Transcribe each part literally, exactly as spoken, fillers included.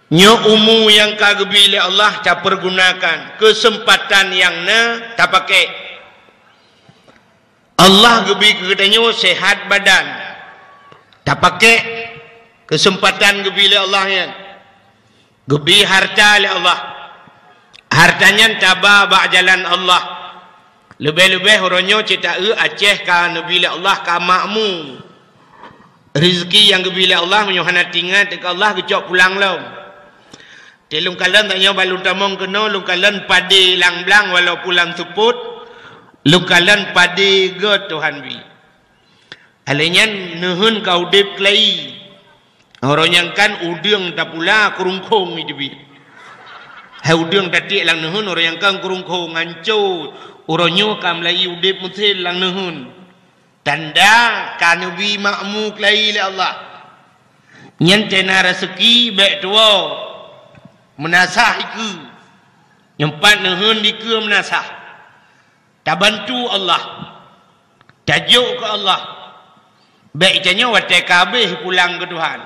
Nyoe umu nyang ka geubi lé Allah tapeurgunakan, keuseumpatan nyang na tapakék. Allah geubi keu geutanyoe seuhat badan, tapakék keuseumpatan geubi lé Allah nyan. Geubi hareuta lé Allah, hareuta nyan taba bak jalan Allah. Leubeh-leubeh uroe nyoe cit taeu Aceh ka neubi lé Allah ka makmu. Rezeki nyang geubi lé Allah meunyoe hana teuingat keu Allah geucok pulang lom. Teuh lôn kalon tanyoe bak lôn tamong keunoe, lôn kalon padé lam blang walaupun lam seupôt, lôn kalon padé gét Tuhan bi. Alèh nyan neuheun ka udép keulayi. Uroe nyang kan udeueng tapula keurungkhong iteubiet. Hai udeueng tatiek lam neuheun uroe nyang kan keurungkhong hanco. Uroe nyoe ka meulayi udép meusen lam neuheun. Tanda ka neubi makmu keulayi lé Allah. Nyan teuh na raseuki bèk tuwoe. Meunasah dikeue. Nyoe pat neuheun dikeue meunasah. Tabantu Allah. Tajok keu Allah. Bèk tanyoe watèe ka habéh pulang keu Tuhan.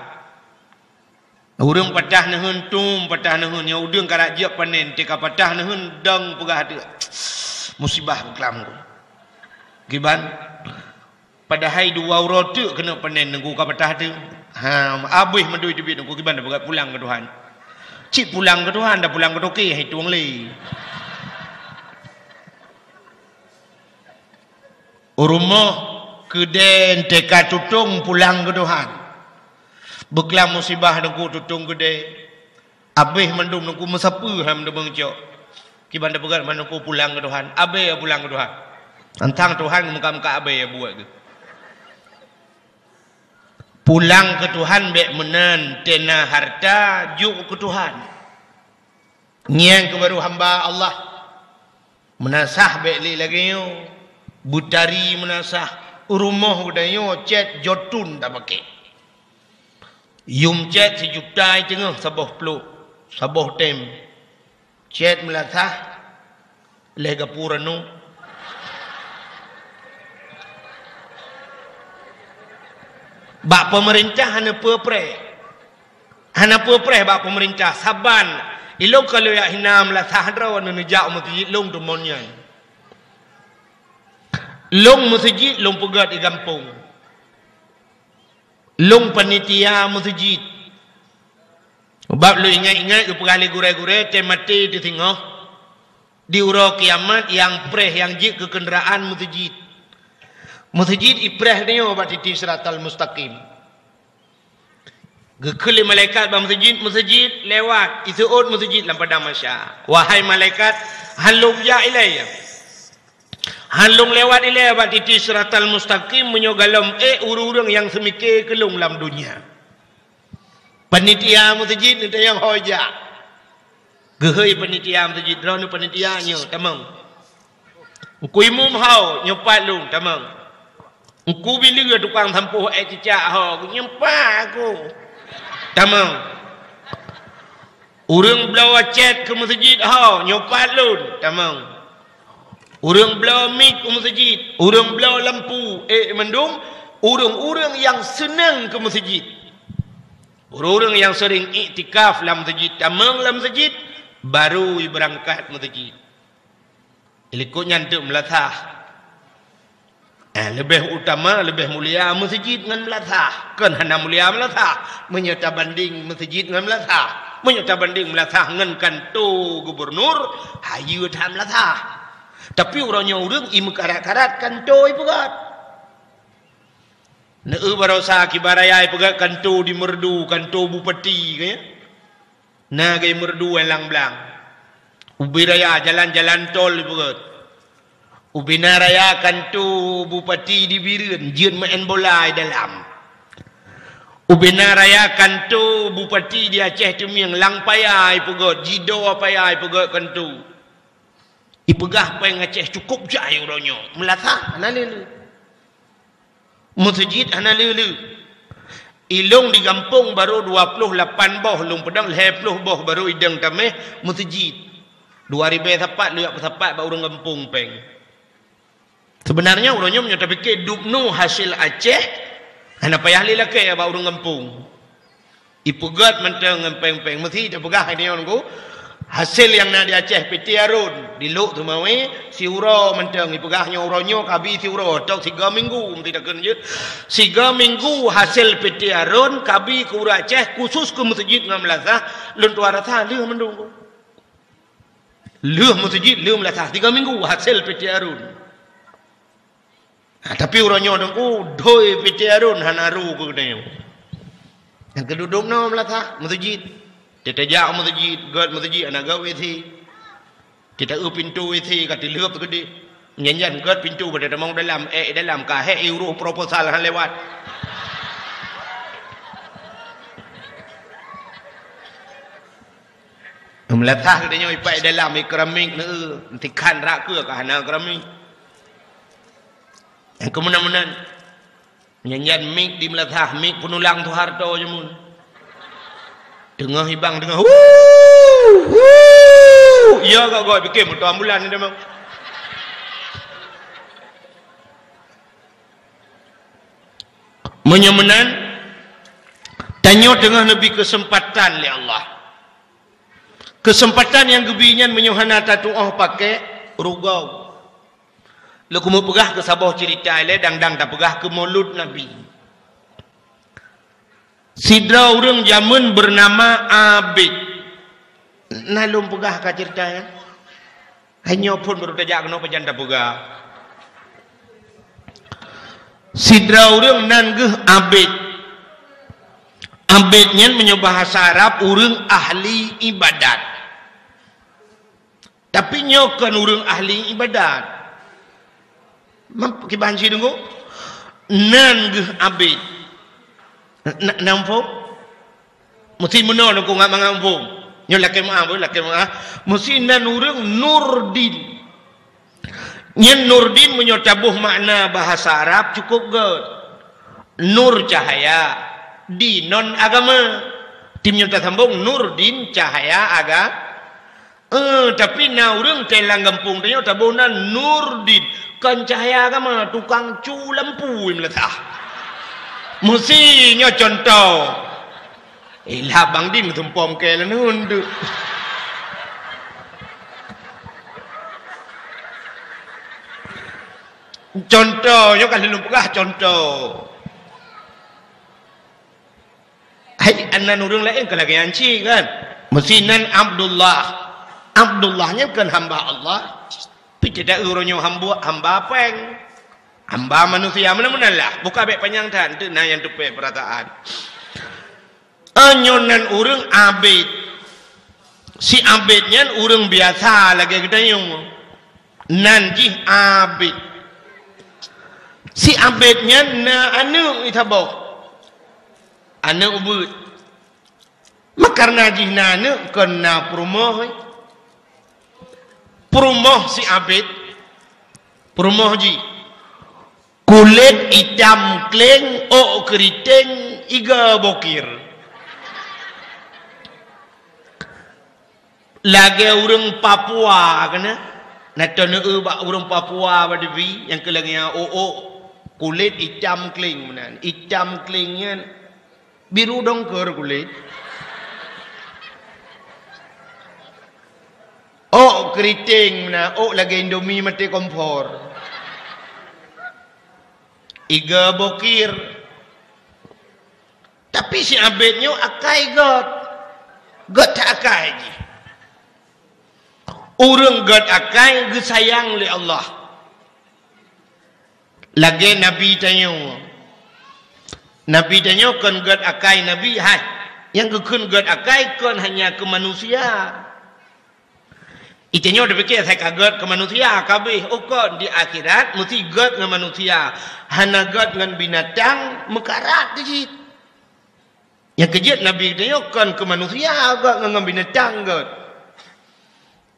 Ureueng patah neuheun tum, patah neuheun, nyoe udeueng karap jeuet panen, teuka patah neuheun dong peugah teuk. Musibah beuklam ku. Kiban, padahai dua uroe teuk keuneuk panen nunggu ka patah teuk. Ha, abéh mandum teubiet nunggu kiban da peugah pulang keu Tuhan. Cit pulang keu Tuhan, da pulang keu toke, hai tueng lé. Rumoh keudè teuka tutong pulang keu Tuhan. Beuklam musibah nunggu tutong keudè. Abéh mandum nunggu meusapeue ham deungon cok. Kiban da peugah mandum nunggu pulang keu Tuhan. Abéh pulang keu Tuhan. Antang Tuhan muka-muka abéh buet geuh. Pulang keu Tuhan bèk meunan, teuh na hareuta jok keu Tuhan. Nyan keuh baru hamba Allah. Meunasah bèk lé lagèe nyoe. Beutari meunasah, rumoh geutanyoe cèt jotun tapakék. Yum cèt sijuta i teungoh saboh plôk, saboh tem. Cèt meulasah lé gapura nu. Bak peumeurintah hana peue preh. Hana peue preh bak peumeurintah. Saban ilôn ka lôn jak hina meulasah droe neuneujak u meuseujid lôn teumon nyan. Lôn meuseujid lôn peugèt di gampông. Lôn panitia meuseujid. Sabab lôn ingat-ingat geupeugah lé gurèe-gurèe teuh maté teuh singoh. Di uroe kiamat nyang preh nyang jeuet keu keundaraan meuseujid. Meuseujid ipreh nyoe bak titi siratal mustaqim. Geukheun lé malaikat bak meuseujid, meuseujid lewat, iseuôt meuseujid lam padang mahsyar. Wahai malaikat, han lôn jak ilèe. Han lôn lewat ilèe bak titi siratal mustaqim meunyoe gohlom ék ureueng-ureueng nyang seumike keu lôn lam donya. Panitia meuseujid neutanyong ho jak. Geuhôi panitia meuseujid, droeneuh panitia nyoe, tamong. Teungku imum ho, nyoe pat lôn, tamong. Teungku bileue tukang sampôh ék cicak ho, nyoe pat aku. Tamong. Ureueng bloe cèt keu meuseujid ho, nyoe pat lôn, tamong. Ureueng bloe mik u meuseujid, ureueng bloe lampu, ék mandum, ureueng-ureueng nyang seunang keu meuseujid. Ureueng-ureueng nyang seuring iktikaf lam meuseujid, tamong lam meuseujid, baru ibeurangkat meuseujid. Likot nyan teuk meulasah. Eh, leubeh utama, leubeh mulia meuseujid ngon meulasah. Kon hana mulia meulasah, meunyoe tabandeng meuseujid ngon meulasah. Meunyoe tabandeng meulasah ngon kanto gubernur, hayeue that meulasah. Tapi uroe nyoe ureueng imeukarat-karat kanto ipeugöt. Neueu barosa kiban raya ipeugöt kanto di Meureudu, kanto bupati, ka nyan? Na gei Meureudu lam blang. Ubé raya jalan-jalan tol ipeugöt. Ubé na raya kanto bupati di Bireuen, jeuet meu'en bola i dalam. Ubé na raya kanto bupati di Aceh Teumieng, lam paya ipeugöt, jidoe paya ipeugöt kanto. Ipeugah péng Aceh cukôp jai uroe nyoe, meulasah hana le-le. Meuseujid hana le-le. Ilông di gampông barô dua ploh lapan boh, lông peudong lhèe ploh boh barô idong tamèh meuseujid. Dua ribèe sapat lôn jak peusapat bak ureueng gampông péng. Seubeunarnya uroe nyoe meunyoe tapike dubnu hasé Aceh, hana payah lé lakèe bak ureueng gampông. Ipeugét mantong ngon péng-péng, meusti tapeugah nyoe nunggu. Hasé nyang na di Aceh, Piti Arun, di Lhok Teumawe, siuroe mantong ipeugah nyoe, uroe nyoe kabi siuroe, tok siga minggu, meusti takheun jeuet. Siga minggu hasé Piti Arun kabi keu ureuëng Aceh, khusus keu meuseujid ngon meulasah, lôn tuan rasa lheueh mandum. Lheueh meuseujid, lheueh meulasah, siga minggu hasé Piti Arun. Ha, tapi uroe nyoe teungku, doi Piti Arun hana ru keu geutanyoe. Nyang keududuk noe meulasah meuseujid. Teutajak meuseujid, gét meuseujid, hana gét W C. Teuta eu pintoe W C ka teuleueb keudeh. Nyan-nyan gét pintoe bak tamong dalam, ék dalam, ka hék iuroh proposal hana lewat. Meulasah geutanyoe ipat dalam, i keramik neu, tikhan rak keue ka hana keramik. Nyang keumeunan-meunan. Nyan-nyan mik di meulasah, mik peunulang Soeharto jameun. Teungoh ibang, teungoh, "Hu! Hu!" Ya, gak-gak, pikir moto ambulan ni memang. Meunyoe meunan, tanyoe teungoh neubi keuseumpatan lé Allah. Keuseumpatan nyang geubi nyan meunyoe hana tatuoh pakék, rugoe. Lôn keumeung peugah keu saboh ceurita ilée dang-dang tapeugah keu Maulud Nabi. Sidroe ureuëng jameun beunama Abid. Na lôn peugah ka ceurita nyan? Hai nyoe phon baru tajak keunoe pajan tapeugah. Sidroe ureuëng nan geuh Abid. Abid nyan meunyoe bahasa Arab ureuëng ahli ibadat. Tapi nyoe kon ureuëng ahli ibadat. Meukiban cit deungoe, nan geuh Abid. Na, na muphom? Meusti meunoe deungoe ngat mangat muphom. Nyoe lakée meuáh, boh, lakée meuáh. Meusti nan ureuëng Nurdin. Nyan Nurdin meunyoe taboh makna bahasa Arab cukup gét. Nur cahaya, din non agama. Tim nyoe tasambong Nurdin cahaya aga-, Eh, tapi na ureuëng teuh lam gampông tanyoe taboh nan Nurdin, kon cahya agama, tukang cu lampu meulatah. Meusi nyoe contoh. Eh, lah Bang Din meutumpom keu leuneun tu. Contoh, nyoe ka lôn peugah contoh. Hai, nan ureuëng laén ka lagée nyan cit kan? Meusi nan Abdullah. Abdullah nyan kon hamba Allah. Pi teuda uroe nyoe hamba, hamba péng. Hamba manusia, meunan-meunan lah. Buka bék panyang that, teuk na nyang teupée peurataan. Nyoe nan ureuëng abéd. Si abéd nyan ureuëng biasa lagée geutanyoe. Nan jih abéd. Si abéd nyan na aneuëk saboh. Aneuëk ubeuet. Makareuna jih na aneuëk kon na peurumoh, eh. Peurumoh si abéd. Peurumoh jih. Kulét itam kléng, ôk keuriteng, iga bokir. Lagée ureuëng Papua keunan, na teuneue bak ureuëng Papua bak dibi nyang keu lagée nyan ôk-ôk, kulét itam kléng meunan. Itam kléng nyan biru dongker kulét. Ôk keuriteng meunan, ôk lagée Indomie maté kompor. Iga bokir. Tapi si abéd nyoe akai gét. Gét that akai jih. Ureuëng gét akai geusayang lé Allah. Lagée Nabi tanyoe. Nabi tanyoe kon gét akai Nabi, hai. Nyang geukheun gét akai kon hanya keu manusia. Itanyoe tapike asai ka gét keu manusia, ka abéh, oh kon di akhirat meusti gét ngon manusia, hana gét ngon binatang meukarat cit. Nyang keu jeuet Nabi geutanyoe kon keu manusia gét ngon, ngon binatang gét.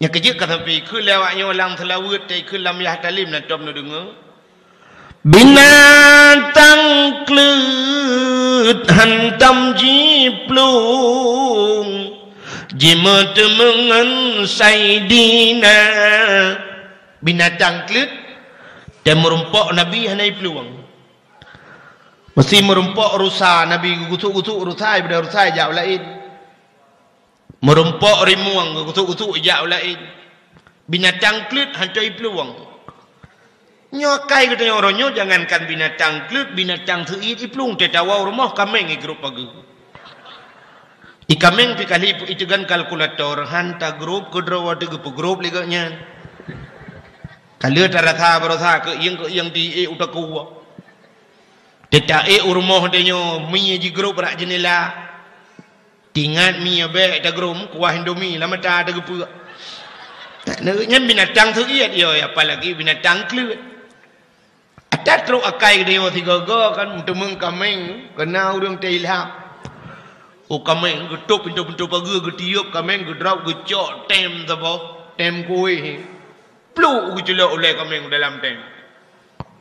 Nyang keu jeuet ka sabe keu lé awak nyoe lam seulaweuet, tai keu lam yah talim na tom neudeungoe. Binatang kleuet hantom jiplueng, jimeuteumeung ngon Saidina. Binatang kleuet, teumeurumpok Nabi hana jiplueng. Meusti meurumpok rusa, Nabi geugusuk-gusuk rusa, ibeudoh rusa ijak u laén. Meurumpok rimueng geugusuk-gusuk ijak u laén. Binatang kleuet hantom iplueng. Nyoe akai geutanyoe uroe nyoe, jangankan binatang kleuet, binatang seuiet iplueng, teuh tawoe u rumoh kaméng igrôp pageue. Ié kaméng pih ka lheueh iteugan kalkulator, han tagrôp keudroe watèe geupeugrôp lé gobnyan. Ka lheueh tarasa baroesa keuieng-keuieng di ék u takue. Teuta ék u rumoh tanyoe, mie jigrôp bak jeundela. Teuingat mie bèk tagrôp, kuah Indomie lam mata teugeupeuek. Nyan binatang seuiet, yo, apalagi binatang kleuet. Ata trok akai geutanyoe sigoe-goe kan, meuteumeung kaméng, keu na ureueng teuilham. Oh, kaméng geutôp pintoe-pintoe pageue, geutiôp kaméng, geudrop, geucok tem saboh, tem kuéh. Pluek geuculok ulèe kaméng dalam tem.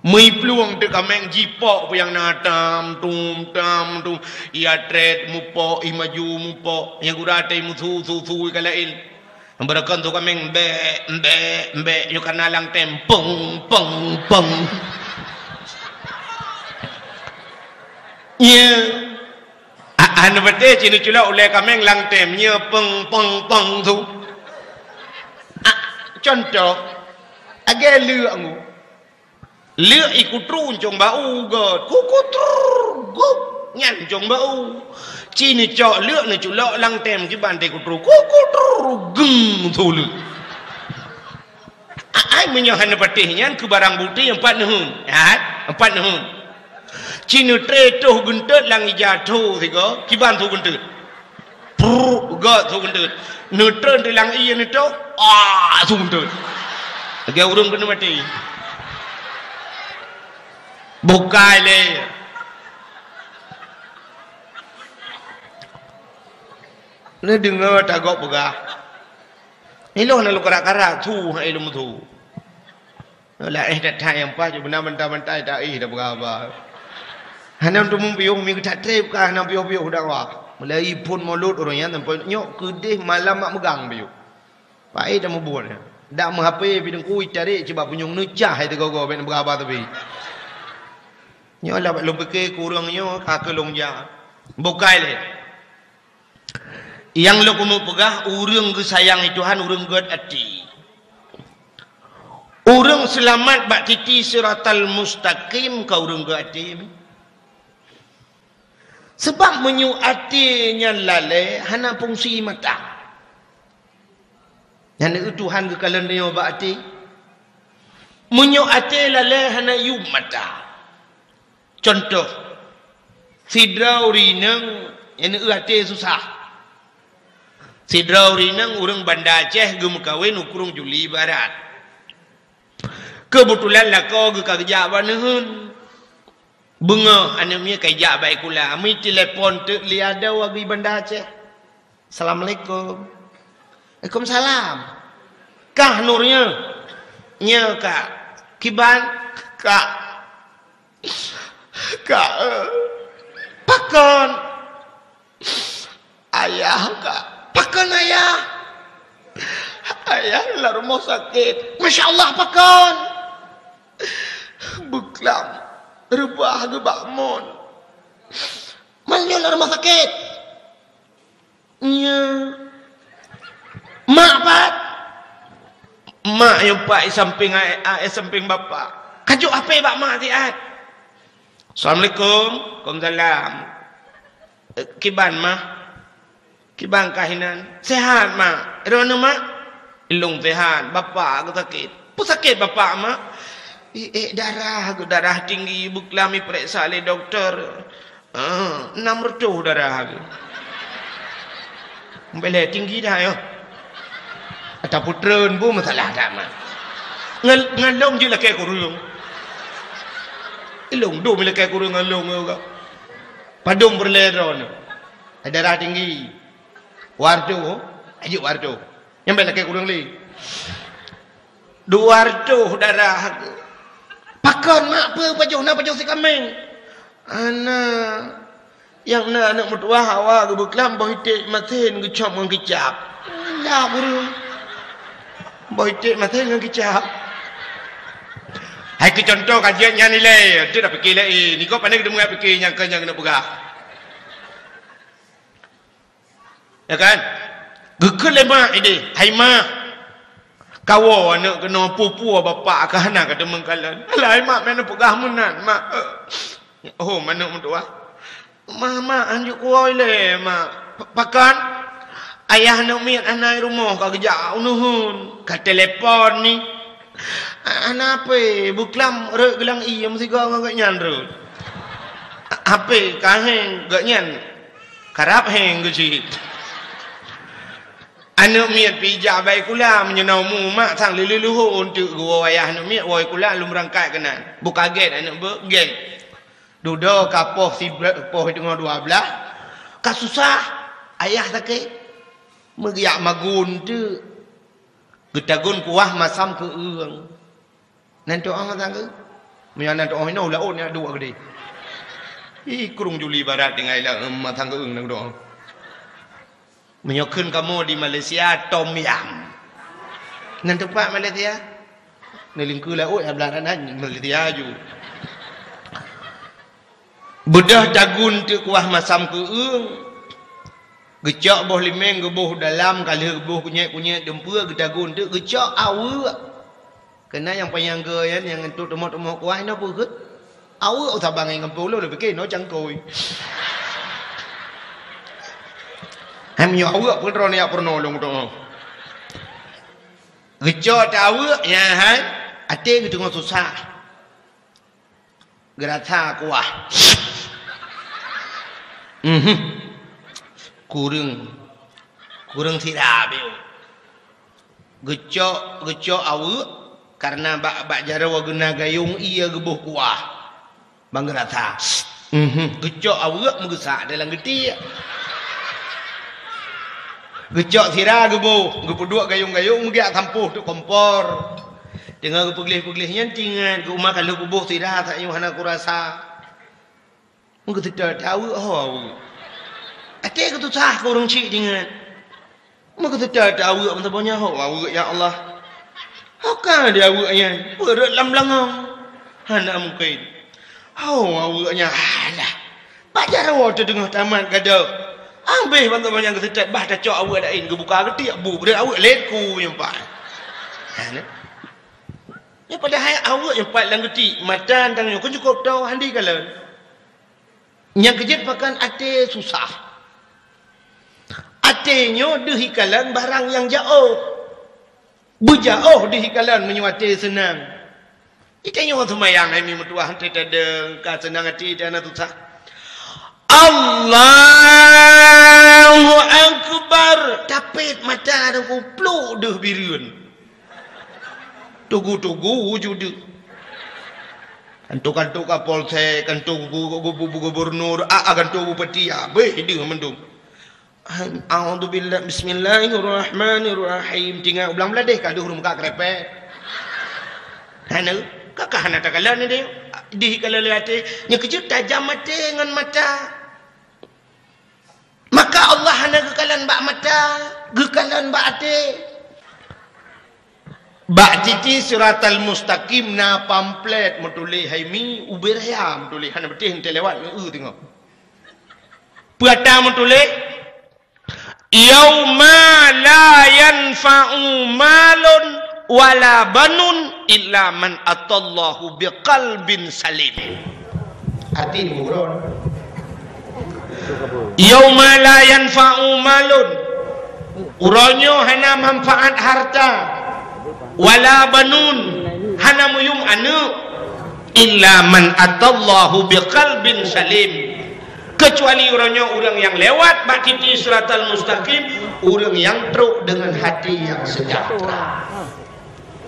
Meuplueng teuk kaméng jipok peue nyang na tam, tum, tam, tum. Ia trét mupok, ih maju mupok. Nyang gura teuh musu, su, su ka laén. Beureukan su kaméng, bèk, bèk, bèk. Nyoe ka na lam tem. Peng, peng, peng. Nyoe. A-, hana patéh ci neuculok ulèe kaméng lam tem. Nyoe peng, peng, peng su. A, contoh. Lagèe leuek nyoe. Leuek ikutru ncong bak u gèt. Kukutrrr, gup. Nyan ncong bak u. Ci neucok leuek neuculok lam tem kiban teuh ikutru. Kukutrrr, geng su leuek. A-, ai meunyoe hana patéh nyan keu barang bukti, nyan pat neuheun. Hai, nyan pat neuheun. Ci neutré toh geunteut lam ija tho sigoe, kiban su geunteut. Prrr, gèt su geunteut. Neutreun di lam ié neutoh, ah, su geunteut. Lagèe ureueng keuneuk maté. Bukai lé. Neudeungö tagob peugah. Ilôn na lôn karat-karat, su hai lôn meusu. Laén that-that nyang paih, beuna bantai-bantai taéh tapeugah haba. Hana teumupiôh, mi geutak trép ka hana piôh-piôh dakwah. Mulai phôn mulod ureueng nyan sampoe nyoe keudeh malam mak meugang piôh. Paéh tamubuet nyan. Dak meu-H P pih teungku itarek cit bak punyueng neucah hai teugogo bèk neupeugah haba teubi. Nyoe lah bak lôn pike keu ureueng nyoe ka keu lôn jak. Bukai lé. Nyang lôn keuneuk peugah, ureueng geusayang lé Tuhan, ureueng gèt até. Ureueng seulamat bak titi siratal mustaqim ka ureueng gèt até. Sabab meunyoe até nyan lalè, hana fungsi mata. Nyan Tuhan geukalon tanyoe bak até. Meunyoe até lalè, hana yuem mata. Contoh, sidroe ureueng inong nyang até susah. Sidroe ureueng inong ureueng Banda Aceh geumeukawen u Krueng Juli Barat. Keubeutulan lakoe geuh ka geujak bak neuheun. Beungoh aneuk miet ka ijak bak sikula, meutelepon teuk lé adoe geuh Banda Aceh. "Assalamualaikum." "Waalaikumsalam." "Kah Nur nyoe?" "Nyoe, Kak." "Kiban?" "Kak, Kak, eh." "Pakon?" "Ayah, Kak." "Pakon ayah?" "Ayah lam rumoh sakét." "Masya Allah, pakon?" "Beuklam reubah geuh bak mon." "Meunyoe lam rumoh sakét?" "Nyoe." "Mak pat?" "Mak nyoe pat i sampéng a-, a-, i sampéng bapak." "Kajok H P bak mak siat." "Assalamualaikum." "Waalaikumsalam." "Eh, kiban, Mah?" "Kiban kah inan?" "Sehat, Mak." "Droeneuh, Mak?" "Ilôn sehat, bapak geusakét." "Peue sakét bapak, Mak?" "I ék darah geuh, darah tinggi, beuklam ipeuriksa lé dokto." "Ah, nam reutôh darah geuh." "Bèk lé tinggi dah nyoe." Ata peutreun bu masalah that, Mak. Ngon, ngon lôn jeuet lakèe kureueng. Ilôn dum lakèe kureueng ngon lôn nyoe. Padum peureulèe droeneuh. Darah tinggi. Wartu, ajuk wartu. Nyan bèk lakèe kureueng lé. Dua reutôh darah. "Pakon, Mak, peue pajoh na pajoh si kaméng?" "Hana. Nyang na aneuk meutuwah awak geuh beuklam boh iték masen geucop ngon kicap." "Alah, guru. Boh iték masen ngon kicap." Hai keu contoh ka jeuet nyan ilée, teuh dak pike laén. Niko pane geudeungoe pike nyang keu nyang keuneuk peugah. Ya kan? Geukheun lé mak idéh, "Hai mak, kawoe aneuëk keunoe, peue-peue bapak ka hana ka teumeung kalon." "Alah hai mak, meunan peugah meunan, mak." "Oh, manök meutuah." "Mak, mak, hanjeuet kuwoe ilée, mak." "Pakon?" "Ayah aneuëk miet hana i rumoh, ka geujak u neuheun." Ka telepon ni. "Hana hapé, beuklam rot geulang ié meusigoe ngon gobnyan rot." "Hapé ka héng gobnyan." "Karab héng geucit." Aneuëk miet pih jak bak sikula, meunyoe na umu mak sang lheueh-lheueh leuhô eunteuk geuwoe ayah aneuëk miet woe sikula lom beurangkat keunan. Beu ka gét aneuëk beuet, gét. Dudoe ka poh sibla-, poh teungoh dua blaih, ka susah, ayah sakét. Meugeuyak magun teuk, geutagun kuah masam keu eueng. Nan tu'oh masang keu? Meunyoe nan tu'oh inoe laôt nyan duek geude. Ih, krueng Juli Barat tinggai lam masang keu eueng nan tu'oh. Meunyoe kheun kamoe di Malaysia, tom yam. Nan teumpat Malaysia? Neulingkue laôt ya blah nan Malaysia ju. Beudôh tagun teuk kuah masam keu eueng. Geucok boh limeng geuboh dalam, ka lheueh geuboh kunyét-kunyét dumpeue, geutagun teuk geucok aweuek. Keunan nyang panyang geu nyan, nyang entot teumok-teumok kuah inoe peue kheueh? Aweuek. Sabang ngon gampông lôn, lôn pike inoe cangkôi. Hai meunyoe aweuek peue droeneuh jak peurunoe lôn tu'oh. Geucok teuk aweuek nyan hai, até geuteungoh susah. Geurasa kuah. Mhm. Kureueng, kureueng sira beu. Geucok, geucok aweuek, kareuna bak, bak jaroe geuna gayong ié geuboh kuah. Ban geurasa. Mhm. Geucok aweuek meugeusak dalam geutiek. Geucok sira geuboh, geupeuduek gayong-gayong meugeuyak sampôh teuk kompor. Teungoh geupeugleh-peugleh nyan teuingat, geuh uma ka lheueh kuboh sira, saat nyoe hana kurasa. Meugeuseutôt aweuek, ho aweuek. Até geutusah keu ureueng chik teuingat. Meugeuseutôt aweuek meusaboh nyan, ho aweuek, ya Allah. Ho ka di aweuek nyan, peureuet lam beulangong. Hana mungken. Ho aweuek nyan, alah. Bak jaroe teuh teungoh tamat gadôh. Abéh ban saboh nyan geuseutôt, bah tacok aweuek laén, geubuka geutiek bu, breuet aweuek lét ku nyang pat. Ha, nyan. Nyan padahai aweuek nyang pat lam geutiek, mata tanyoe kon cukôp toe handi kalon. Nyang keujeuet pakon até susah. Até nyoe deuh ikalon barang nyang jaoh. Beujaoh deuh ikalon meunyoe até seunang. Itanyoe seumayang hai mi meutuah, até tadeueng ka seunang até, até hana susah. Allahu Akbar. Tapét mata deuh kupluk deuh bireuen. Tugu-tugu wujud. Kanto-kanto Kapolsek, kanto gu-, gu-, gu-, gubernur, a, a, kanto bupati, abéh deuh mandum. A'udzubillah, bismillahirrahmanirrahim. Tinggai u blang bladeh ka deuh ureueng muka krepek. Hana, ka, ka hana takalon deh. Dih kalon lé até. Nyang keujeuet tajam até ngon mata. Maka Allah hana geukalon bak mata, geukalon bak até. Bak titi Siratal Mustaqim na pamflet meutuléh hai mi, ubé raya meutuléh, hana beutih enteuk lewat ngon eu teungoh. Peue ata meutuléh, "Yauma la yanfa'u malun wala banun illa man atallahu biqalbin salim." Arti ni buron. "Yauma la yanfa'u malun." Uroe nyoe hana manfaat harta, wala banun, hana meuyum aneuëk, illa man atallahu biqalbin salim. Keucuali uroe nyoe ureuëng nyang lewat bak titi Siratal Mustaqim, ureuëng nyang trok deungon hati nyang seujahteura.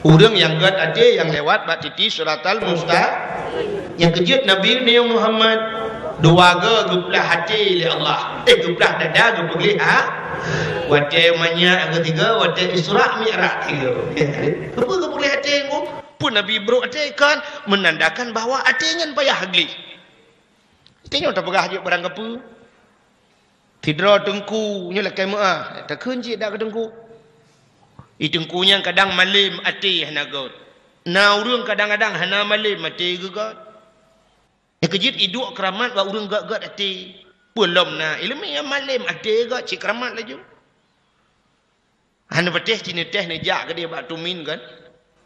Ureuëng nyang gét até nyang lewat bak titi Siratal Mustaqim. Nyang keujeuet Nabi Muhammad, dua go geuplah até lé Allah. Eh, geuplah dada, geupeugléh ha. Watée manyak keusigo, watée Isra Mi'raj sigo. Keupeue geupeugléh até ngon? Peue Nabi brok até kan menandakan bahwa até nyan payah gleh. Tanyoe tapeugah jeuet barang kapeue. Sidroe teungku nyoe lakée meuáh, takheun cit dak keu teungku. I teungku nyan kadang malém até hana gét. Na ureuëng kadang-kadang hana malem até geuh gét. Nyang keujeuet iduek keuramat bak ureuëng gét-gét até. Peue lom na iéleumé nyang malem até gét cit keuramat laju. Hana patéh cit neutéh neujak keudéh bak tumin kan.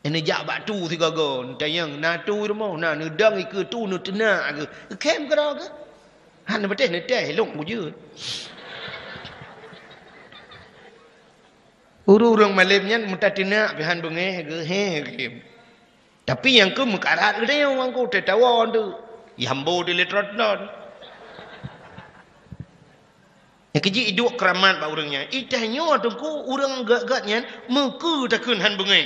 Neujak bak tu sigoe-goe, neutanyong na tu rumoh, na neudong ikeue tu neuteunak geuh. Khem keudroe geuh. Hana patéh neutéh lôn kujeuet. Ureuëng-ureuëng malem nyan meutateunak pih han beungéh geuh, he khem. Tapi nyang keu meukarat geutanyoe ngon ku teuh tawa tu. Yambo di letrot non. Nyang keujeuet iduek keuramat bak ureuëng nyan. Itanyoe teungku ureuëng gét-gét nyan meukeue takheun han beungéh.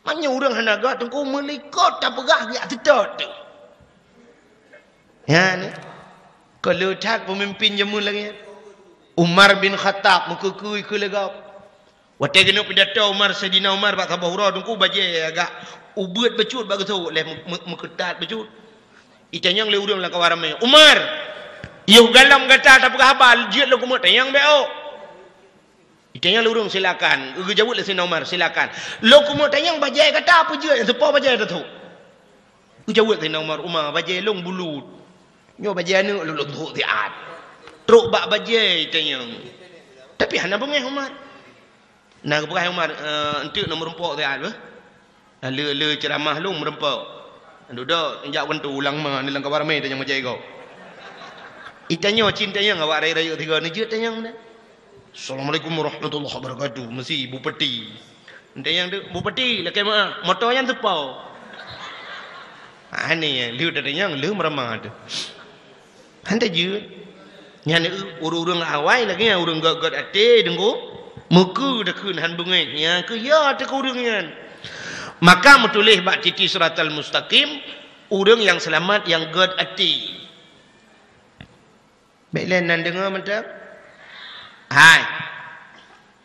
Meunyoe ureuëng hana gét teungku meulikot tapeugah geujak teutot tu. Nyan. Keu le that peumimpin jameun lagée nyan. Umar bin Khattab meukeue-keue ikeue lé gob. Watée geuneuk pidato Umar, Saidina Umar bak saboh uroe teungku bajée agak ubeuet bacut bak geuthok lé meu-, meu-, meukeutat bacut. Itanyong lé ureuëng lam kawan ramé, "Umar, yoh galom gata tapeugah haba jeuet lôn keumeuk tanyong bék ôk." Itanyong lé ureuëng, "Silakan." Geujaweueb lé Saidina Umar, "Silakan." "Lôn keumeuk tanyong bajée gata peue jeuet nyang teupo bajée teuthok?" Geujaweueb Saidina Umar, "Umar, bajée lôn bulut." "Nyoe bajée aneuëk lôn, lôn thok siat." Trok bak bajée itanyong. Tapi hana beungéh Umar. Na geupeugah Umar, "Eh, enteuk nyoe meurumpok siat beuh." Na le, le ceuramah lôn meurumpok. Dudoe jak bantu ulang ma ni lam kawan ramé tanyong bajée gob. Itanyoe cit tanyong awak rayeuk-rayeuk sigoe neujeuet tanyong na. "Assalamualaikum warahmatullahi wabarakatuh." Meusi bupati. Tanyong tu, "Bupati, lakée meuah, moto nyan teupo?" Aneh, lheueh tatanyong, lheueh meuramah tu. Han tajeuet. Nyan ureuëng-ureuëng awai lagée nyan ureuëng gét-gét até deungoe, meukeue takheun han beungéh. Nyan keuh ya teuka ureuëng nyan. Maka meutuléh bak titi siratal mustaqim, ureuëng nyang seulamat nyang gét até. Bék lé nan deungoe mantong. Hai.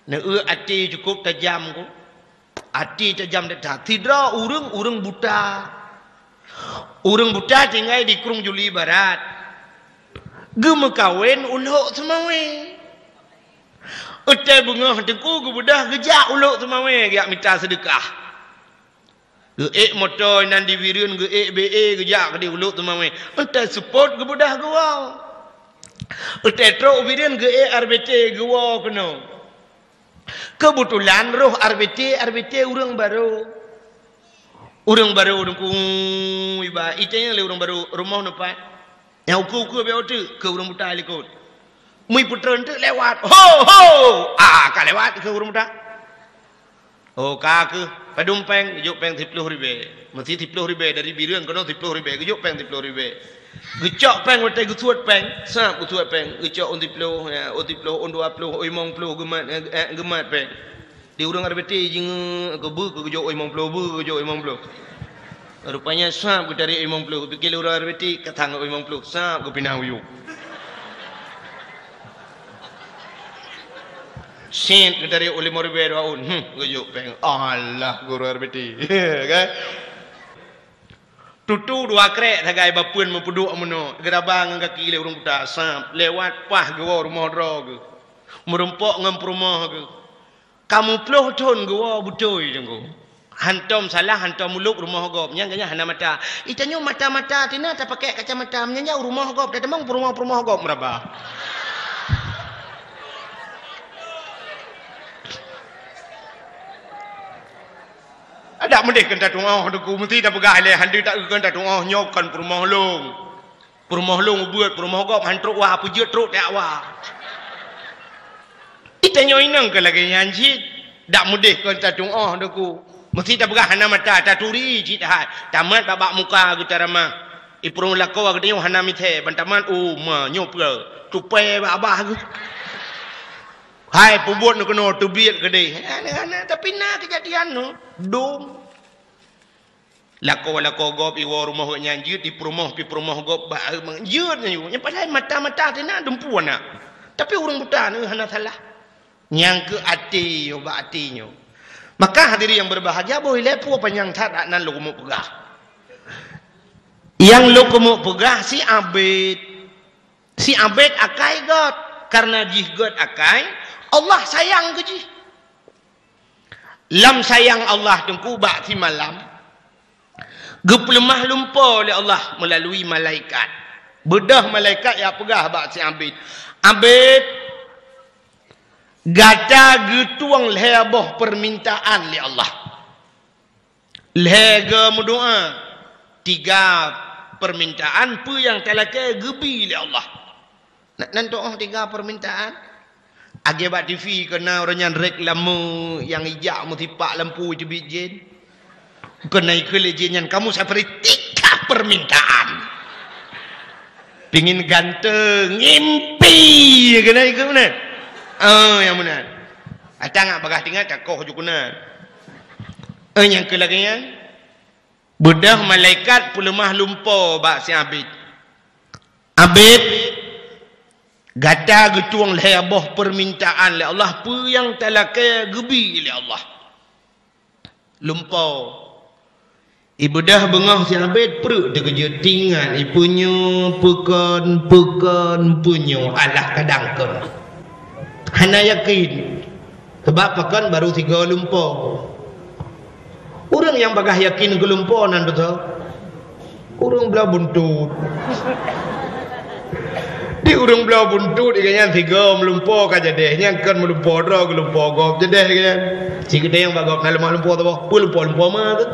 Neueu até cukup tajam ku. Até tajam that. Sidroe ureuëng, ureuëng buta. Ureuëng buta tinggai di Krueng Juli Barat. Geumeukawen u Lhok Seumawé. Watée beungoh teungku geubeudôh geujak u Lhok Seumawé geujak mita seudeukah. Geuék moto nan di Bireuen, geuék B E geujak keudéh u Lhok Seumawé. Watée seupôt geubeudôh geuwoe. Watée trok u Bireuen geuék R B T geuwoe keunoe. Keubeutulan roh R B T, R B T ureuëng barô. Ureuëng barô teungku iba, itanyong lé ureuëng barô, "Rumoh neupat?" Nyang ukeue-ukeue bék teuk keu ureuëng buta likot. Meuipeutreun teuk lewat. "Ho, ho!" Ah, ka lewat keu ureuëng buta. "Oh, ka keuh, padum péng?" Geujok péng siploh ribée. Meusi siploh ribée dari Bireuen keunoe siploh ribée. Geujok péng siploh ribée. Geucok péng watée geusuet péng. Sab geusuet péng. Geucok ôn siploh, ya, ôn siploh, ôn dua ploh, ôn limong ploh geumat, eh, geumat péng. Di ureuëng R B T jingeuk keu beuh keu geujok ôn limong ploh, beuh geujok ôn limong ploh. Rupanya sab geutarék ôn limong ploh. Geupike lé ureuëng R B T ka sang ôn limong ploh. Sab geupinah u yup. Sét geutarék ôn limong ribée dua ôn. Hmm, geujok péng. Alah, guru R B T. Kan? Tutu dua krék sagai bapeuen meupeuduek meunoe. Geuraba ngon gaki lé ureuëng buta. Sab lewat paih geuwoe rumoh droe geuh. Meurumpok ngon peurumoh geuh. Ka meuploh thon geuwoe beutôi teungku. Hantom salah, hantom ulôb rumoh gob. Nyan geuhnyan hana mata. Itanyoe mata-mata tina tapakée kacamata. Meunyan jak u rumoh gob, tatamong peurumoh-peurumoh gob meuraba. Adak meudeh keu tatuoh teungku, meusti tapeugah ilée handi tak keu tatuoh nyoe kon peurumoh lôn. Peurumoh lôn ubeuet, peurumoh gob han trok wa, peujeuet trok tiak wa. Itanyoe inong keu lagée nyan cit, dak meudeh kon tatuoh teungku. Meusti tapeugah hana mata, taturi cit hai. Tamat babak muka geuh taramah. Ipeurumoh lakoe geutanyoe hana mithée, ban tamat, oh, ma, nyoe peue? Tupai bak abah geuh. Hai, peubuet nyoe keunoe teubiet keudeh. Hana, hana, tapi na keujadian nyoe. Dum. Lakoe-lakoe gob iwoe rumoh geuh nyan jeuet, ipeurumoh, pih peurumoh gob bak, eh, jeuet nyan, nyan padahai mata-mata teuh na dumpeue na. Tapi ureuëng buta na hana salah. Nyang keu até nyoe, bak até nyoe. Maka hadirin yang berbahagia, boh ilée peue panyang that nan lôn keumeuk peugah. Nyang lôn keumeuk peugah si abét. Si abét akai gét. Karena jih gét akai, Allah sayang keu jih. Lam sayang Allah teungku bak simalam, Geupeuleumah lumpoe lé Allah meulalui malaikat. Beudôh malaikat jak peugah bak si Abid, "Abid, gata geutueng lhée boh peumintaan lé Allah. Lhée go meudoá, tiga peumintaan peue nyang talakée geubi lé Allah." Nak nan tuoh tiga peumintaan? Lagée bak T V keu na ureuëng nyan reklame nyang ijak meusipak lampu teubiet jén. Keu na ikheun lé jén nyan, "Kamu saya beri tiga permintaan." Pingin ganteng, ngimpi keu na ikheun meunan. Oh, nyang meunan. Ata ngat bagah tingat ka koh ju keunan. Eh, nyang keu lagée nyan. Beudôh malaikat peuleumah lumpoe bak si Abid. "Abid, gata geutueng lhée boh peumintaan lé Allah, peue nyang talakée geubi lé Allah." Lumpoe. Ibeudôh beungoh si Abid preuek teukeujot, tingat ipeunyoe peukon, peukon, peunyoe alah kadang kon. Hana yakin. Sabab pakon barô sigoe lumpoe. Ureuëng nyang bagah yakin keu lumpoe nan beutôi ureuëng bloe buntut. Di ureuëng bloe buntut, ikan nyan sigoe meulumpoe ka jadeh, nyang kon meulumpoe droe keu lumpoe gob jadeh ikan nyan. Sigeudeh nyang bak gob na leumah lumpoe saboh, peue lumpoe-lumpoe ma tu?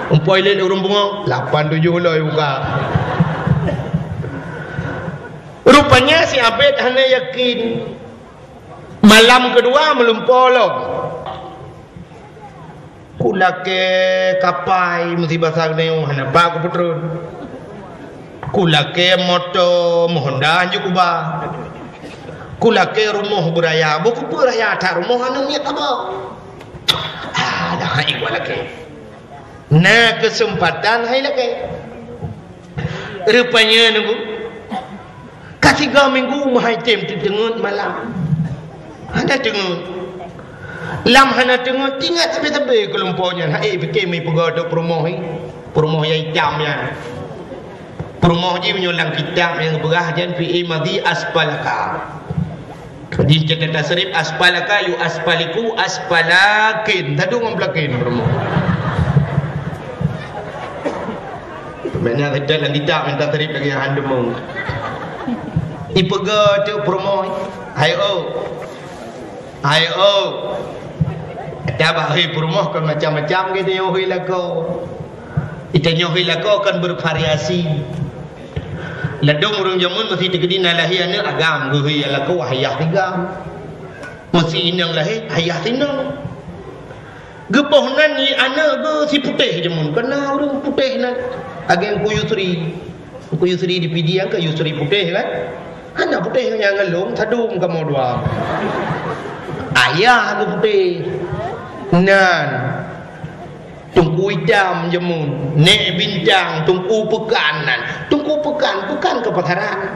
Lumpoe ilét ureuëng pungo, lapan tujoh loi buka. Rupanya si Abid hana yakin. Malam keudua meulumpoe lom. Kulakée kapai meusi basa geuneuk hana pat kupeutreun. Kulakée moto meuhonda hanjeuet kuba. Kulakée rumoh beuraya, bukon beuraya that rumoh hana miet haba. Ah, dah hai walakée. Na keuseumpatan hai lakée. Rupanya nunggu. Ka tiga minggu meuhai tem teuteungeut malam. Hana teungeut. Lam hana teungeut, ingat sabe-sabe keu lumpoe nyan. Hai pike mi peugah tu peurumoh ni. Peurumoh nyang itam nyan. Peurumoh jih meunyoe lam kitab nyang geupeugah jan fi'i madhi asfalaka. Di catatan tasrif, asfalaka yu asfaliku asfalakin. Tadu ngon pelakin peurumoh. Makna kita lam kitab minta tasrif lagi handeumu. Ipeugah tu peurumoh. Hai oh. Hai oh. Tabah hei peurumoh kan macam-macam gitu yo hei lako. Itanyoe hei lako kan bervariasi. Ladom ureuëng jameun meusi teukeudi na lahé aneuëk agam geuhei lako ayah tigam. Meusi inong lahé ayah sinong. Geuboh nan i aneuëk geuh si putéh jameun, kana ureuëng putéh nan. Ageng ku Yusri. Ku Yusri di Pidie kan Yusri putéh kan? Hana putéh nyang ngelong sadum kamoe dua. Ayah geuh putéh. Nan. Teungku itam jameun, Nek Bintang, Teungku Peukan nan. Teungku Peukan, Peukan keu pasaran.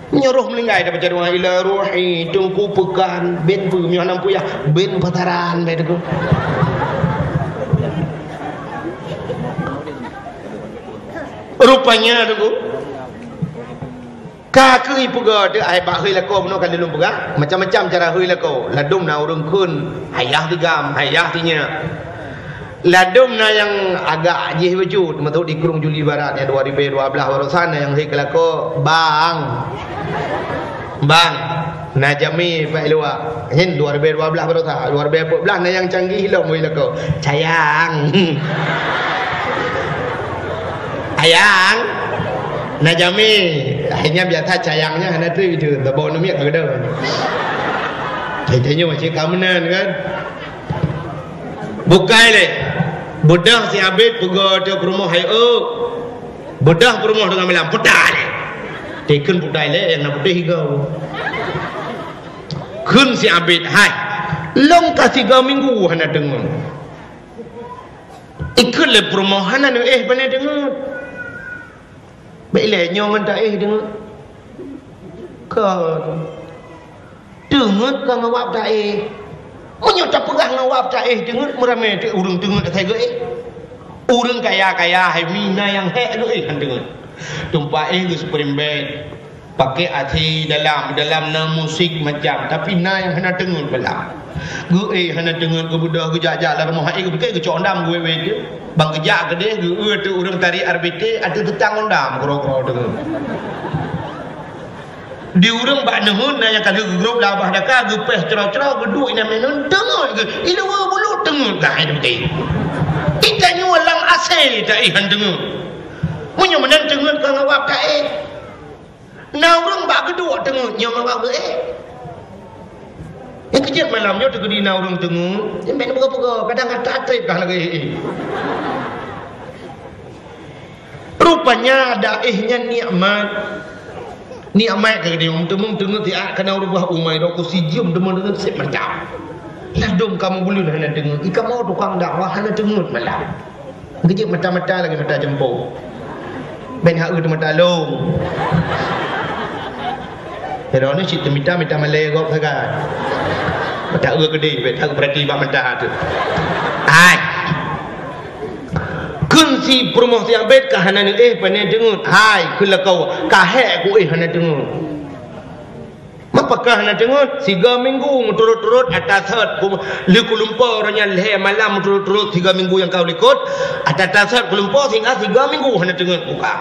Meunyoe roh meuninggai tabaca doa ila ruhi Teungku Peukan, ben peue meunyoe hana peuyah, ben pasaran bèk teungku. Rupanya teungku. Ka keuh ipeugah teuh ai bak hei lakoe bunoe ka lôn peugah, macam-macam cara hei lakoe. Ladom na ureuëng kheun, ayah tigam, ayah tinyak. Ladom na nyang agak jih bacut, masuk di Krueng Juli Barat nyang dua ribu dua belas barosan na nyang hei keu lakoe, "Bang. Bang, na jamé bak luwa." Nyan dua ribu dua belas barosan, dua ribu empat belas na nyang canggih lom hei lakoe. "Sayang." Ayang, na jamé. Akhirnya biasa cayangnya hana tu itu. Tabau namiet ka keudeuh. Tanyoe cit ka meunan kan. Bukai lé. Beudôh si Abid peugah teuh peurumoh hai oh. Beudôh peurumoh teungoh malam. Putai lé. Teukheun putai lé, nyang na putéh igoe. Kheun si Abid, "Hai. Lôn ka tiga minggu hana deungoe." Ikheun lé peurumoh hana neuéh bane deungeut. Bèk ilèe nyoe ngon taéh deungeut. Ka teungeut ka ngawab taéh. Meunyoe tapeugah ngawab taéh deungeut, meuramé teuk ureuëng teungeut asai geuéh. Ureuëng kaya-kaya hai mina nyang hék geuéh han deungeut. Tumpah éh geuh spring bed. Pakai A C dalam, dalam na musik macam, tapi na nyang hana teungeut malam. Geuéh hana teungeut, geubeudôh, geujak-jak lam rumoh, éh, geupike geucok dam geuwé-wé tu. Ban geujak keudeh, geuéh tu ureuëng tari R B T, ateueh teutang ngon dam, keudroe-keudroe teungeut. Di ureuëng bak neuheun na nyang ka lheueh geugrôp lam babah daka, geupéh cro-cro, geuduek inan meunan, teungeut geuh, i luwa bulut teungeut geuh, hai teubiet. Ita nyoe lam A C ta éh han teungeut. Meunyoe meunan teungeut ka ngawab ta éh. Na ureuëng bak geuduek teungeut nyoe ngawab geuh éh. Nyang keujeuet malam nyoe teukeudi na ureuëng teungeut, nyan bèk neupeugah-peugah, kadang ata trép kah lagèe éh. Rupanya ada éh nyan nikmat. Nikmat ka geutanyoe, meuteumé teungeut siat kana u rubah umai, droe ku sijeuem teuma teungeut sép mantap. Ladôm kamoe buleuen hana teungeut, i kamoe tukang dakwah hana teungeut malam. Geujeuet mata-mata lagèe mata jeumpô. Bèk hana eu teumata lôn. Droeneuh cit teumita, mita malèe gob sagai. Mata eu keudeh, bèk tapeurati bak mata teuh. Hai. Kheun si peurumoh siabét ka hana neuéh pane teungeut. Hai, kheun lakoe, ka hék kuéh hana teungeut. Mapakah hana teungeut? Sigoe minggu meuturot-turot ata sot ku, lheueh kulumpo uroe nyan lhèe malam meuturot-turot sigoe minggu nyang ka u likot, ata-ata sot kulumpo sehingga sigoe minggu hana teungeut kuka.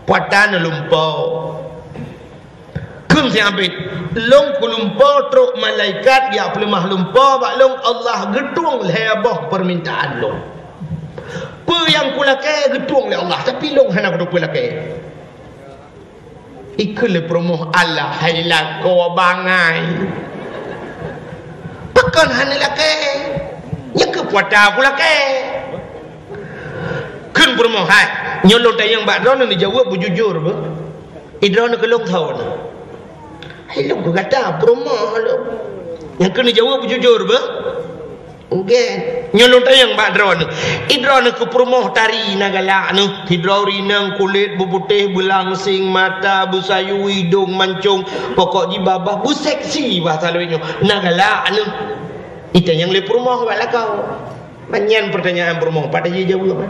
Puatan lumpo. Kheun si Abid, lôn kulumpo trok malaikat geupeuleumah lumpo bak lôn, Allah geutueng lhèe boh peumintaan lôn. Peue nyang kulakèe geutueng lé Allah, tapi lôn hana kuteupeue lakèe. Ikheun lé peurumoh, "Alah hai lakoe bangai. Pakon hana lakèe? Nyang keu puata kulakèe." Kheun peurumoh, "Hai, nyoe lôn tanyong bak droeneuh neujaweueb beujujur beuh. I droeneuh keu lôn thon." "Hai lôn keu gata peurumoh lôn. Nyang keu neujaweueb beujujur beuh." Oke. Nyoe lôn tanyong bak droeneuh. I droeneuh keu peurumoh tari na galak neuh. Sidroe rineueng kulét beuputéh, beulangseng mata, beusayue idông mancông. Pokok jih babah beuseksi bahasa lawét nyoe. Na galak neuh. Itanyong lé peurumoh bak lakoe. Manyang peutanyaan peurumoh, pat jih jaweueb.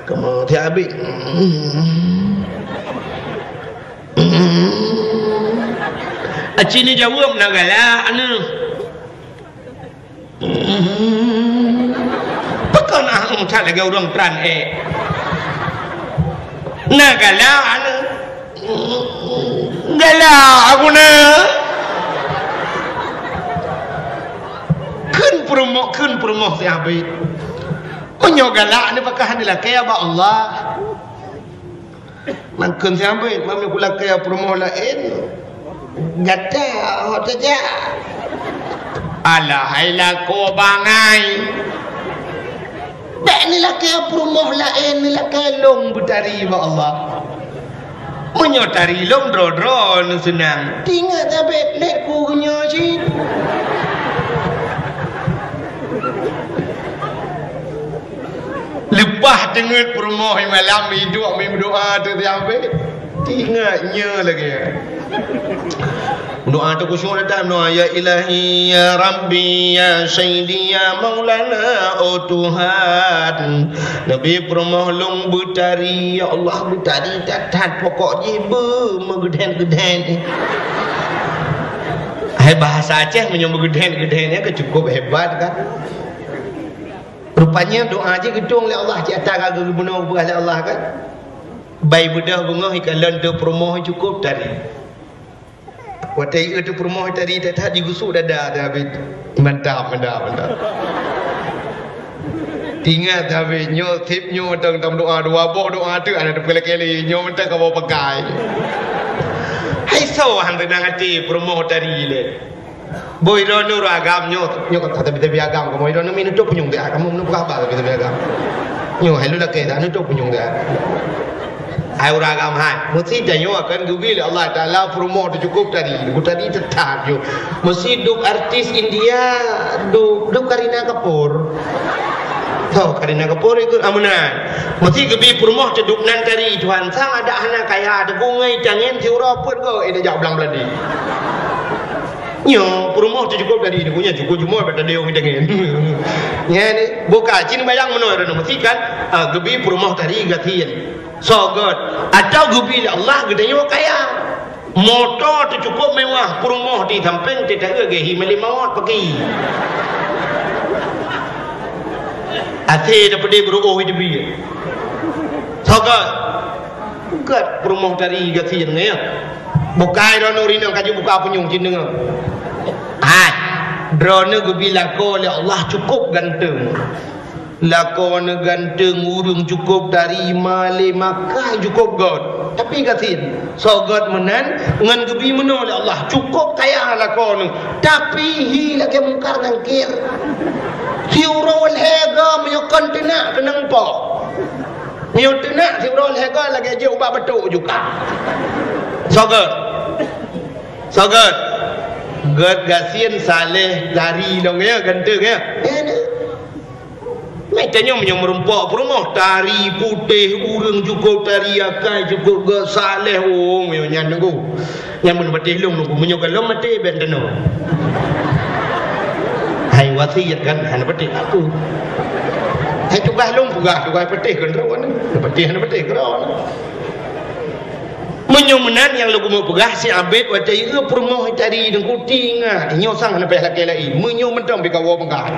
Kamoe tiap abéh. Aci neujaweueb na galak neuh. Pakon ah that lagèe ureueng pran ék. Na galak neuh. Galak aku na. Kheun peurumoh, kheun peurumoh si Abid. Meunyoe galak neuh pakon hana lakèe bak Allah. Mangkheun si Abid, meunyoe kulakèe peurumoh laén. Gata hot saja. Alah hai lakoe bangai. Bèk neulakèe peurumoh laén, neulakèe lôn beutari bak Allah. Meunyoe tari lôn droe-droe neuseunang. Tingat sabé lé ku nyoe cit. Leupah teungeut peurumoh malam iduek meudoa teuh sabé. Tingat nyoe lagèe. Doa tu khusyuk datang doa, "Ya Ilahi, ya Rabbi, ya Sayyidi, ya Maulana, oh Tuhan." Neubi peurumoh lôn beutari, ya Allah, beutari that-that, pokok jih beu meugeudhen-geudhen. Hai bahasa Aceh meunyoe meugeudhen-geudhen nyan ka cukup hebat kan. Rupanya doa jih geutueng lé Allah, cit ata ka geubunoe geupeugah lé Allah kan. Bai beudôh beungoh ikalon teuh peurumoh cukup tari. Watèe ié teuh peurumoh tari that-that jigusuk dada teuh Abid. Mantap, mantap, mantap. Tingat teuh Abid, nyoe sép nyoe mantong tam doa, dua boh doa teuh hana teupeulakèe lé, nyoe mantong kamoe pakai. Hai soe han teunang até peurumoh tari lé. Boh droeneuh ureueng agam nyoe, nyoe ka tabi-tabi agam kamoe droeneuh mi neutôp punyueng teuh, kamoe meuneupeue haba tabi-tabi agam. Nyoe hai lôn lakèe dah neutôp punyueng teuh. Hai ureueng agam hai, meusi tanyoe akan geubi lé Allah Taala peurumoh teuh cukup tari, tari teutap nyoe. Meusi duek artis India, duek, duek Kareena Kapoor. Soe Kareena Kapoor ikôt ameunan. Meusi geubi peurumoh teuh duek nan tari Tuhan sang adak hana kaya teuh gungai tangen siuroe peuet goe eh jak blang beuladi. Nyoe peurumoh teuh cukôp tadi, nyoe cukôp jumoe bak tadi ureueng tangen. Nyan, buka cit bayang meunoe droeneuh meusikan, ah, geubi peurumoh tadi gasien. Soe göt? Atau geubi lé Allah geutanyoe kaya. Moto teuh cukôp mewah, peurumoh di sampéng teuh taeu geuhi malée mawöt paki. Até tapeudeh beuruoh di teubiet. Soe göt? Göt peurumoh tadi gasien nyan. Bukai droeneuh rinong kaju buka punyueng cit deungoe. Hai, droeneuh geubi lakoe lé Allah cukôp ganteng. Lakoe neuh ganteng, ureueng cukôp tari, malée makai cukôp göt. Tapi gasien, soe göt meunan ngon geubi meunoe lé Allah, cukôp kaya lakoe neuh. Tapi hi lagée Mungkar Nangkir. Siuroe lhée goe meunyoe kon teunak keunong po. Meunyoe teunak siuroe lhée goe lagée jeuet ubak batuk juga. Soe göt? Soe göt? Göt gasien saleh tari lom ya, ganteng ya. Meutanyoe meunyoe meurumpok peurumoh, tari putéh, ureueng cukôp tari, akai cukôp göt, saleh, oh, meunyoe nyan nunggu. Nyan meunyoe patéh lôn nunggu, meunyoe gohlom maté ben teunoe. Hai wasiet kan, hana patéh aku. Hai tugaih lôn peugah, tugaih patéh keudroe, patéh hana patéh keudroe. Meunyoe meunan nyang lôn keumeung peugah, si Abed watée ieu peurumoh tari deungon kuti ingat, nyoe sang hana payah lakée laén. Meunyoe mantong bikawoe peugah.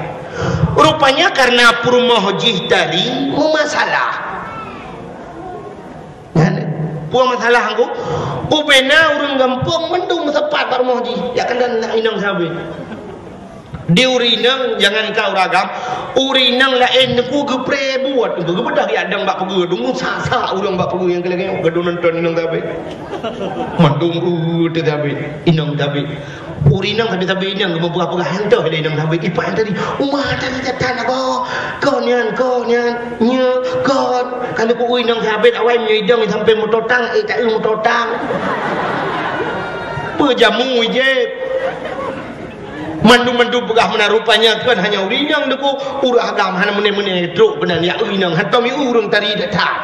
Rupanya kareuna peurumoh jih tari meumasalah. Nyan, peue masalah angku? Ubena ureueng gampông mandum meusapat bak rumoh jih, jak keunan inong si Abed. Di ureueng inong, jangankan ureueng agam, ureueng inong laén nyoe geupreh buet, geubeudoh jak dong bak peugöt, deungon sak-sak ureueng bak peugöt nyang keu lagée nyoe, geudoe nonton inong si Abed. Mandum, uh, teuh si Abed, inong si Abed. Ureueng inong sabe-sabe inong geumeupeugah-peugah, han toh lé inong si Abed, ipak tadi, uma tadi tatan apa? Kon nyan, kon nyan, nyoe, kon. Ka lheueh ku inong si Abed awai meunyoe idong sampoe meutotang, eh, taeu meutotang. Peue jamu ijép? Mandum-mandum peugah meunan, rupanya kon hanya ureueng inong deungon ureueng agam hana meuné-meuné trok keunan jak ureueng inong, hantom ureueng tari that-that.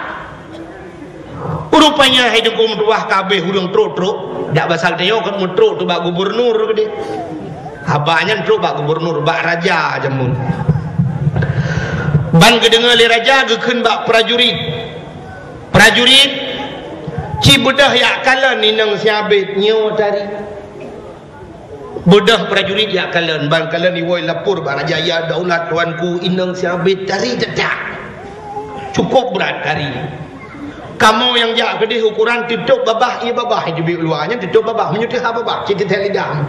Rupanya hai deungon meutuwah ka abéh ureueng trok-trok, dak basa geutanyoe kon meutrok teuh bak gubernur keudeh. Haba nyan trok bak gubernur, bak raja jameun. Ban geudeungoe lé raja geukheun bak prajurit. Prajurit, ci beudôh jak kalon inong si Abed nyoe tari. Beudôh prajurit jak kalon, ban kalon iwoe lapor bak raja, "Ya daulat tuanku, inong si Abed tari that-that. Cukôp brat tari. Kamoe nyang jak keudeh ukoran teutôp babah, ié babah, ié teubiet luwa nyan teutôp babah, meunyoe teuhah babah, cit teuthèe lidah."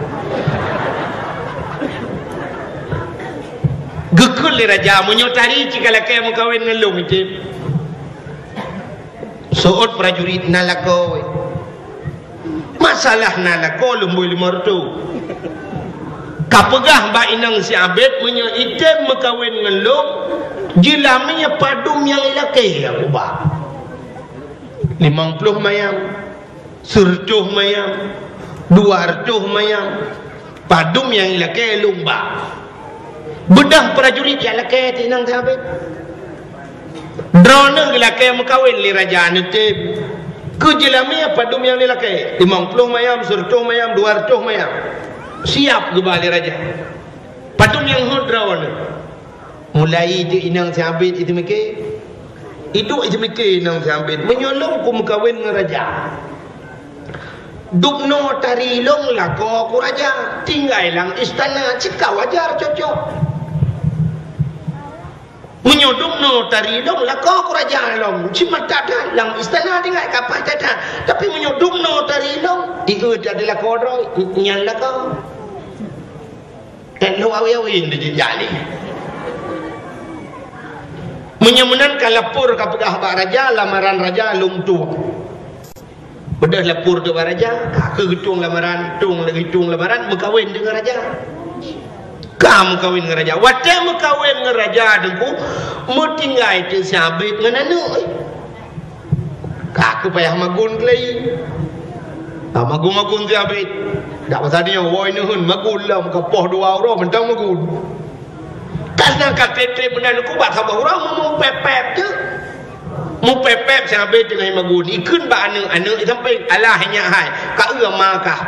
Geukheun lé raja, "Meunyoe tari ci ka lakée meukawen ngon lôn, item." Seuôt prajurit, "Na lakoe." "Masalah na lakoe lôn bri lima reutôh. Ka peugah bak inong si Abed meunyoe item meukawen ngon lôn, jeulamé padum nyang ilakée aku ba. Limong ploh mayam, seureutôh mayam, dua reutôh mayam. Padum nyang ilakée lôn ba." Beudôh prajurit jak lakée teuh inong si Abed. Droeneuh geulakée meukawen lé raja neutem. Keu jeulamé padum nyang ilakée? Limong ploh mayam, seureutôh mayam, dua reutôh mayam. Siap geuba lé raja. Padum nyang hot droeneuh? Mulai teuh inong si Abed iteumike. Iduek iteumike inong si Abed. Meunyoe lôn kumeukawen ngon raja, dubnoe tari lôn lakoe ku raja, tinggai lam istana cit ka wajar cocok. Meunyoe dubnoe tari lôn lakoe ku raja lôn, cit mantap that lam istana tinggai ka paih that-that. Tapi meunyoe dubnoe tari lôn, ieu jadi lakoe droe, nyan lakoe. Ék lôn awe-awe di jih jak lé. Meunyoe meunan ka lapor ka peugah bak raja, lamaran raja lôn tueng. Beudôh lapor teuh bak raja, ka kheueh geutueng lamaran, tueng lagée tueng lamaran, meukawen deungon raja. Ka meukawen ngon raja. Watée meukawen ngon raja teungku, meutinggai teuh si Abed ngon aneuk. Ka kheueh payah magun keulai. Ka magun-magun si Abed. Dak pasal nyoe, woe neuheun magun lom, ka poh dua uroe mantong magun. Ka seunan ka treb-treb meunan ku bak saboh uroe meupép-pép teuh. Meupép-pép si Abed teungoh magun. Ikheun bak aneuk-aneuk di sampéng, "Alah nyak hai, ka eu ma kah."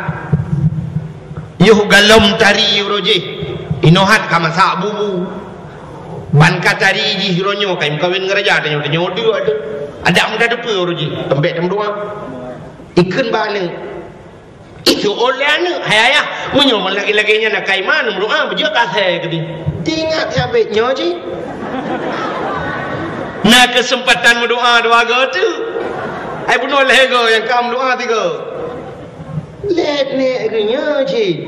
Yoh galom tari uroe jih, inoe hat ka masak bubu. Ban ka tari jih uroe nyoe ka meukawen ngon raja, tanyoe-tanyoe dua tu. Adak muda depe uroe jih, teumpek teumeudoa. Ikheun bak aneuk. Itu oleh aneuk, "Hai ayah, meunyoe lagèe-lagèe nyan na kaiman, meudoa beujeuet ka asèe keudéh." Teuingat sabe nyoe jih. Na keuseumpatan meudoa dua go tu. Hai bunoe lhèe go nyang ka meudoa tiga. Lét nèk geuh nyoe cit.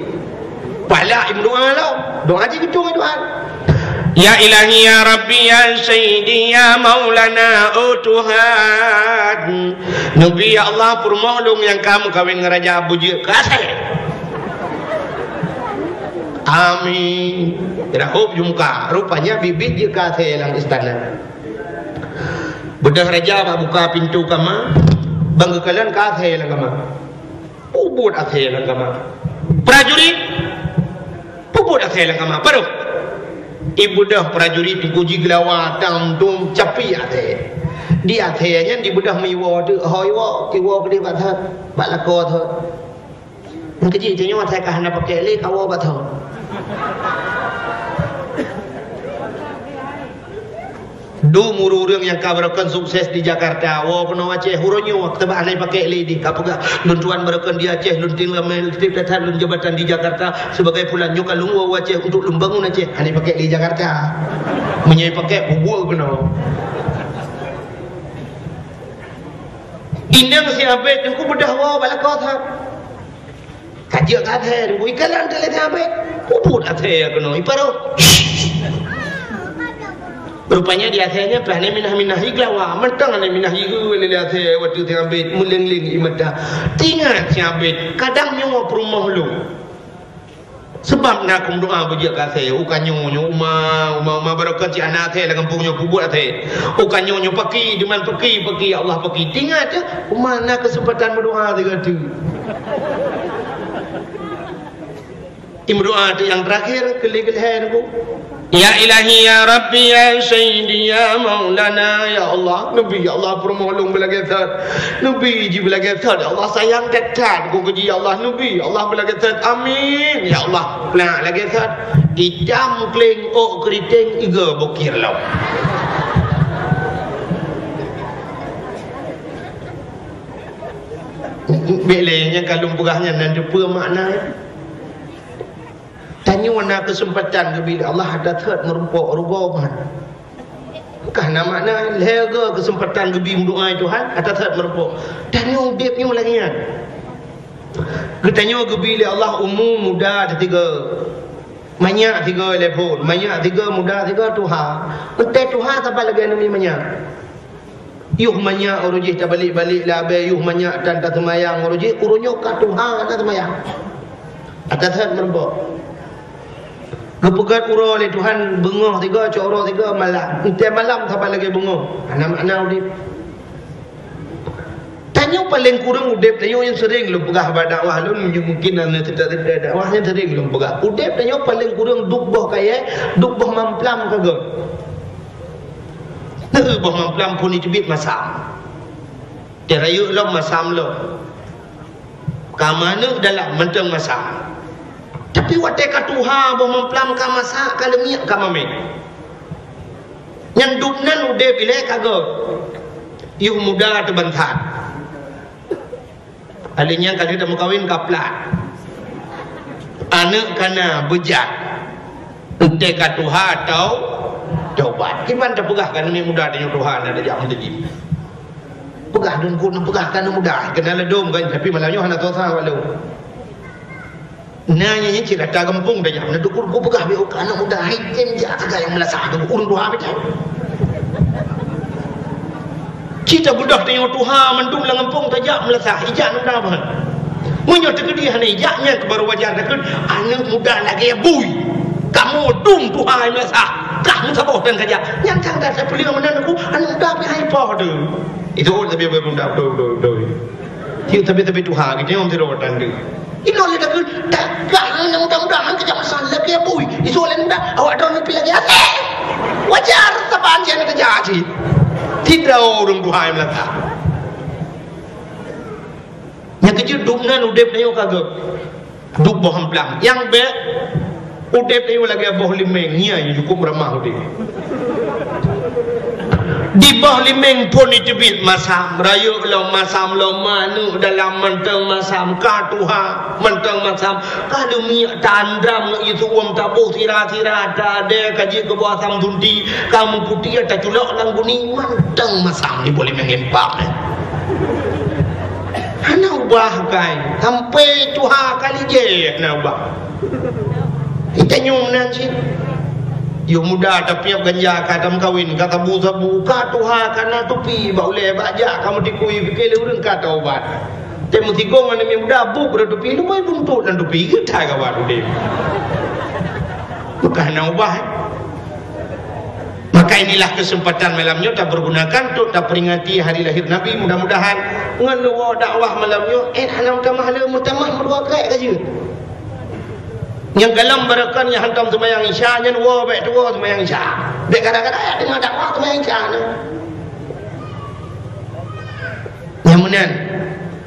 Palak imeudoa lom. Doa cit geutung doa. Ya Ilahi, ya Rabbi, ya Sayyidi, ya Maulana, oh Tuhan. Neubi, ya Allah, peurumoh lôn nyang ka meukawen ngon raja beujeuet keu asèe. Amin. Rahop jumka. Rupanya bit-bit jeuet keu asèe lam istana. Beudôh raja bak buka pintoe kama, ban geukalon keu asèe lam kama. Peubuet asèe lam kama. Prajurit, peubuet asèe lam kama. Padum. Ibeudôh prajurit teungku jigeulawa tam dum capi asèe. Di asèe nyan dibeudôh meuiwoe teuk, ho iwoe, iwoe keudéh bak that, bak lakoe that. Nyang keujih tanyoe asèe ka hana pakèk lé, kawoe bak that. Dum ureueng-ureueng nyang ka barokon sukses di Jakarta, woe keunoe Aceh, uroe nyoe teuma hana pakèk lé di ka peugah, "Lôn tuan barokon di Aceh, lôn tinggai meulitik that lôn jabatan di Jakarta sebagai fulan nyoe ka lôn woe Aceh untuk lôn bangun Aceh." Hana pakèk lé Jakarta. Meunyoe pakèk, peubuet keunoe. Inong si Abed teungku beudôh woe bak lakoe that. Ka jeuet keu asèe, ikalon teuh lé si Abed. Peubuet asèe keunoe, iparoh. Rupanya di asèe nyan pih aneuk minah-minah igeulawa. Mantong aneuk minah igeue lé asèe watèe si Abed meuleng-leng ie mata. Teuingat si Abed, kadang nyoe peurumoh lôn. Seubab na keu meudoa beujeuet keu asèe, u ka nyoe, nyoe uma, uma, uma barokon cit hana asèe lam gampông nyoe peubuet asèe. U ka nyoe, nyoe paki, diman paki, paki, ya Allah paki. Teuingat teuh, uma na keuseumpatan meudoa sigoe teuk. Imeudoa teuk nyang teurakhir, keu lhèe-keu lhèe teungku. Ya Ilahi, ya Rabbi, ya Sayyidi, ya Maulana, ya Allah, neubi, ya Allah, peurumoh lôn beulagèe that. Neubi jih beulagèe that, ya Allah, sayang that-that keu jih, ya Allah, neubi, ya Allah, beulagèe that. Amin, ya Allah. Nah, lagèe that. Itam kleng ôk keuriteng iga bukir lom. Bèk lé nyang ka lôn peugah nyan nan teupeue makna. Tanyoe na keuseumpatan geubi lé Allah, ata that meurumpok rugoe ban. Ka na makna lhèe go keuseumpatan geubi meudoa Tuhan, ata that meurumpok. Tanyoe udép nyoe lagèe nyan. Geutanyoe geubi lé Allah umu muda teuh tiga. Manyak tiga lé phon, manyak tiga, muda tiga, tuha. Eunteuk tuha saban lagèe aneuk miet manyak. Yoh manyak uroe jih tabalek-balek lam abèe, yoh manyak tan taseumayang uroe jih, uroe nyoe ka tuha hana seumayang. Ata that meurumpok. Geupeugöt uroe lé Tuhan beungoh tiga, cok uroe tiga malam. Eunteuk malam saban lagèe beungoh. Hana makna udép. Tanyoe paleng kureueng udép tanyoe nyang seuring lôn peugah bak dakwah lôn, mungkin hana teuta-teuta dakwah nyang seuring lôn peugah. Udép tanyoe paleng kureueng duek boh kayèe, duek boh mamplam ka göt. Neu boh mamplam phôn jiteubiet masam. Teurayeuk lom masam lom. Ka manök dalam mantong masam. Tapi watèe ka tuha boh mamplam ka masak, ka leumiek, ka mamèh. Nyang duek nan udép ilèe ka göt. Yoh muda teuh ban that. Alèh nyan ka lheueh tameukawen ka plat. Aneuk ka na beujat. Eunteuk ka tuha tau tobat. Kiban tapeugah ka aneuk muda tanyoe tuha na tajak meuteujih. Peugah dum keuneuk peugah ka aneuk muda. Keunan ladôm kan, tapi malam nyoe hana tuha walau. Na nyan cit rata gampông dah nyan. Na dukur ku peugah beu ka aneuk muda hai tem jak ka nyang meulasah tu ureueng tuha beu. Cit tabeudôh tanyoe tuha mandum lam gampông tajak meulasah, ijak aneuk muda ban. Meunyoe teukeudi hana ijak nyan keu baru wajar takheun aneuk muda lagèe bui. Kamoe dum tuha hai meulasah, kah meusaboh tan kajak. Nyan sang dah tapeuleueng meunan aku aneuk muda pih hai poh tu. Itu oh tapi beu muda betul betul betul. Cit tapi tapi tuha gitu nyang sidroe tan tu. Inoe lé takheun, "Takah, mudah-mudahan kejak masa lagèe bui." Isu laén muda, awak droeneuh pih lagèe asèe. Wajar saban jih hana teujadi. Sidroe ureueng tuha nyang meulasah. Nyang keujeuet dum nan udép tanyoe ka göt. Duek boh amplang. Nyang bèk, udép tanyoe lagèe boh limeng, nyan cukôp ramah udép. Di boh limeng phôn jiteubiet masam, rayeuk lom masam, lom aneuk dalam mantong masam, ka tuha mantong masam, ka leumiek ta-andram ngon ié su'uem, taboh sira-sira, ta-adèe ka jeuet keu boh asam sunti, ka meuputéh, taculok lam guni, mantong masam di boh limeng limpak nyan. Hana ubah kai, sampai tuha kali jih hana ubah. Geutanyoe meunan cit. Yôh muda tapiep ganja, ka tameukawen, ka sabu-sabu, ka tuha, ka na tupi bak ulèe, bak jak, ka meutikui, pike lé ureueng ka taubat. Teuh meusigong aneuk muda, buet rot tupi, lumbôi buntot lam tupi, geutai kawan udép. Maka hana ubah, eh. Maka inilah kesempatan malam nyoe tapergunakan untuk taperingati hari lahir Nabi. Mudah-mudahan ngon neuwoe dakwah malam nyoe, eh, hana meutamah le, meutamah meudua krek ka jeuet. Nyang galom barokon nyang hantom seumayang Isya, nyan woe bèk tuwoe seumayang Isya. Bèk kadang-kadang ya teungoh dakwah seumayang Isya nyoe. Nyang meunan,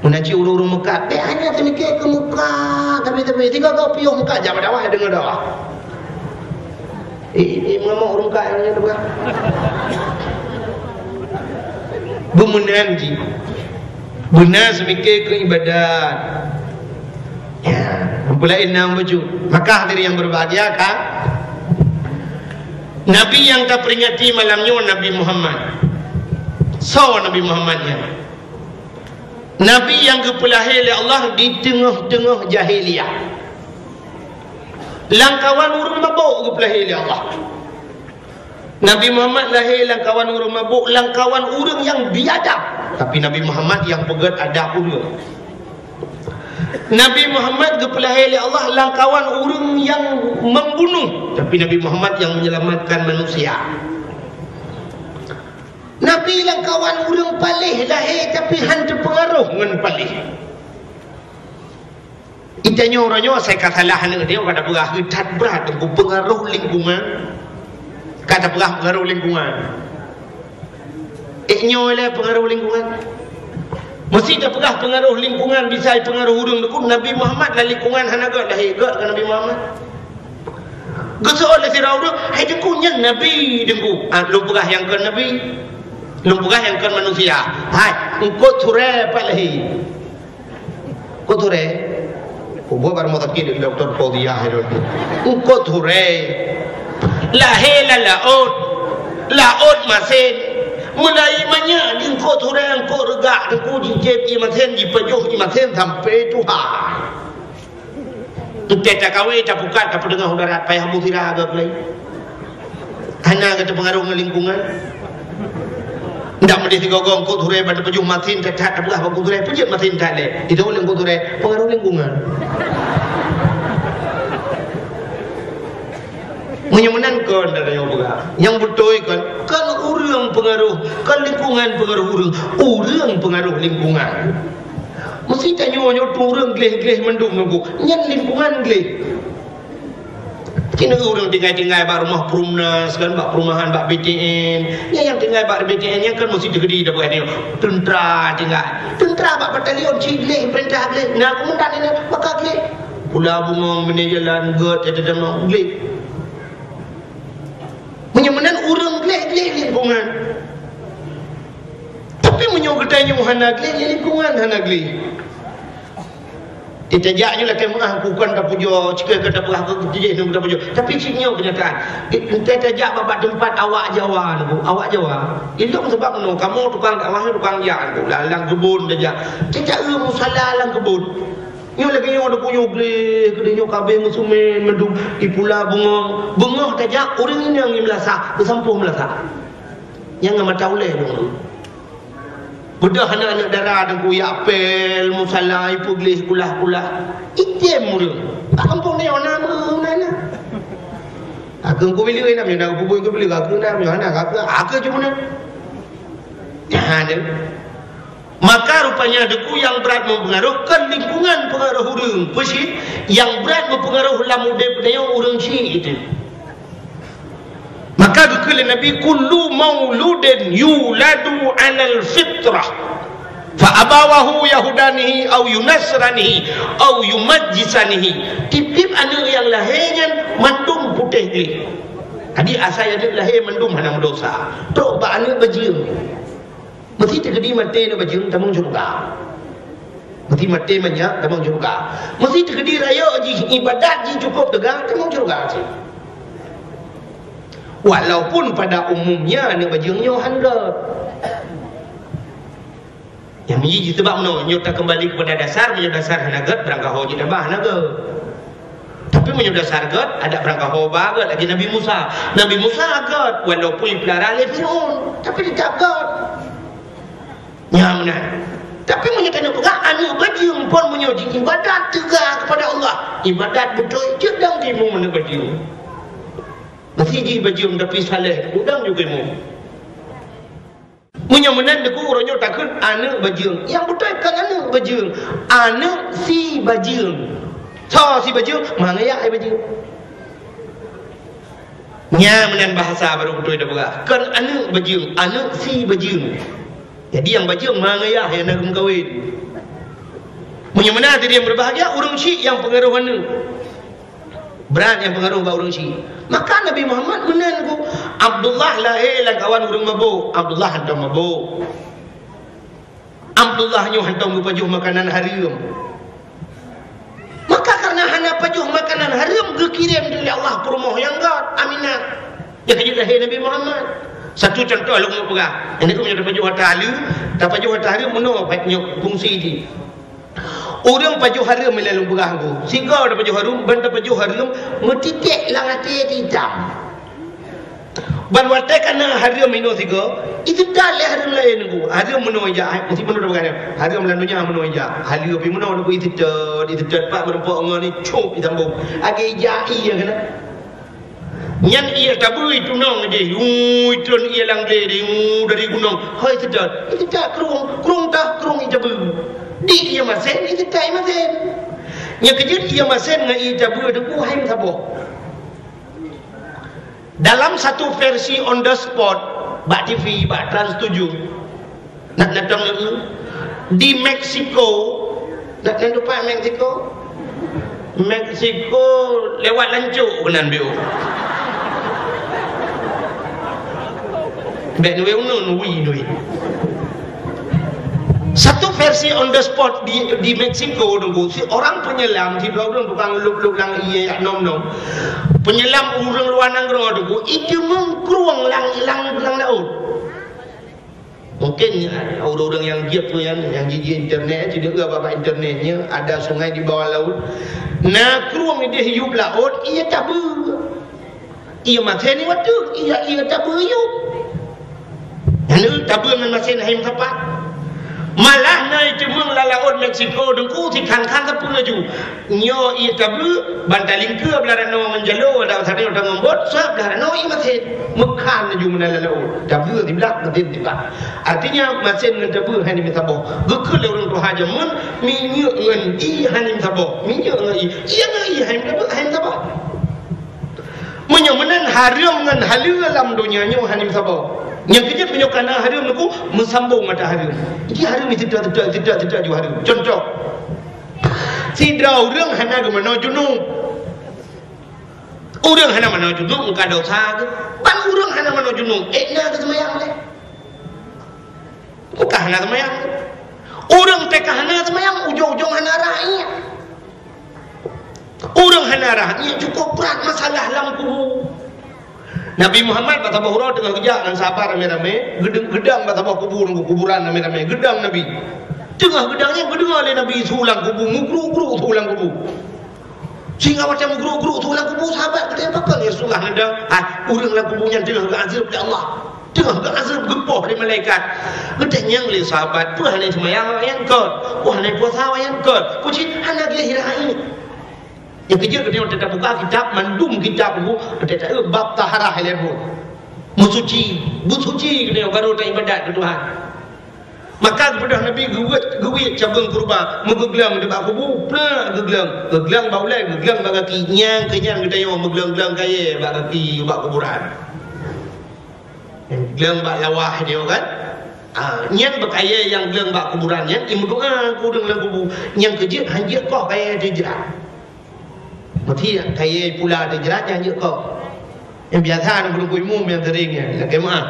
meunan cit ureueng-ureueng meukat, bèk hana teumikir keu muka, tapi-tapi tiga kau piôh muka, jak bak dakwah, deungoe dakwah. Eh, eh, eh, mengamuk ureueng meukat nyang tu, kan? Beumeunan jih. Beuna seumikir keu ibadat. Ya, peulaén na bacut. Maka hadirin yang berbahagia, kan? Nabi nyang taperingati malam nyoe Nabi Muhammad. Soe Nabi Muhammad nyan? Nabi nyang geupeulahé lé Allah di teungoh-teungoh jahiliyah. Lamkawan ureueng mabök geupeulahé lé Allah. Nabi Muhammad lahé lamkawan ureueng mabök, lamkawan ureueng nyang biadab. Tapi Nabi Muhammad nyang peugèt adab ureueng. Nabi Muhammad geupeulahé lé Allah lamkawan ureueng nyang membunuh. Tapi Nabi Muhammad nyang menyelamatkan manusia. Nabi lamkawan ureueng paléh lahé, tapi han teupeungaroh ngon paléh. Geutanyoe uroe nyoe asai ka salah aneuk tanyoe ka tapeugah, that brat teungku, peungaroh lingkungan. Ka tapeugah peungaroh lingkungan. Eh, nyoe lé peungaroh lingkungan. Meusé tapeugah peungaroh lingkungan, bisa peungaroh ureueng teungku. Nabi Muhammad lam lingkungan hana gèt lahé, gèt keu Nabi Muhammad. Geuseuôt lé sidroe ureueng, "Hai teungku, nyan nabi teungku." Ah, lôn peugah nyang kon nabi. Lôn peugah nyang kon manusia. Hai, eungkôt surée pat lahé. Eungkôt surée. Kubu baru mau sakit dari doktor Fauziah itu. Eungkôt surée. Lahé lam laôt. Laôt masen. Mulai manyak di eungkôt surée, eungkôt reugak, teungku jicép ié masen, jipajoh ié masen sampai tuha. Teuntèe takawe, tapukat, tapeuteungoh u darat, payah bu sira geuh lé. Hana geuh teupeungaroh ngon lingkungan. Ndak meudeh sigoe-goe eungkôt surée ban teupajoh masin that-that, tapeugah bak eungkôt surée, peujeuet masin that lé. Itu oleh eungkôt surée, peungaroh lingkungan. Meunyoe meunan kon, dak tanyoe peugah. Nyang beutôi kon, kon ureueng peungaroh, kon lingkungan peungaroh ureueng. Ureueng peungaroh lingkungan. Meusé tanyoe nyoe tu ureueng gleh-gleh mandum nunggu. Nyan lingkungan gleh. Cina ureueng tinggai-tinggai bak rumoh Perumnas kan, bak perumahan, bak B T N. Nyan nyang tinggai bak B T N nyan kan meusé teukeudi dak buet nyoe. Teuntra tinggai. Teuntra bak batalion cit gleh, peurintah gleh. Na komandan nyan maka gleh. Pula bungong, bini jalan, gèt, ya, teudamong, gleh. Meunyoe meunan ureueng gleh-gleh lingkungan. Tapi meunyoe geutanyoe hana gleh, ya lingkungan hana gleh. Teutajak nyoe lakèe meu'ah, bukan tapujoe, cukôp ka tapeugah keu tijih nyoe tapujoe. Tapi cit nyoe keunyataan. Teutajak bak teumpat awak Jawa nyoe, awak Jawa. Ilong sabab nyoe, kamoe tukang dakwah, tukang jak nyoe, lam keubon tajak. Tajak musala lam keubon. Nyoe lagèe nyoe, ada kuyup gleh, keudeh nyoe kabeh meusumen, mandum ipula bungong. Beungoh tajak, ureueng inong i meulasah, beusampoh meulasah. Nyang ngon mata ulèe dong tu. Beudôh aneuk-aneuk dara dong ku, yak pèl, musala, ipeugleh, kulah-kulah. Item ureueng. Bak kampung nyoe na meunan na. Aku ku bilik na, na ku bubui ku bilik, aku na, na, aku, aku cuma na. Jangan deh. Maka rupanya deungon nyang brat meupeungaroh kon lingkungan peungaroh ureueng. Peue cit? Nyang brat meupeungaroh lam udép tanyoe ureueng cit itu. Maka geukheun lé Nabi, "Kullu mauludin yuladu 'alal fitrah." Fa abawahu yahudanihi au yunasranihi au yumajjisanihi. Tieb-tieb aneuëk nyang lahé nyan mandum putéh gleh. Jadi asai aneuëk lahé mandum hana meudosa. Trok bak aneuëk bajeueng. Meusé teukeudi maté aneuëk bajeueng tamong syeuruga. Meusé maté manyak tamong syeuruga. Meusé teukeudi rayeuk jih, ibadat jih cukôp teuga, tamong syeuruga cit. Walaupun pada umumnya aneuëk bajeueng nyoe han gét. Nyang miji jih, sebab meunoe, nyoe takeumbali keupada dasar, meunyoe dasar hana gét, beurangkaho jih taba hana gét. Tapi meunyoe dasar gét, adak beurangkaho ba gét lagée Nabi Musa. Nabi Musa gét, walaupun jipeulara lé Fir'aun, tapi teutap gét. Nyan meunan. Tapi meunyoe tanyoe peugah aneuëk bajeueng phon meunyoe jiibadat teuga keupada Allah, ibadat beutôi jeuet dang timu aneuëk bajeueng. Meusé jih bajeueng tapi saleh, udang juga timu. Meunyoe meunan teungku, uroe nyoe takheun aneuëk bajeueng. Nyang beutôi kon aneuëk bajeueng, aneuëk si bajeueng. Soe si bajeueng? Ma ngayah si bajeueng. Nyan meunan bahasa barô beutôi tapeugah. Kon aneuëk bajeueng, aneuëk si bajeueng. Jadi nyang bajeueng ma ngayah nyang na geumeukawen. Meunyoe meunan hadirin berbahagia, ureuëng syiek nyang peungaroh aneuëk. Brat nyang peungaroh bak ureuëng syiek. Maka Nabi Muhammad meunan ku, Abdullah lahé lamkawan ureuëng mabôk, Abdullah hantom mabôk. Abdullah nyoe hantom geupajoh makanan hareuem. Maka kareuna hana pajoh makanan hareuem, geukirém lé Allah peurumoh nyang gét, Aminah. Nyang ka jeuet lahé Nabi Muhammad. Satu contoh lôn peugah. Nyang nyoe tapajoh ata hareuem, tapajoh ata hareuem meunoe, nyoe fungsi jih. Ureuëng pajoh hareuem ilée lôn peugah ku. Sigoe tapajoh hareuem, ban tapajoh hareuem, meutitek lam até itam. Ban watée ka na hareuem inoe sigoe, iteutat lé hareuem laén ku. Hareuem meunoe ijak, meusti meunoe tapeugah nyan. Hareuem lam donya meunoe ijak. Haleue pih meunoe ku iteutat, iteutat pat meurumpok ngon ni, cop itambong. Lagée ijak ié keunan. Nyan ié tabeue itunong jih, ui, tron ié lam glé di, u, dari gunong. Hoi, iteutat, iteutat krueng, krueng tah, krueng ié tabeue. Di ié masén, iteutat ié masén. Nyang keujeuet ié masén ngon ié tabeue teungku hai meusaboh. Dalam satu versi on the spot, bak T V, bak Trans tujuh, Nak natong ngon di Meksiko, nak, nak tupat Meksiko? Meksiko lewat lancok keunan biôh. Bèk nui unun, wi nui. Satu versi on the spot di, di Meksiko dulu, si orang penyelam, si dua orang tukang lup-lup lang ié yak nom-nom. Penyelam ureuëng luwa nanggroe dulu, itu mengkrueng lang, lang, lang laôt. Mungkin ureuëng-ureuëng nyang jeuet peue nyan, nyang jijak internet, sideuek bak internet nyan, ada sungai di bawah laut. Na krueng ideh yup laôt, ié tabeue. Ié masén nyoe watèe, ié, ié tabeue yup. Nyan tabeue ngon masén hai meusapat. Malah na iteumèe lam laôt Meksiko, teungku, si khan-khan sapeue laju. Nyoe ié tabeue, ban talingkeue blah ranoe ngon jaloe, dan sabe ngon bot, sablah ranoe ié masén. Meukhan laju meunan lam laôt. Tabeue siblah, masén siblah. Artinya, masén ngon tabeue hana meusaboh. Geukheun lé ureuëng tuha jameun, minyeuk ngon ié hana meusaboh. Minyeuk ngon ié. Ié ngon ié hana meusaboh, hana meusaboh. Meunyoe meunan hareuem ngon haleue lam donya nyoe hana meusaboh. Nyang keujeuet meunyoe ka na hareuem, teungku, meusambong mata hareuem. Jadi hareuem siteuk-siteuk, siteuk-siteuk ju hareuem. Contoh, sidroe ureuëng hana geumeunoe junub. Ureuëng hana meunoe junub, bukan dosa ke? Ban ureuëng hana meunoe junub, ék na geuseumayang lé? Bukan hana seumayang. Ureuëng teuka hana seumayang, ujong-ujong hana rhah ié. Ureuëng hana rhah ié cukôp brat masalah lam kubu. Nabi Muhammad bak saboh uroe teungoh geujak ngon sahabat ramé-ramé, geudang, geudang bak saboh kubu, kuburan ramé-ramé, geudang Nabi. Teungoh geudang nyan geudeungoe lé Nabi su lam kubu, meugruk-gruk su lam kubu. Sehingga watèe meugruk-gruk su lam kubu, sahabat geutanyong, "Pakon ya Rasulullah?" Geudang, "Ah, ureuëng lam kubu nyan teungoh geuazeueb lé Allah. Teungoh geuazeueb, geupoh lé malaikat." Geutanyong lé sahabat, "Peue hana seumayang awaknyan kon? Peue hana puasa awaknyan kon? Peue cit hana gleh rhah ié?" Nyang keujeuet geutanyoe tabuka kitab, mandum kitab buku, taeu bab taharah ilée buet. Meusuci, beusuci geutanyoe baru taibadat keu Tuhan. Maka geupeugah Nabi geuwét, geuwét cabeueng keureuba, meugeuglang nibak kubu, plak geuglang, geuglang bak ulée, geuglang bak gaki, nyang keunyan geutanyoe meuglang-glang kayée bak gaki, bak kuburan. Glang bak lawah nyoe kan? Ah, nyan beukayée nyang gleueng bak kuburan nyan, imeudoá keu ureuëng lam kubu. Nyang keujeuet hanjeuet koh kayée teuh jrat. Meuti kayée pula teuh jrat nyan hanjeuet koh. Nyang biasa na ureuëng imum nyang sering nyan, lakée meuáh.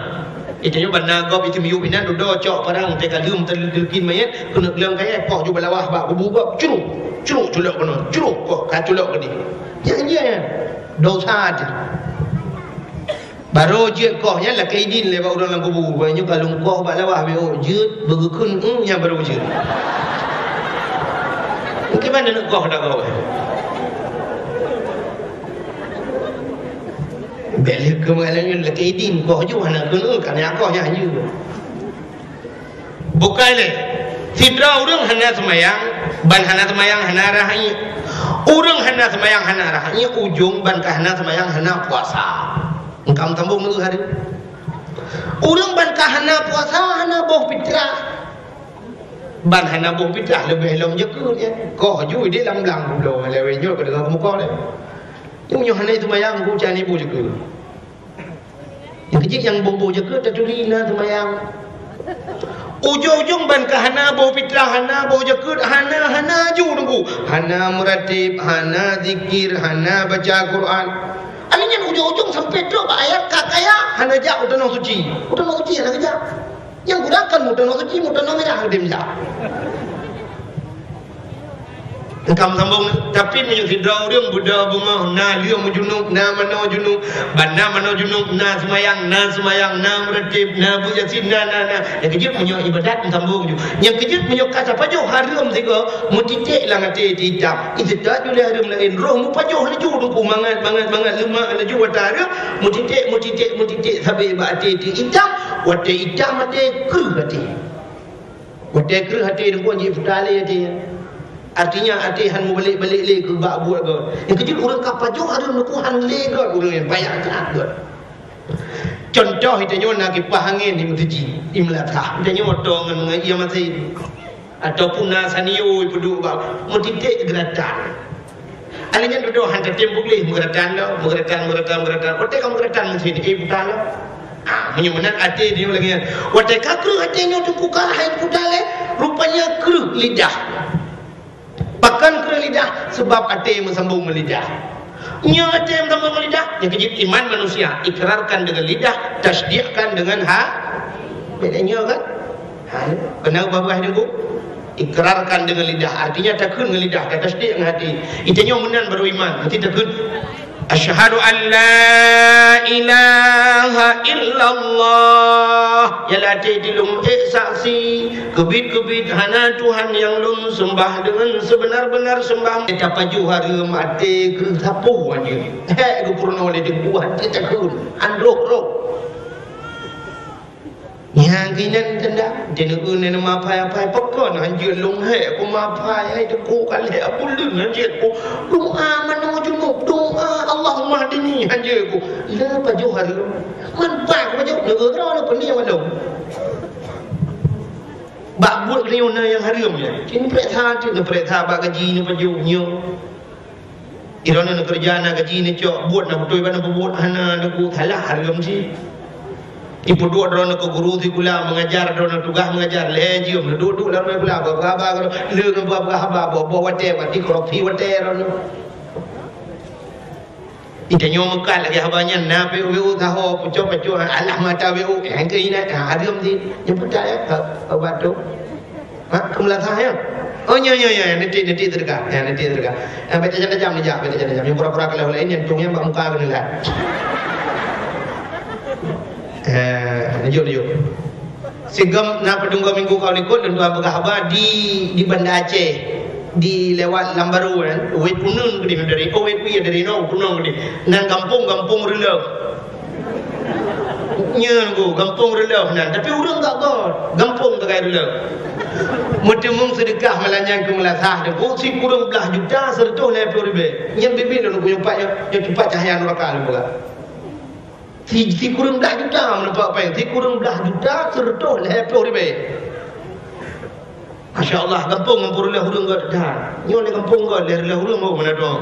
Itu nyoe ban na gob itu miyup inan dudoe cok parang teuka lheuem teuleukien mayét, keuneuk gleueng kayée, poh ju balawah bak kubu gob, cruk, cruk culok keunoe, cruk koh ka culok keudeh. Nyan, nyan, nyan. Dosa jih. Barô jeuet koh nyan lakée idin lé bak ureuëng lam kubu. Bak nyoe ka lôn koh bak lawah beu jeuet, beugeukheun, hmm, nyan barô jeuet. Mungkin mana nak koh dah koh. Bèk lé keu malam nyoe lakée idin koh ju hana kheun, ka na koh nyan ju. Bukai lé. Sidroe ureuëng hana seumayang, ban hana seumayang hana rhah ié. Ureuëng hana seumayang hana rhah ié, ujong ban ka hana seumayang hana puasa. Engkam sambong neu hari. Ureuëng ban ka hana puasa hana boh fitrah. Ban hana boh fitrah leubeh lom jakeuet nyan. Koh ju idéh lam blang bulo lewée nyoe ka deungoe muka lé. Nyoe hana seumayang ku cani boh jakeuet. Nyang keujeuet nyang boh-boh jakeuet taturi na seumayang. Ujong-ujong ban ka hana boh fitrah, hana boh jakeuet, hana, hana ju teungku. Hana meuratéb, hana zikir, hana baca Quran. Akhé nyan ujong-ujong sampai trok bak ayat ka kaya, hana jak u tanoh suci. U tanoh suci hana geujak. Nyang guna kan mu tanoh suci, mu tanoh mirah udeb jak. Engkam sambong, tapi meunyoe sidroe ureuëng beudôh beungoh, na lheueh meujunub, na manoe junub, ban na manoe junub, na seumayang, na seumayang, na meuratéb, na beuet Yasin, na, na, na. Nyang keujeuet meunyoe ibadat meusambong ju. Nyang keujeuet meunyoe ka tapajoh hareuem sigoe, meutiték lam até itam. Iseutôt ju lé hareuem laén, roh meupajoh laju teungku mangat, mangat, mangat leumah laju watée hareuem, meutiték, meutiték, meutiték sabe bak até itam, watée itam até kreueh até. Watée kreueh até teungku jih puta lé até. Artinya até han meubalek-balek lé keu bak buet gét. Nyang keujeuet ureuëng ka pajoh hareuem teungku han lé gét ureuëng nyang payah that gét. Contoh, geutanyoe na kipah angén di meuseujid, di meulasah. Geutanyoe moto ngon, ngon ié masin. Ataupun na sanio ipeuduek bak meutiték geuratan. Akhé nyan dudoe han tatem puléh, meugeuratan lom, meugeuratan, meugeuratan, meugeuratan. Watée ka meugeuratan meusén, eh, buta lom. Ah, meunyoe meunan até di lagée nyan. Watée ka kreueh até nyoe teungku ka hai buta lé, rupanya kreueh lidah. Pakon kreueh lidah? Sebab até meusambong ngon lidah. Nyoe até meusambong ngon lidah, nyang keujeuet iman manusia, ikrarkan dengan lidah, tasdikkan dengan ha-, beda nyoe kan? Ha, keunan babah nyoe, Bu. Ikrarkan dengan lidah, artinya takheun ngon lidah, tatasdik ngon até. Geutanyoe meunan baru iman, meusti takheun, "Asyhadu an la ilaha illallah." Nyang lam até lôn ék saksi, keubiet-keubiet hana Tuhan nyang lôn seumbah deungon seubeuna-beuna seumbah. Tapajoh hareuem até keu sapeue anjeue. Hék geupeurunoe lé teungku, até takheun, han roh-roh. Nyang keunan teuntang, teuneuk neuneuk mapai-apai, pakon hanjeuet lôn hék ku mapai, hai teungku ka lhée buleuen hanjeuet ku. Doa manoe junub, doa Allahumma hdini hanjeuet ku. Le pajoh hareuem. Man pai ku pajoh, neugeura le peuni wan lôn. Bak buet geutanyoe na nyang hareuem nyan. Cit neupareksa, cit neupareksa bak gaji neupajoh nyoe. Droeneuh neukeureuja na gaji neucok, buet na beutôi bak neupeubuet, hana neuku salah hareuem cit. Ipeuduek droeneuh keu guru sikula, meungajar droeneuh tugaih meungajar, lhée jeuem neuduek-duek lam rumoh sikula, bak haba, le ngon bak haba, boh-boh watée, bak di korupsi watée droeneuh. Geutanyoe meukat lagée haba nyan, na W O W O saho, pucok-pucok, alah mata W O, nyang keu inan, ha, hareuem cit. Nyang peucaya, ha, ha, bak tu. Ha, keu meulasah, ya? Oh, nyo, nyo, nyo, nanti, nanti sedekah. Ya, nanti sedekah. Ya, bèk tajam-tajam ni, jak, bèk tajam-tajam. Nyang pura-pura keu lawan laén, nyang cung nyang bak muka keuneuk lat. Eh, lanjut, lanjut. Sigom na peudeueng minggu ka likot, lôn tuan peugah haba di, di Banda Aceh, di lewat Lambaru kan, Wet Puneun keudéh dari, oh, Wet Wie dari no, Puneun keudéh. Nan gampông, Gampông Reuleuh. Nyan ku, Gampông Reuleuh nan, tapi ureueng gak got, gampông Tagai Reuleuh. Meuteumeung seudeukah malam nyan keu meulasah, ku sikureueng blah juta seureutôh lhèe plôh ribèe. Nyan bibi lôn ku nyoe pat, nyoe cupat cahya nuraka lôn peugah. Si, sikureueng blah juta meuneupak péng, sikureueng blah juta seureutôh lhèe plôh ribèe. Masya Allah, gampông, gampông Reuleuh ureueng got that. Nyoe lé gampông got, lé Reuleuh ureueng got meunan dong.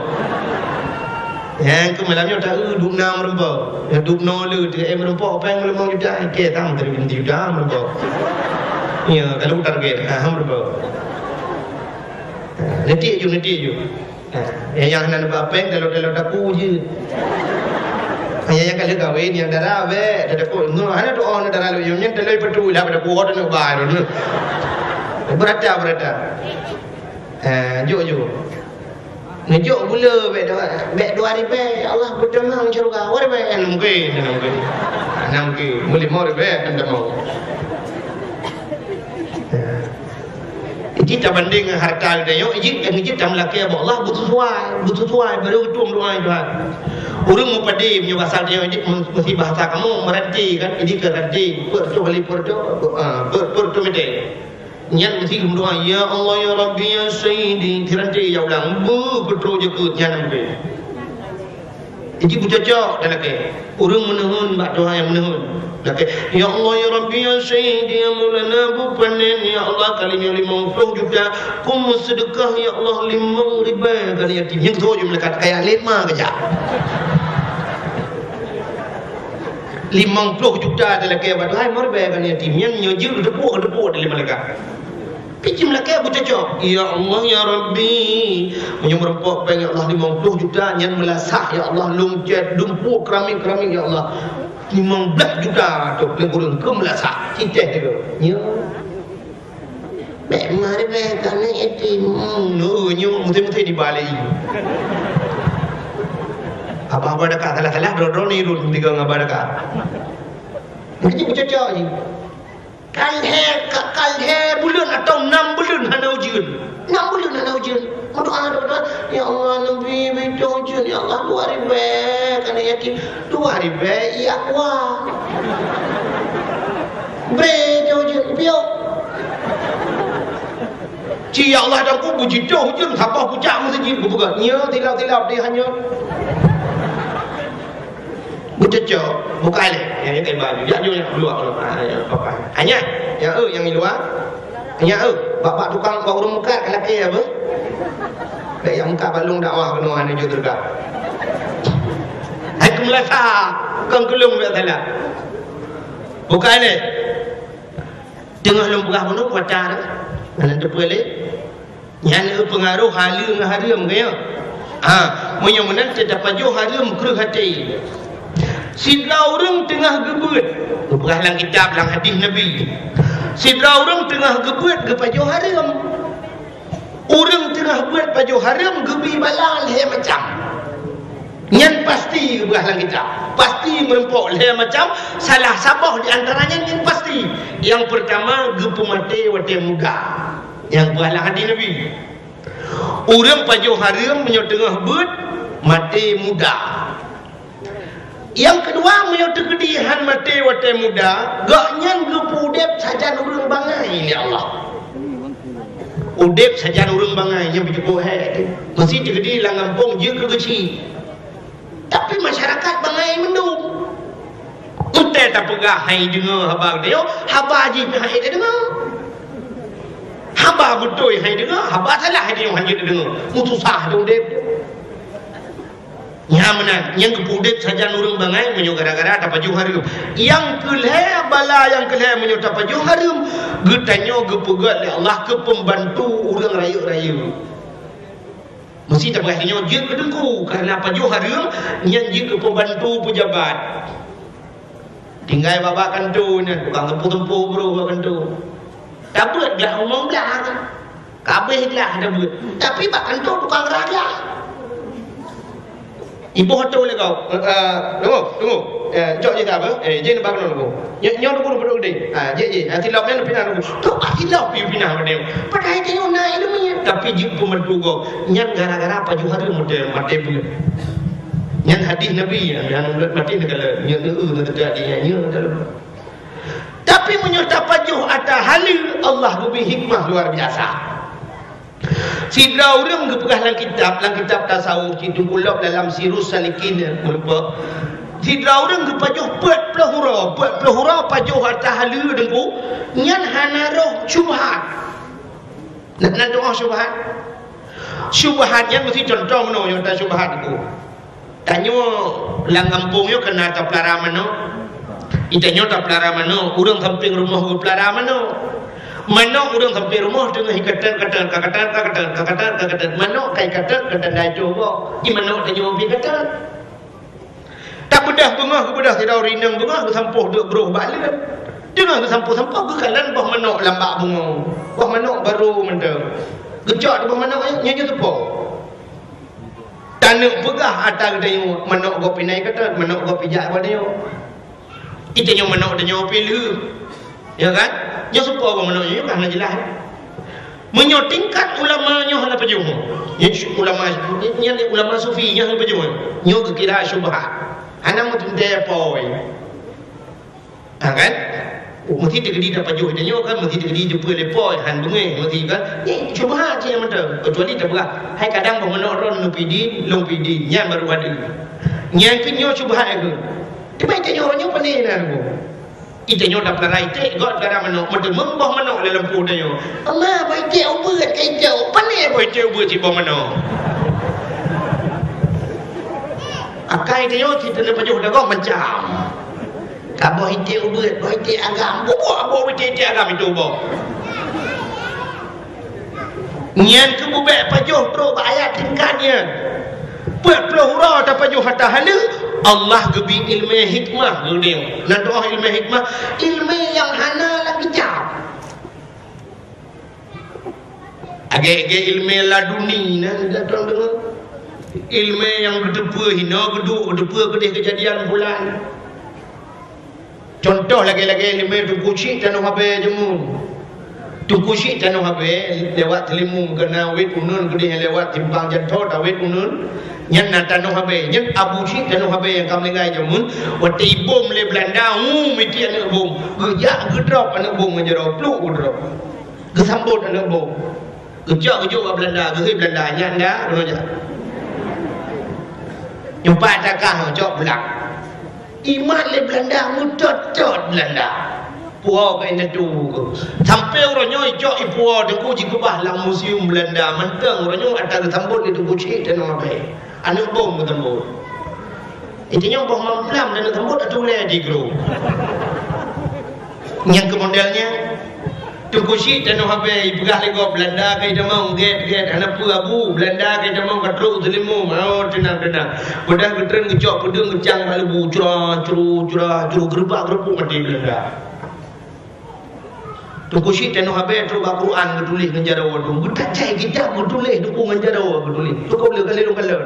Nyang keu malam nyoe ta-eu dub na meureumpok. Nyang dub noe le teu, eh, meureumpok péng limong juta, oke, tam tadi binti juta meureumpok. Ya, kalau target, ha, meureumpok. Ha, nanti ju, nanti ju. Ha, nyang, nyang hana neuba péng, dalam-dalam daku je. Ha, nyang, nyang ka lheueh kawin, nyang dara bèk, dara ku, nyoe hana doa, hana dara lôn, nyang, nyang dalam peutu lah pada ku, hana neuba lôn. Beurata, beurata. Ha, jok, jok. Neujok gula bèk dua, bèk dua ribèe, ya Allah, beutamong syeuruga. Dua ribèe, hana mungken, hana mungken. Hana mungken. Meulimong ribèe, hana tamong. Jadi tabandéng ngon harta geutanyoe, jih, jih tameulakèe bak Allah beusesuai, beusesuai, baru geutueng doa Tuhan. Ureueng mupadi meunyoe basa tanyoe jih, meusti bahasa kamoe, meurantè kan, jadi keu rantè, peuet reutôh kali peuet reutôh, ah, peuet, peuet reutôh mètè. Nyan meusti geumeudoa, "Ya Allah, ya Rabbi, ya Sayyidi." Sirantè ya ulang, beuh, peutrok jeukeut nyan mungken. Jadi beucocok talakèe. Ureueng meuneuheun bak Tuhan nyang meuneuheun. Lakèe, "Ya Allah, ya Rabbi, ya Sayyidi, ya Maulana, beupanen, ya Allah, kali nyoe limong ploh juta, kum meuseudeukah, ya Allah, limong ribèe keu aneuk yatim." Nyang keudua jeuet meulakèe, kaya lima keujak. Limong ploh juta talakèe bak Tuhan, meuribèe keu aneuk yatim. Nyan nyoe jeuet geuteupeue, geuteupeue di lima lagak. Pih cit meulakèe beucocok. Ya Allah, ya Rabbi, meunyoe meureumpok péng, ya Allah, limong ploh juta, nyan meulasah, ya Allah, lôn cèt, dumpeue keramik-keramik, ya Allah. Limong blah juta tu, lé ureueng keu meulasah, cicéh tu. Ya. Bèk mari bèk, keuneuk yatim. Hmm, nyoe, nyoe, meuté-meuté dibalik. Abah-abah dakah, salah-salah, droe-droe ni run tiga ngon abah dakah. Jadi beucocok je. Ka lhèe, ka, ka lhèe buleuen atau nam buleuen hana ujeuen. Nam buleuen hana ujeuen. Meudoa, doa, doa, "Ya Allah, neubi, bi ujeuen, ya Allah, dua ribèe keu aneuk yatim." Dua ribèe, iya kuah. Bre, ujeuen, piôh. Ci, ya Allah, dan ku bujitoh ujeuen, saboh pucak meuseujid, kupeugah, "Nyoe, tilap-tilap, di hanyot." Beucocok, bukai lé. Nyang, nyang baju. Jak jôk nyang luwa. Ah, nyang papan. Hanya, nyang, eh, nyang di luwa. Nyang, eh, bak-bak tukang, bak ureueng meukat, ka lakèe apa? Bèk nyang meukat bak lôn dakwah keunoe hana jeuet teuka. Hai keu meulasa, kon keu lôn bèk salah. Bukai lé. Teungoh lôn peugah bunoe, kuasa dah. Hana teupeue lé. Nyan le peungaroh halal ngon hareuem, ka nyo? Ha, meunyoe meunan teuka tapajoh hareuem kreueh até. Sidroe ureueng teungoh geubeuet, geupeugah lam kitab, lam hadih Nabi. Sidroe ureueng teungoh geubeuet geupajoh hareuem. Ureueng teungoh beuet pajoh hareuem geubi bala lhèe macam. Nyan pasti geupeugah lam kitab. Pasti meurumpok lhèe macam, salah saboh di antara nyan, nyan pasti. Nyang peurtama, geupeumaté watèe muda. Nyang peugah lam hadih Nabi. Ureueng pajoh hareuem meunyoe teungoh beuet, maté muda. Nyang keudua, meunyoe teukeudi han maté watèe muda, gobnyan geupeuudép sajan ureueng bangai lé Allah. Udép sajan ureueng bangai, nyan beujeuet hék teuh. Meusi teukeudi lam gampông jeuet keu geuchik. Tapi masyarakat bangai mandum. Watèe tapeugah hai deungö haba geutanyoe, haba jih pih hai deungö. Haba beutôi hai deungö, haba salah hai deungö, han jeuet deungö. Meususah teuh udép. Nyan meunan, nyang geupeuudép sajan ureueng bangai meunyoe gara-gara tapajoh hareuem. Nyang keu lhèe, bala nyang keu lhèe meunyoe tapajoh hareuem, geutanyoe geupeugöt lé Allah keu peumbantu ureueng rayeuk-rayeuk. Meusi tapeugah nyoe jeuet keu teungku, kareuna pajoh hareuem nyan jeuet keu peumbantu peujabat. Tinggai bak-bak kantô nyan, tukang teumpo-teumpo brôh bak kantô. Tabeuet glah limong blah kan. Ka abéh glah tabeuet. Tapi bak kantô tukang rah glah. Iboh atô lé kau. Eh, eh, tunggu, tunggu. Eh, cok je dah apa? Eh, jin bak kantô tunggu. Nyoe, nyoe tunggu, tunggu, tunggu. Ah, je, je. Ah, silop nyan pinah tunggu. Tu ah silop pi pinah pada. Padahai tanyoe na ileumèe, tapi jeuet peumantu gob. Nyan gara-gara pajoh hareuem maté, maté beuet. Nyan hadih Nabi, nyan, nyan maté neukalon, nyan, eh, eh, nyan teuka hadih nyan, nyan dalam. Tapi meunyoe tapajoh ata haleue, Allah geubri hikmah luar biasa. Sidroe ureueng geupeugah lam kitab, lam kitab tasawuf, cit teukulop dalam Sirus Salikin, meureumpok. Sidroe ureueng geupajoh peuet ploh uroe, peuet ploh uroe pajoh ata haleue teungku, nyan hana roh syubhat. Nah, na doa syubhat. Syubhat nyan meusti contoh meunoe nyang ta syubhat tu. Tanyoe lam gampông nyoe keunan tapeulara manok. Di tanyoe tapeulara manok, ureuëng sampéng rumoh geupeulara manok. Manok ureuëng sampéng rumoh teungoh iketet-ketet, ka ketet, ka ketet, ka ketet, ka ketet. Manok ka iketet, ketet dacok gob. Di manok tanyoe pih ketet. Tabeudôh beungoh, geubeudôh sidroe rineueng beungoh, geusampôh duek broh bak leueb. Teungoh geusampôh-sampôh, geukalon boh manok lam bak beungoh. Boh manok barô mantong. Geucok di boh manok nyan, nyan jeuet seupôt. Taneuk peugah ata geutanyoe, manok gob pih na iketet, manok gob pih jak bak tanyoe. Di tanyoe manok tanyoe pih lheueh. Ya kan? Nyoe seupôt boh manok nyoe, nyoe ka hana jeulaih. Meunyoe tingkat ulama nyoe hana pajoh. Nyoe ulama, nyan ulama sufi nyoe hana pajoh. Nyoe geukira syubhat. Hana meuteuntèe poi. Ha kan? Oh, meusti teukeudi tapajoh tanyoe kan, meusti teukeudi jeupeue lé poi, han beungéh, meusti kan? Nyoe syubhat cit nyang mantong. Keucuali tapeugah, hai kadang boh manok droen neupidin, lôn pidin, nyan barô adeue. Nyan keuh nyoe syubhat keuh. Teuma tanyoe uroe nyoe pane na lôn. Di tanyoe tapeulara iték, gob tapeulara manok, meuteumé boh manok lam lampôh tanyoe. Allah, boh iték ubeuet ka icok, pane boh iték ubeuet cit boh manok. Akai tanyoe cit taneuk pajoh dagoe macam. Ka boh iték ubeuet, boh iték agam, bubuk boh iték-iték agam itu boh. Nyan keuh bubek pajoh trok bak ayat tingkat nyan. Peuet ploh uroe tapajoh ata haleue, Allah geubri ileumèe hikmah geuh. Na teu'oh ileumèe hikmah, ileumèe nyang hana lam kitab. Agèe-agèe ileumèe laduni na, na teu'oh deungö. Ileumèe nyang geuteupeue hinoe geuduek, geuteupeue keudeh keujadian bulan. Cuntoh lagèe-lagèe ileumèe Teungku Chik Tanoh Abèe jameun. Teungku Chik Tanoh Abèe lewat Teulimu, keunan wet uneun keudeh lewat simpang jalan tol, tawet uneun. Nyan na Tanoh Abèe, nyan Abu Chik Tanoh Abèe nyang ka meuninggai jameun. Watèe ibom lé Beulanda, hu, meuti aneuk bom. Geujak geudrop aneuk bom ngon jaroe, pluk geudrop. Geusambot aneuk bom. Geucok geujok bak Beulanda, geuhôi Beulanda, nyan dah, keunoe jak. Nyoe pat takah cok pulang. Imat lé Beulanda, meutot-tot Beulanda. Puwoe keu indatu keuh. Sampoe uroe nyoe icok ipuwoe Teungku jikeubah lam museum Beulanda. Mantong uroe nyoe ata geusambot lé Teungku Chik Tanoh Abèe. Aneuk bom geusambot. Inti nyoe boh mamplam dan sambot atulèe di gru. Nyang keu model nyan, Teungku Chik Tanoh Abèe ipeugah lé gob Beulanda ka itamong gèt-gèt, hana peue Abu, Beulanda ka itamong ka trok Teulimu, oh, teunang-teunang. Padahai geutreun geucok peudeueng geucang bak leubu, cura, curu, cura, curu, geureubak-geureubuk maté Beulanda. Teungku Chik Tanoh Abèe trok bak Quran geutuléh ngon jaroe tu. Geutacai kitab geutuléh, Teungku, ngon jaroe geutuléh. Cukôp lé kali lôn kalon.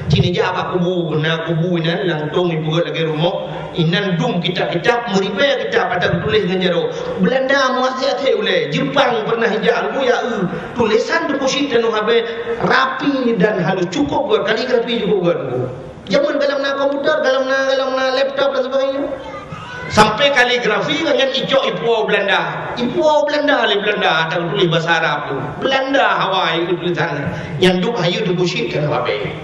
Cit neujak bak kubu, na kubu inan, langsông ipeugöt lagèe rumoh. Inan dum kitab-kitab, meuribèe kitab ata geutuléh ngon jaroe. Beulanda meuaséh-aséh ulèe. Jeupang pernah ijak, Teungku, ya, eu. Tulésan Teungku Chik Tanoh Abèe rapi dan halus, cukôp göt, kaligrafi cukôp göt, Teungku. Jameun galom na komputer, galom na, galom na laptop dan sebagainya. Sampai kaligrafi nyan icok ipuwoe Beulanda. Ipuwoe Beulanda lé Beulanda, ata geutuléh basa Arab tu. Beulanda hawa tulésan nyan. Nyan duek hayeue Teungku Chik Tanoh Abèe.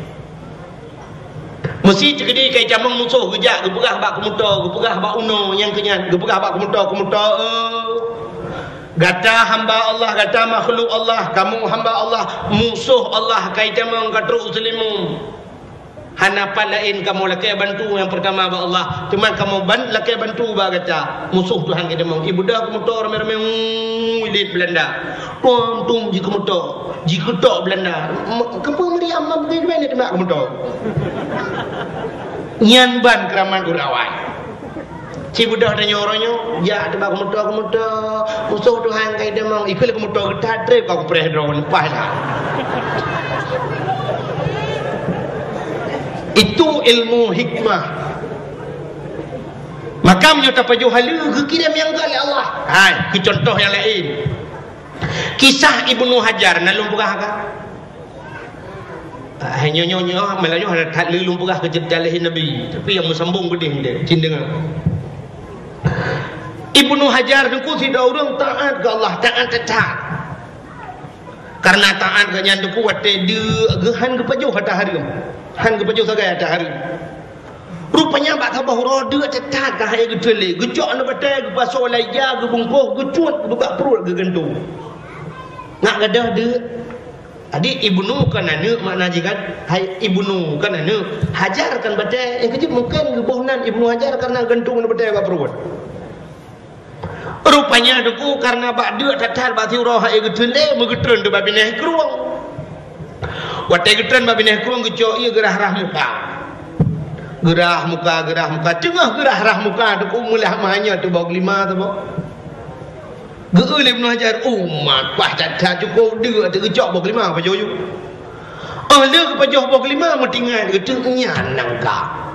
Meusi teukeudi ka itamong musoh geujak geupeugah bak keumoto, geupeugah bak unoe nyang keu nyan, geupeugah bak keumoto, keumoto, eh, gata hamba Allah, gata makhluk Allah, kamoe hamba Allah, musoh Allah ka itamong ka trok u Teulimu. Hana pat laén kamoe lakèe bantu nyang peurtama bak Allah, teuma kamoe ban-, lakèe bantu bak gata. Musoh Tuhan geudeungoe. Ibeudôh keumoto ramé-ramé, uu, ilét Beulanda. Tum-tum jikeumoto, jikeutok Beulanda. M-, keupeue Maryam ma beugai-beugai nyan teumak keumoto. Nyan ban keuramat ureueng awai. Ci beudôh tanyoe uroe nyoe, jak teuba keumoto-keumoto, musoh Tuhan ka idamong, ikheun lé keumoto geutat trép ka kupreh droe leupah dah. Itu ilmu hikmah. Maka meunyoe tapajoh haleue geukirém nyang gét lé Allah. Hai, keu contoh nyang laén. Kisah Ibnu Hajar na lôn peugah ka. Ah, nyoe, nyoe, nyoe, meulayeue hana that lé lôn peugah keu ceurita lahé Nabi, tapi nyang meusambong beudeh deh, cit deungoe. Ibnu Hajar teungku sidroe ureueng taat keu Allah, taat that-that. Kareuna taat geuh nyan teungku watèe deuk geuh han geupajoh ata hareuem, han geupajoh sagai ata hareuem. Rupanya bak saboh uroe deuk that-that ka han geuteulé, geucok aneuk batèe, geupasoe lam ija, geubungkôh, geucut, geubeuet bak pruet, geugantung. Ngat gadôh deuk. Jadi, Ibnu kan aneuk makna jih kan? Hai, Ibnu kan aneuk, Hajar kan batée. Nyang keujeuet mungken geuboh nan Ibnu Hajar karena gantung batée bak pruet. Rupanya Teungku karena bak deuk that-that bak siuroe hai geuteun lé, meugeutreun teuk bak binéh krueng. Watée geutreun bak binéh krueng geucok ié geurah-rah muka. Geurah muka, geurah muka. Teungoh geurah-rah muka Teungku meulah meuhanyot teuh boh geulima saboh. Geu-eu lé Ibnu Hajar, umat, paih that-that cukôp deuk teuh geucok boh geulima pajoh yue. Óh lheueh geupajoh boh geulima meutingat geuteuk nyan nangka.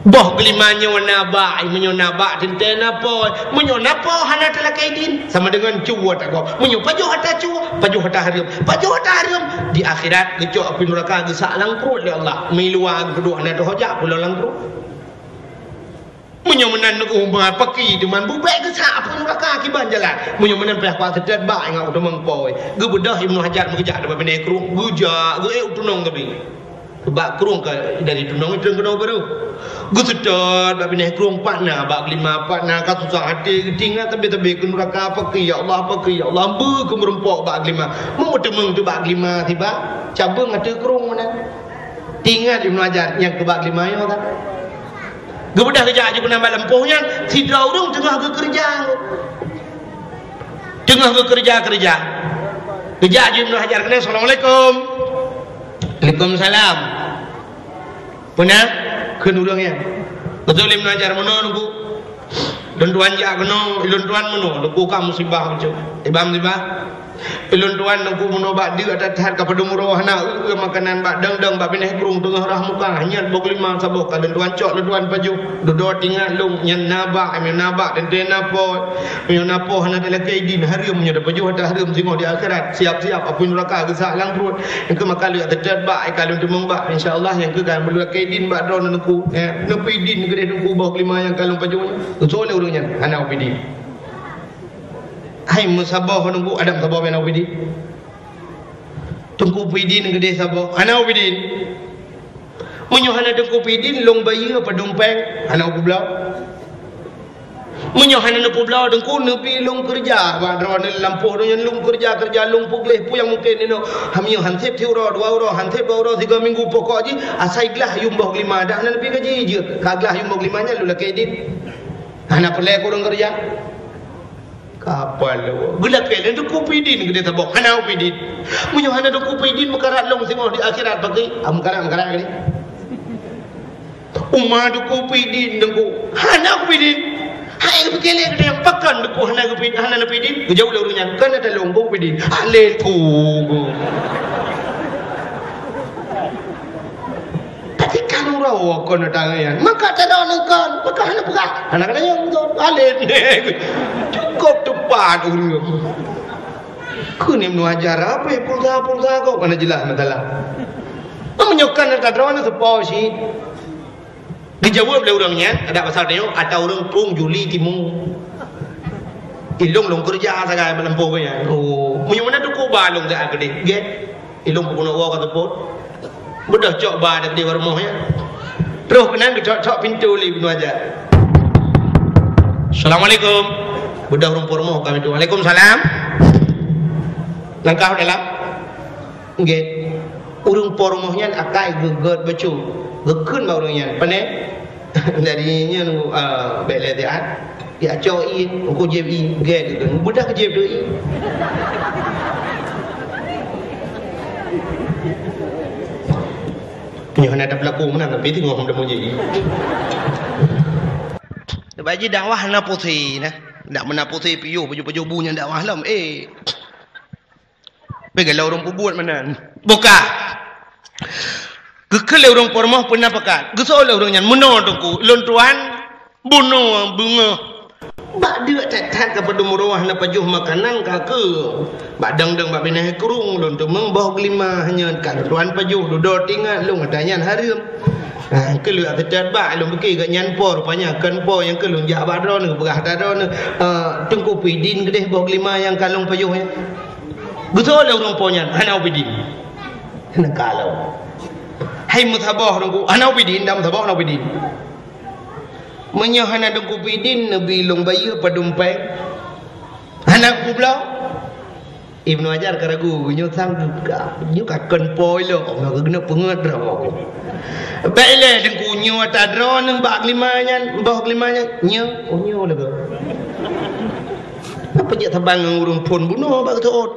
Boh geulima nyoe na bak, meunyoe na bak teuntée na po, meunyoe na po hana talakée idin, sama deungon cue tagob. Meunyoe pajoh ata cue, pajoh ata hareuem, pajoh ata hareuem, di akhirat geucok apui nuraka geusak lam pruet lé Allah. Meuiluwa geupeuduek hana teuhojak pulo lam pruet. Meunyoe meunan neuumat paki deungon bubek geusak apui nuraka kiban jalan. Meunyoe meunan payah kuat seutôt bak ingat u teumeng poi. Geubeudôh Ibnu Hajar meugeujak bak binéh krueng, geujak geuék u tunong geubi. Bak krueng ka dari tunong itu keunoe baru. Geuseutôt bak binéh krueng pat na bak geulima pat na ka susah até geutingat sabe-sabe keu nuraka paki ya Allah paki ya Allah beu keu meurumpok bak geulima. Meumeuteumeng teuh bak geulima tiba cabeueng ateueh krueng meunan. Tingat Ibnu Hajar nyang keu bak geulima nyoe kan. Geubeudôh geujak jih keunan bak lampôh nyan, sidroe ureuëng teungoh geukeureuja. Teungoh geukeureuja-keureuja. Geujak jih Ibnu Hajar keunan, "Assalamualaikum." "Waalaikumsalam." "Peue na?" kheun ureuëng nyan. Beutôi lé Ibnu Hajar, "Meunoe Teungku. Lôn tuan jak keunoe, lôn tuan meunoe, Teungku ka musibah bacut." "Iban musibah?" "Ilôn tuan Teungku meunoe bak deuk that-that ka padum uroe hana eu-eu makanan bak dang-dang bak binéh krueng teungoh rah muka, hanyot boh geulima saboh ka lôn tuan cok lôn tuan pajoh. Dudoe tingat lôn nyan na bak, meunyoe na bak teuntée na po, meunyoe na po hana talakée idin hareuem meunyoe tapajoh ata hareuem singoh di akhirat. Siap-siap apui nuraka geusak lam pruet. Nyang keu maka lôn seutôt bak, ka lôn teumong bak. Insya Allah nyang keu ka meulakée idin bak droeneuh Teungku. Eh, neupeu idin keudeh Teungku boh geulima nyang ka lôn pajoh nyan." Geusoe lé ureuëng nyan, "Hana upeu idin." Hai meusaboh Teungku, adam saboh bak na upeu idin. Teungku peuidin keudeh saboh, hana upeu idin. Meunyoe hana Teungku peuidin, lôn bayeue padum péng, hana upeu bloe. Meunyoe hana neupeu bloe Teungku, neubi lôn keureuja bak droeneuh lampôh donya lôn keureuja-keureuja lôn peugleh peue nyang mungken inoe. Hamiyuh han sép siuroe, dua uroe, han sép dua uroe, sigoe minggu pokok jih asai glah yuem boh geulima, dak hana neubi gaji jeuet. Ka glah yuem boh geulima nyan lôn lakée idin. Hana peureulée keu ureuëng keureuja. Kapal lewat. Geulakée lé Teungku peuidin keudeh saboh. Hana upeu idin. Meunyoe hana Teungku peuidin meukarat lôn singoh di akhirat paki. Ah, meukarat, meukarat keudeh. Uma Teungku peuidin Teungku. Hana upeu idin. Hai geupike lé keudeh pakon Teungku hana geupeu-, hana neupeu idin. Geujaweueb lé ureuëng nyan, "Kan ata lôn peuidin." "Alé Teungku." Tapi kan uroe kon datang nyan. Maka tadong kon, maka hana peugah. Hana kata nyang beutôi. Alet. Cukup tepat ureuëng. Keuneuk meuajar apa pulsa-pulsa kok mana jelas masalah. Meunyoe kan tadong seupôt cit. Geujaweueb lé ureuëng nyan, adak pasal tanyoe, ata ureuëng prueng Juli Timu. Ilong lôn keureuja sagai meulampôh nyan. Oh, meunyoe meunan Teungku ba lôn geuh keudeh. Gét. Ilong peubunoe woe ka seupôt. Beudôh cok ba deuh di rumoh nyan. Troh keunan geucok-cok pintoe lé Ibnu Hajar. "Assalamualaikum." Beudôh ureuëng po rumoh ka pintoe. "Waalaikumsalam." Langkah dalam. Nggih. Ureuëng po rumoh nyan akai geugét bacut. Geukheun bak ureuëng nyan. Pane? Dari nyan, ah, bék lé siat. Diacok ié, uku jieb ié, gét gitu. Beudôh jieb tu ié. Nyoe hana ada pelaku meunan, tapi teungoh hom deungoe jieb ié. Bak jih dakwah hana pusé nah. Dak meunan pusé piôh, pajoh-pajoh bu nyan dakwah lom. Eh. Peugeuleu ureuëng peubuet meunan. Buka. Geukheun lé ureuëng po rumoh peuna pakat. Geusoe lé ureuëng nyan, "Meunoe Teungku, lôn tuan bunoe beungoh." Bak deuek that-that ka padum uroe hana pajoh makanan ka keu. Bak dang-dang bak binéh krueng lôn teumeung boh geulima hanyot ka lôn tuan pajoh dudoe tingat lôn ata nyan hareuem. Ha, keu lôn ata bak lôn pike gobnyan po rupanya kon po nyang keu lôn jak bak droeneuh peugah ata droeneuh, eh, Teungku peuidin keudeh boh geulima nyang ka lôn pajoh nyan. Geusoe lé ureuëng po nyan, hana ubidin. Hana kalau. Hai meusaboh Teungku, hana ubidin, dam saboh hana ubidin. Meunyoe hana Teungku peuidin, neubi lôn bayeue padum péng. Hana kubloe. Ibnu Hajar ka ragu, nyoe sang nyoe ka kon po ilok, maka keuneuk peungeut droe. Bèk ilèe Teungku, nyoe ata droeneuh bak glima nyan, boh glima nyan, nyoe, oh, nyoe lagèe. Apa jeuet saban ngon ureueng phôn bunoe bak geuseuôt?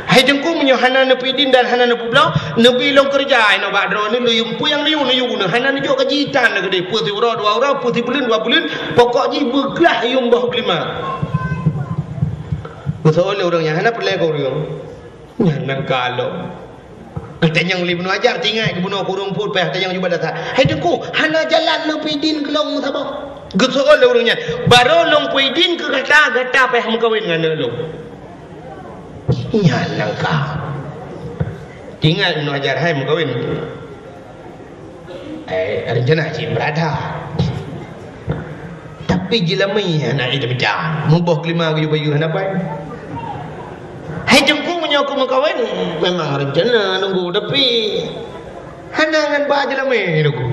Hai Teungku, meunyoe hana neupeuidin dan hana neupeubloe, neubi lôn keureuja inoe bak droeneuh, neuyue peue nyang neuyue, neuyue keunoe. Hana neujok gaji tan lagèe deh, peue siuroe dua uroe, peue sibuleuen dua buleuen, pokok jih beuglah yuem boh glima. Geuseuôt lé ureueng nyan, hana peureulèe keu ureueng. Nyan nan ka lom. Geutanyong lé Ibnu Hajar, teuingat geubunoe keu ureueng phôn, payah tanyong jubah dasar. Hai Teungku, hana jalan neupeuidin keu lôn saboh. Geuseuôt lé ureueng nyan, barô lôn peuidin keu gata, gata payah meukawen ngon aneuk lôn. Nyan nan ka. Teuingat Ibnu Hajar, hai meukawen. Eh, rencana cit beurada. Tapi jeulamé hana idam-idam. Muboh glima geuyue bayeue hana pai. Hai Teungku, meunyoe ku meukawen, memang rencana nunggu, tapi hana ngon ba jeulamé nunggu.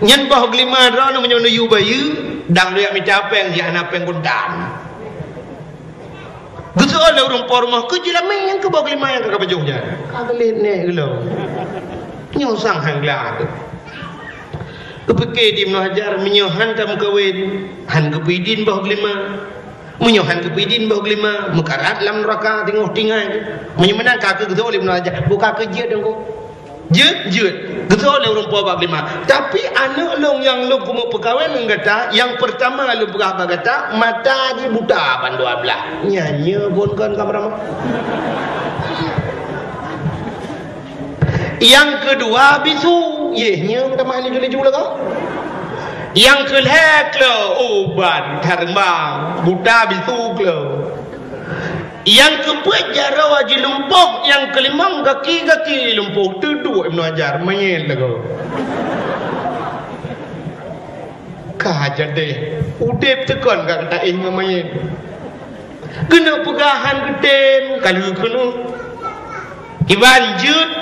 Nyan boh glima droeneuh meunyoe neuyue bayeue, dang lôn jak mita péng, jak hana péng guntan. Geuseuôt lé ureueng po rumoh, keu jeulamé nyang keu boh glima nyang ka geupajoh nyan. Ka geulet nèk geulom. Nyoe sang han gleh teuh. Geupike di Ibnu Hajar, meunyoe han tameukawen, han geupeuidin boh glima. Meunyoe han geupeuidin boh glima, meukarat lam neuraka teungoh tinggai. Meunyoe meunan ka keu geuseuôt lé Ibnu Hajar, buka keu jeuet Teungku. Jeuet, jeuet. Geuseuôt lé ureueng po bak glima. Tapi aneuk lôn nyang lôn keumeung peukawen ngon gata, nyang peurtama lôn peugah bak gata, mata jih buta bandua blah. Nyan nyoe kon-kon ka meuramah. Nyang keudua bisu, yeh nyoe meutamah laju-laju lagoe. Nyang keulhèe kleu, oh ban, thareumbang, buta bisu kleu. Nyang keupeuet jaroe jih lumpoh, nyang keulimong gaki-gaki lumpoh, teuduek Ibnu Hajar, manyét lagoe. Ka jadeh, udeb teukon ka geuta-éh ngon manyét. Keuneuk peugah han geutem, ka lheueh keunoe. Iban jeuet,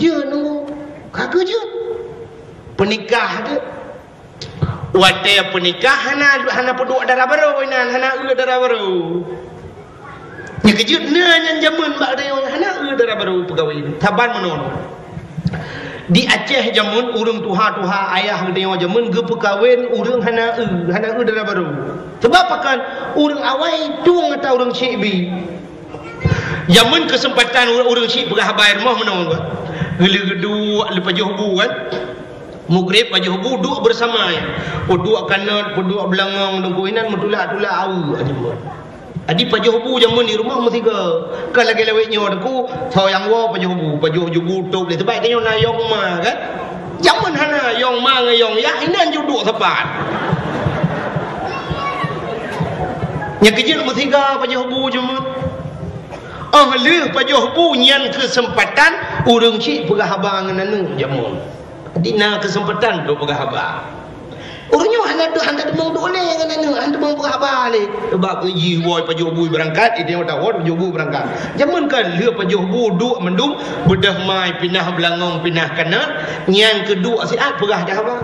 Jeuet nunggu, ka keu jeuet. Peunikah jeuet. Watèe peunikah hana, hana peuduek dara barô inan, hana eu dara barô. Nyang keujeuet na nyan jameun bak tanyoe hana eu dara barô peugawé. Saban meunoe. Di Aceh jameun ureueng tuha-tuha ayah geutanyoe jameun geupeukawen ureueng hana eu, hana eu dara barô. Sabab pakon ureueng awai tueng ata ureueng syik bi. Jameun keuseumpatan ureueng, ureueng syik peugah haba i rumoh meunoe kan. Geuleuh geuduek lé pajoh bu kan. Mugreb pajoh bu duek beurasama nyan. Peuduek kanot, peuduek beulangong, deungon inan meutulak-tulak aweuk jameun. Jadi pajoh bu jameun di rumoh meusigoe. Kon lagèe lawét nyoe Teungku, soe nyang woe pajoh bu, pajoh bu tôb lé. Sabab tanyoe na yong ma kan. Jameun hana yong ma ngon yong yah, inan jeuet duek sapat. Nyang keujeuet meusigoe pajoh bu jameun. Óh lheueh pajoh bu nyan keuseumpatan ureueng syik peugah haba ngon aneuk jameun. Jadi na keuseumpatan untuk peugah haba. Ureueng nyoe hana, hana teumong duek lé ngon aneuk, hana teumong peugah haba lé. Sabab jih woe pajoh bu beurangkat, idéh watèe woe pajoh bu beurangkat. Jameun ka lheueh pajoh bu duek mandum, beudôh ma i pinah beulangong, pinah kanot, nyan keuduek siat peugah dah haba.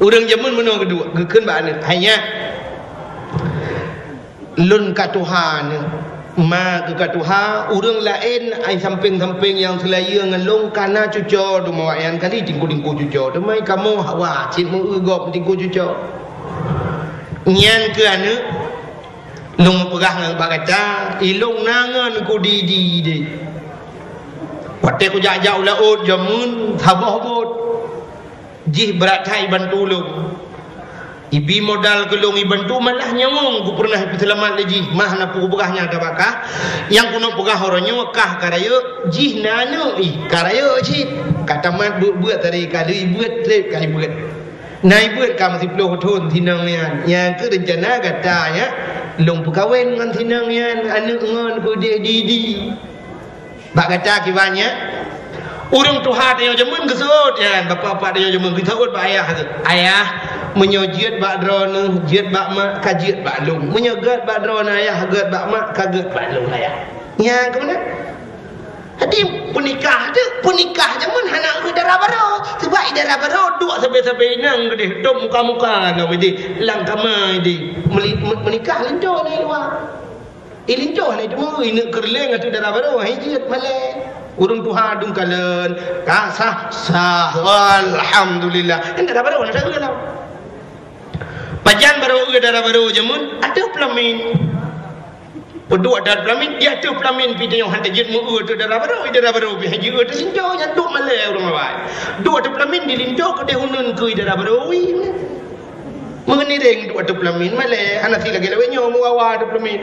Ureueng jameun meunoe keuduek, geukheun bak aneuk, "Hai nyak, lôn ka tuha nyoe, ma keuh ka tuha, ureueng laén ai sampéng-sampéng nyang seulayeue ngon lôn ka na cuco, teuma awaknyan kali tingku-tingku cuco, teuma kamoe hawa cit meu-eu gob tingku cuco. Nyan keuh aneuk, lôn peugah ngon bak gata, ilôn na ngon kudidi deh. Watèe kujak-jak u laôt jameun, saboh bot." Jih brat that ibantu lôn. Ibi modal keu lôn ibantu malah nyawöng kupeureunah ipeuseulamat lé jih, mah na peue kupeugah nyan tabak kah. Nyang keuneuk peugah uroe nyoe kah ka rayeuk, jih na aneuk ih ka rayeuk cit. Ka tamat beuet-beuet tadi ka lheueh ibeuet trép ka ibeuet. Na ibeuet ka meusiplôh thon sinong nyan. Nyang keuh reuncana gata nyan lôn peukawen ngon sinong nyan aneuk ngon keudeh di-di. Bak gata kiban nyan, ureueng tuha tanyoe jameun geuseuôt nyan, bapak-bapak tanyoe jameun geuseuôt bak ayah geuh, "Ayah, meunyoe jeuet bak droeneuh, jeuet bak mak, ka jeuet bak lôn. Meunyoe gèt bak droeneuh ayah, gèt bak mak, ka gèt bak lôn ayah." Nyan keuh meunan. Jadi peunikah tu, peunikah jameun hana eu dara barô. Sabab i dara barô duek sabe-sabe inong keudeh, dum muka-muka ngon idéh, lam kama idéh. Meuli-, me-, meunikah linto ngon luwa. Ilinto lé teuma ineuk keureuléng ateueh dara barô, hai jeuet malée. Ureuëng tuha dum kalon, ka sah, sah, alhamdulillah. Kan dara barô na dara lom. Pajan barô eu dara barô jameun ateueh peulamin. Peuduek dara peulamin, di ateueh peulamin pih tanyoe hana jeuet meu eu ateueh dara barô, dara barô pih hai jeuet eu ateueh linto, nyan duek malée ureuëng awai. Duek ateueh peulamin di linto keudeh uneuen keu dara barô, ui. Meungiréng duek ateueh peulamin malée, hana si lagée lawét nyoe meuwawa ateueh peulamin.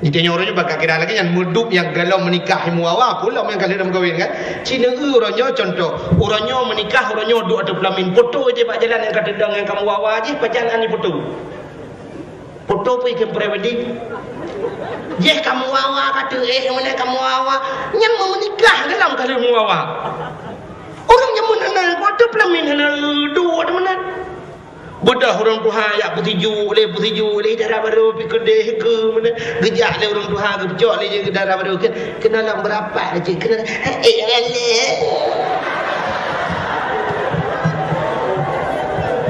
Di tanyoe uroe nyoe bak kira lagée nyan, meuduek nyang galom meunikah meuwawa, peue lom nyang ka lheueh meukawen kan. Ci neu eu uroe nyoe contoh, uroe nyoe meunikah, uroe nyoe duek ateueh peulamin, poto jih bak jalan nyang ka teudong nyang ka meuwawa jih, pajan ani poto. Poto pih keu pre-wedding. Jih ka meuwawa ka teuéh, meunan ka meuwawa. Nyan meunikah galom ka lheueh meuwawa. Ureuëng jameun hana, watée peulamin hana eu duek ateueh meunan. Beudôh ureuëng tuha jak peusijuek lé, peusijuek lé, dara barô pih keudeh keu meunan. Geujak lé ureuëng tuha, geucok lé jih dara barô keu, keunoe lom beurapat cit, keunoe, eh, eh, eh.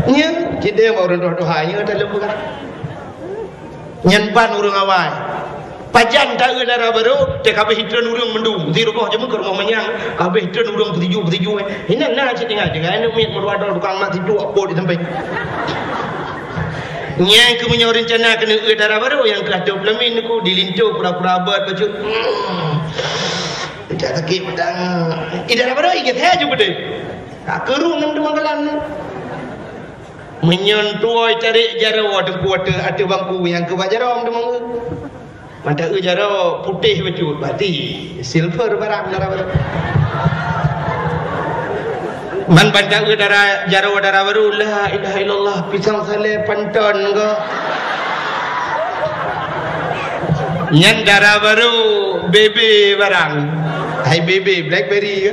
Nyan, cit deh bak ureuëng tuha-tuha nyoe taleueng peugah. Nyan ban ureuëng awai. Pajan ta eu dara barô, teuka beh itreun ureuëng mandum. Di rumoh jameun keu rumoh manyang, ka beh itreun ureuëng peusijuek-peusijuek. Inan na cit tinggai, tinggai aneuk miet meudua droe tukang mat sijuek pot di sampéng. Nyang keu meunyoe reuncana keuneuk eu dara barô nyang keu ateueh peulamin ku di linto pura-pura abot bacut. Hmm. Jak sakét pedang. I dara barô i geusé ju beudeh. Ka keurung ngon teumanggalan. Meunyoe tuwoe tarék jaroe teungku ateueh, ateueh bangku nyang keu bak jaroe teuma. Mata eu jaroe putéh bacut, berarti silver barang dara barô. Man ban ta eu dara, jaroe dara barô, la ilaha illallah, pisang salé panton go. Nyan dara barô, bebe barang. Hai bebe, blackberry ke?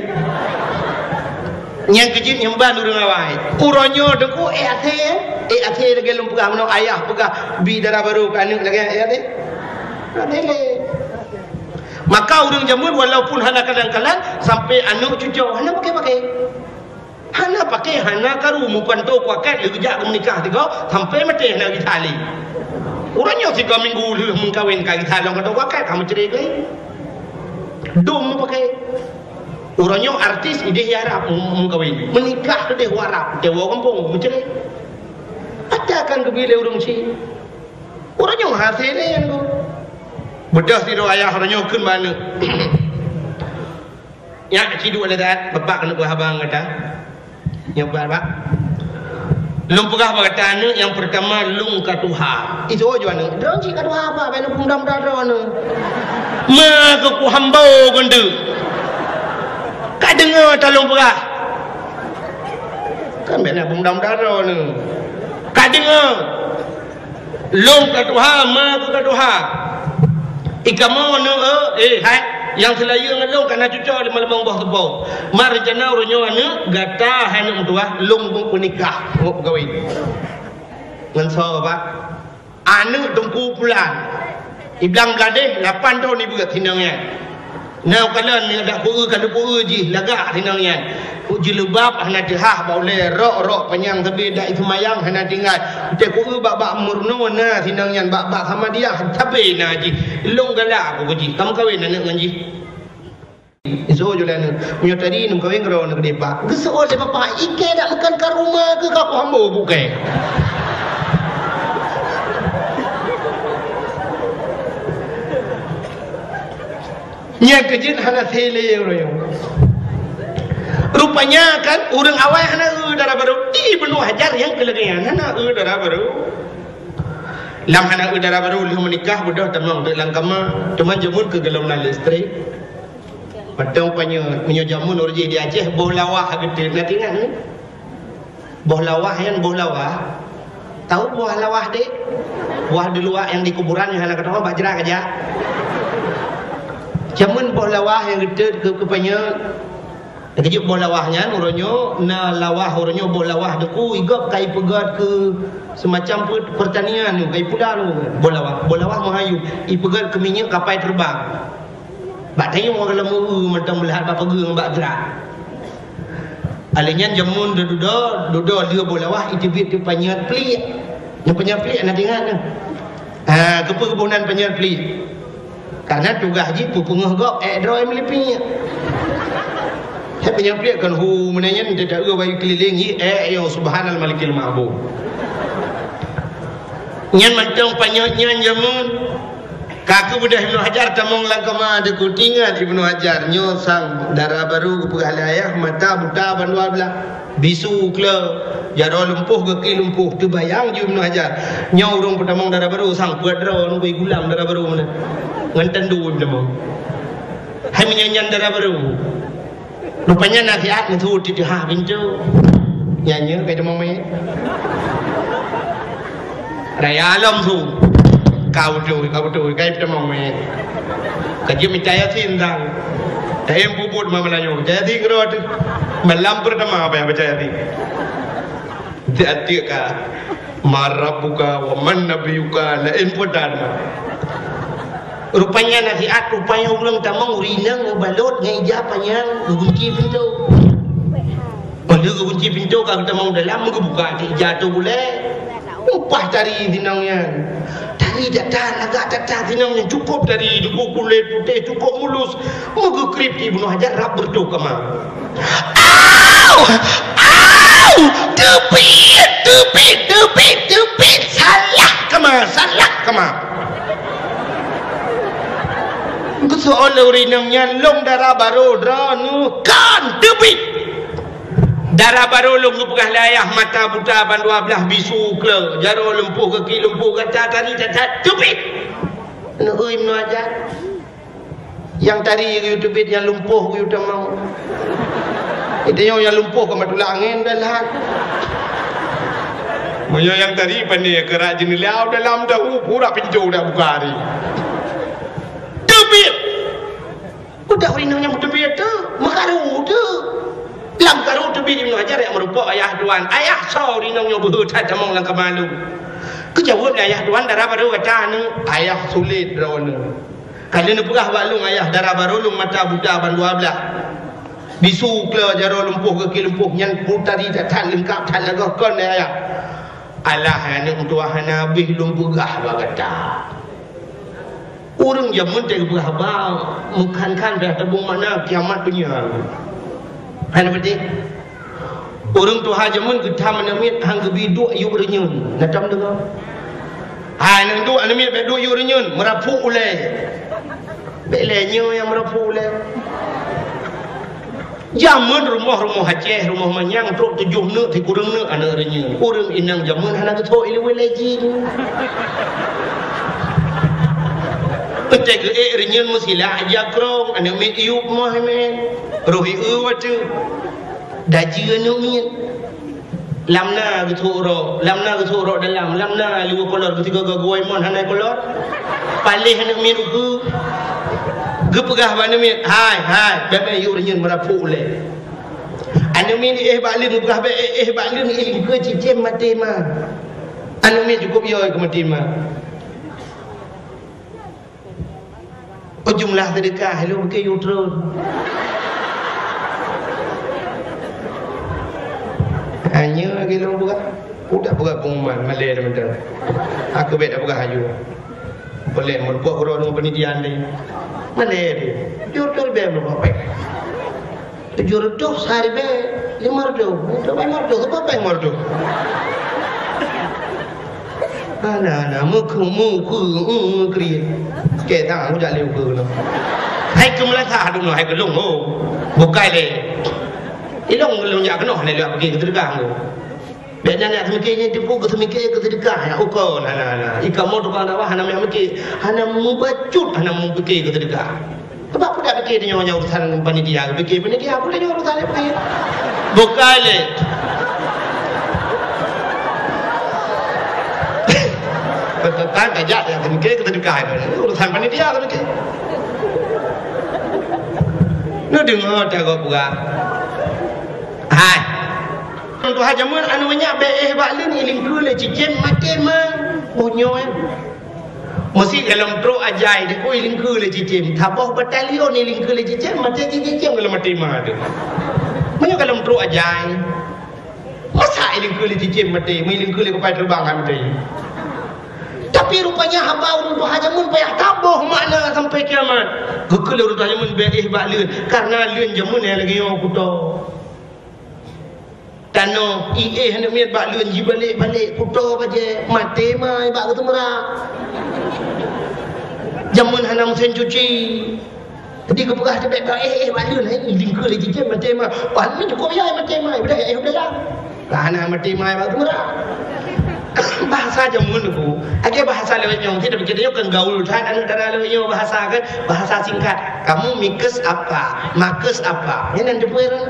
Nyang keujeuet nyang ban ureuëng awai. Uroe nyoe teungku, eh, asée, eh, asée lagée lôn peugah, meunoe ayah peugah bi dara barô keu aneuk lagée, eh, asée. Hana lé. Maka ureuëng jameun walaupun hana kalan-kalan, sampai aneuk cucoe hana pakai-pakai. Hana pakai, hana karu, meupanto kuakat lé geujak keu meunikah sigoe, sampai maté hana geutalé. Uroe nyoe sigoe minggu lheueh meukawen ka geutalong atau kuakat ka meucre lé. Dum meupakai. Uroe nyoe artis ideh i Arab meukawen. Meunikah keudeh u Arab, tewoe gampông, meucre. Ata kan geubi lé ureuëng ci. Uroe nyoe hase lé nyan go. Beudôh sidroe ayah uroe nyoe kheun bak aneuk. Nyak ci duek lé that, bapak keuneuk beuhaba ngon gata. Nyoe bak, bak. Lôn peugah bak gata aneuk, nyang peurtama lôn ka tuha. Isoe ju aneuk, droe cit ka tuha apa, bèk neupeumadam droe aneuk. Ma keu kuhambo gundeuk. Ka deungoe ta lôn peugah. Kan bèk neupeumadam droe aneuk. Ka deungoe. Lôn ka tuha, ma keu ka tuha. Ikamoe neu, eh, hai, nyang seulayeue ngon lôn ka na cucoe lima limong boh teupeu. Ma reuncana uroe nyoe aneuk gata hai aneuk meutuwah, lôn meunikah, ngon peugawi. Ngon soe, Pak? Aneuk Teungku Pulan. Iblang Bladeh, lapan thon ibeuet sinong nyan. Na kalon nyang dak ku-eu ka lupue jih lagak sinong nyan. Ku jilbab hana teuhah bak ulèe, rok-rok panyang sabe dak iseumayang hana tinggai. Teuh ku-eu bak-bak meurunoe na sinong nyan, bak-bak Samadiyah sabe na jih. Lôn galak ku jih, ka meukawen aneuk ngon jih. Isoe ju lé aneuk, meunyoe tadi neumeukawen keudroe aneuk deh, Pak. Geuseuôt lé bapak, ikei dak meukan ka rumoh keu ka ku hambo bukée. Nyang keujeuet hana sélé ureuëng. Rupanya kan ureuëng awai hana eu dara barô. Ibnu Hajar nyang keu lagée nyan hana eu dara barô. Lam hana eu dara barô lheueh meunikah beudôh tamong teuk lam kama. Teuma jameun keu golom na listrik. Mantong panyöt, meunyoe jameun ureuëng jih di Aceh boh lawah geuteut, na teuingat nyoe? Boh lawah nyan, boh lawah. Tahu boh lawah deh? Boh di luwa nyang di kuburan nyang hana keudroe bak jrat aja. Jameun boh lawah nyang geuteut keu, keu panyöt. Keujeuet boh lawah nyan uroe nyoe na lawah, uroe nyoe boh lawah Teungku, igop ka ipeugöt keu semacam pe-, pertanian nyoe, ka ipula nyoe boh lawah. Boh lawah meuhayup, ipeugöt keu minyeuk kapai teubang. Bak tanyoe ka lom eu mantong meulihat bak peugeueng bak jrat. Alèh nyan jameun dudoe, dudoe lheueh boh lawah iteubiet keu panyöt pliek. Nyang panyöt pliek na teuingat nyoe? Ha, keupeue geuboh nan panyöt pliek? Karena tugaih jih peupeungeuh gob ék droe meulipik. Hai panyöt pliek kon hu meunan nyan, teuta eu bayu keulileng jih ék yo subhanal malikil ma'bud. Nyan mantong panyöt nyan jameun. Ka keubeudôh Ibnu Hajar tamong lam kama teuku, tingat Ibnu Hajar nyoe sang dara barô geupeugah lé ayah mata buta ban dua blah. Bisu kle, jaroe lumpoh, gaki lumpoh. Teubayang ju Ibnu Hajar. Nyoe ureuëng peutamong dara barô sang peuet droe ngon gulam dara barô meunan. Ngon tandu peutamong. Hai meunyan nyan dara barô. Rupanya nasihat meusu titeuha pintoe. Nyan nyoe kai tamong mé. Raya lom su. Kau tu, kau tu, kai peutamong mé. Ka jeuet mita Yasin sang. Taém puput ma Meulayu. Mita Yasin keudroe teuh. Malam pertama apa yang baca Yasin? Tiek-tiek ka. Man rabbuka wa man nabiyuka, laén peue dan. Rupanya nasihat, rupanya ureuëng tamong ureuëng inong meubalot ngon ija panyang geugunci pintoe. Padahai geugunci pintoe ka geutamong dalam, geubuka ija tu bulée. Upah tari sinong nyan. Tari that-that, lagak that-that sinong nyan, cukup tari, cukup kulét putéh, cukup mulus. Meugeukrip Ibnu Hajar rab beureutoh kama. Au! Au! Teubiet, teubiet, teubiet, teubiet! Salah kama, salah kama! Geuseuôt lé ureuëng inong nyan, lôn dara barô droeneuh, kon teubiet! Dara barô lôn geupeugah lé ayah mata buta ban dua blah, bisu kle, jaroe lumpoh, gaki lumpoh, gata tari that-that, teubiet! Neueu Ibnu Hajar. Nyang tari geuyue teubiet, nyang lumpoh geuyue tamong. Itu nyoe nyang lumpoh ka matulak angén dah lahat. Meunyoe nyang tari pane keurak jeuneulia dalam dahu, pura pintoe dak buka hari. Teubiet! Udah ureuëng inong nyang teubiet tu, meukaru tu. Lam karu teubiet Ibnu Hajar nyang meurupok ayah tuan. Ayah, soe ureuëng inong nyoe beuhe that tamong lam kama lôn? Geujaweueb lé ayah tuan, dara barô gata nyoe. Ayah, sulet droeneuh. Ka lheueh neupeugah bak lôn ayah, dara barô lôn mata buta ban dua blah. Bisu kle, jaroe lumpoh, gaki lumpoh, nyan putari that-that leungkap that lagée kon lé ayah. Alah, aneuëk meutuah, hana habéh lôn peugah bak gata. Ureuëng jameun teupeugah haba meukhan-khan beh tabong makna kiamat donya. Hana beutôi. Ureuëng tuha jameun geutam aneuëk miet han geubi duek yub reunyeun. Na tom deungoe? Hai, aneuëk duek, aneuëk miet bék duek yub reunyeun, meurapuk ulée. Bék lé nyoe nyang meurapuk ulée. Jameun rumoh-rumoh Aceh, rumoh manyang, trok tujoh neuk, sikureueng neuk aneuëk reunyeun. Ureuëng inong jameun hana geuthok ileue lé jih. Eunteuk geuék reunyeun meusilak jak krong, aneuëk miet yub moh mén. Roh ieu watée. Dajieue aneuëk miet. Lam na geusuroe, lam na geusuroe dalam, lam na liweue kolor, geusigoe-goe mon hana kolor. Paléh aneuëk miet ukeue. Geupeugah bak aneuëk miet, "Hai, hai, bék-bék yub reunyeun meurapuk ulée." Aneuëk miet éh bak leuen, geupeugah bék éh bak leuen, ilingkeue cicém maté ma. Aneuëk miet cukup yo keu maté ma. Oh, jumlah seudeukah lôn bukée yub treun. Hanya lagée lôn peugah. Udah peugah pengumuman, malée teumantong. Aku bék dah peugah aju. Boleh meureumpok keudroe deungon panitia deh. Malée deh. Yub treun bék meureumpok péng. Tujoh reutôh sehari bék lima reutôh. Untuk lima reutôh, siapa péng lima reutôh? Hana, hana, meukeue, meukeue, meukeue. Keu sang, aku jak lé ukeue keunoe. Hai keu meulasa dulu, hai keu lôn, ho. Bukai lé. Ilong lôn jak keunoe, hana lé pike keu seudeukah ngô. Bék nyan jak seumike nyan tipu keu seumike keu seudeukah, ya ukeue, hana, hana. Ikamoe tukang dakwah hana meuyak mike, hana meubacut, hana meupike keu seudeukah. Sebab peue dak pike tanyoe nyang urusan panitia, pike panitia pun tanyoe urusan lain pike. Bukai lé. Beuteukan tajak nyang pike keu seudeukah, urusan panitia keu pike. Neudeungoe tagoe peugah. Hai. Tuha jameun anu nyak bék éh bak leuen ilingkeue lé cicém maté ma. Meunyoe Meusi golom trok ajai, di kue ilingkeue lé cicém. Saboh batalion ilingkeue lé cicém, maté cicém golom maté ma teuh. Meunyoe golom trok ajai, masa ilingkeue lé cicém maté, meuilingkeue lé kupai teubang han maté. Tapi rupanya haba ureuëng tuha jameun payah taboh makna sampai kiamat. Geukheun lé ureuëng tuha jameun bèk éh bak leuen, kareuna leuen jameun nyang lagèe nyoe kuto. Tanoh, iéh aneuk miet bak leuen jibalek-balek kuto bajèe, maté mai bak geuteumeurak. Jameun hana meusén cuci. Jadi geupeugah teubiet bak éh, éh, bak leuen, hai, lingkeu lé cicém maté mai. Wah, ni cukup ya maté mai, udah ya, udah ya. Lah, hana maté mai bak geuteumeurak. Bahasa jameun tu, lagèe bahasa lawét nyoe, kita pikir nyoe kan gaul that, aneuk dara lawét nyoe bahasa kan, bahasa singkat. Kamu mikes apa? Makes apa? Nyan nan teupeue.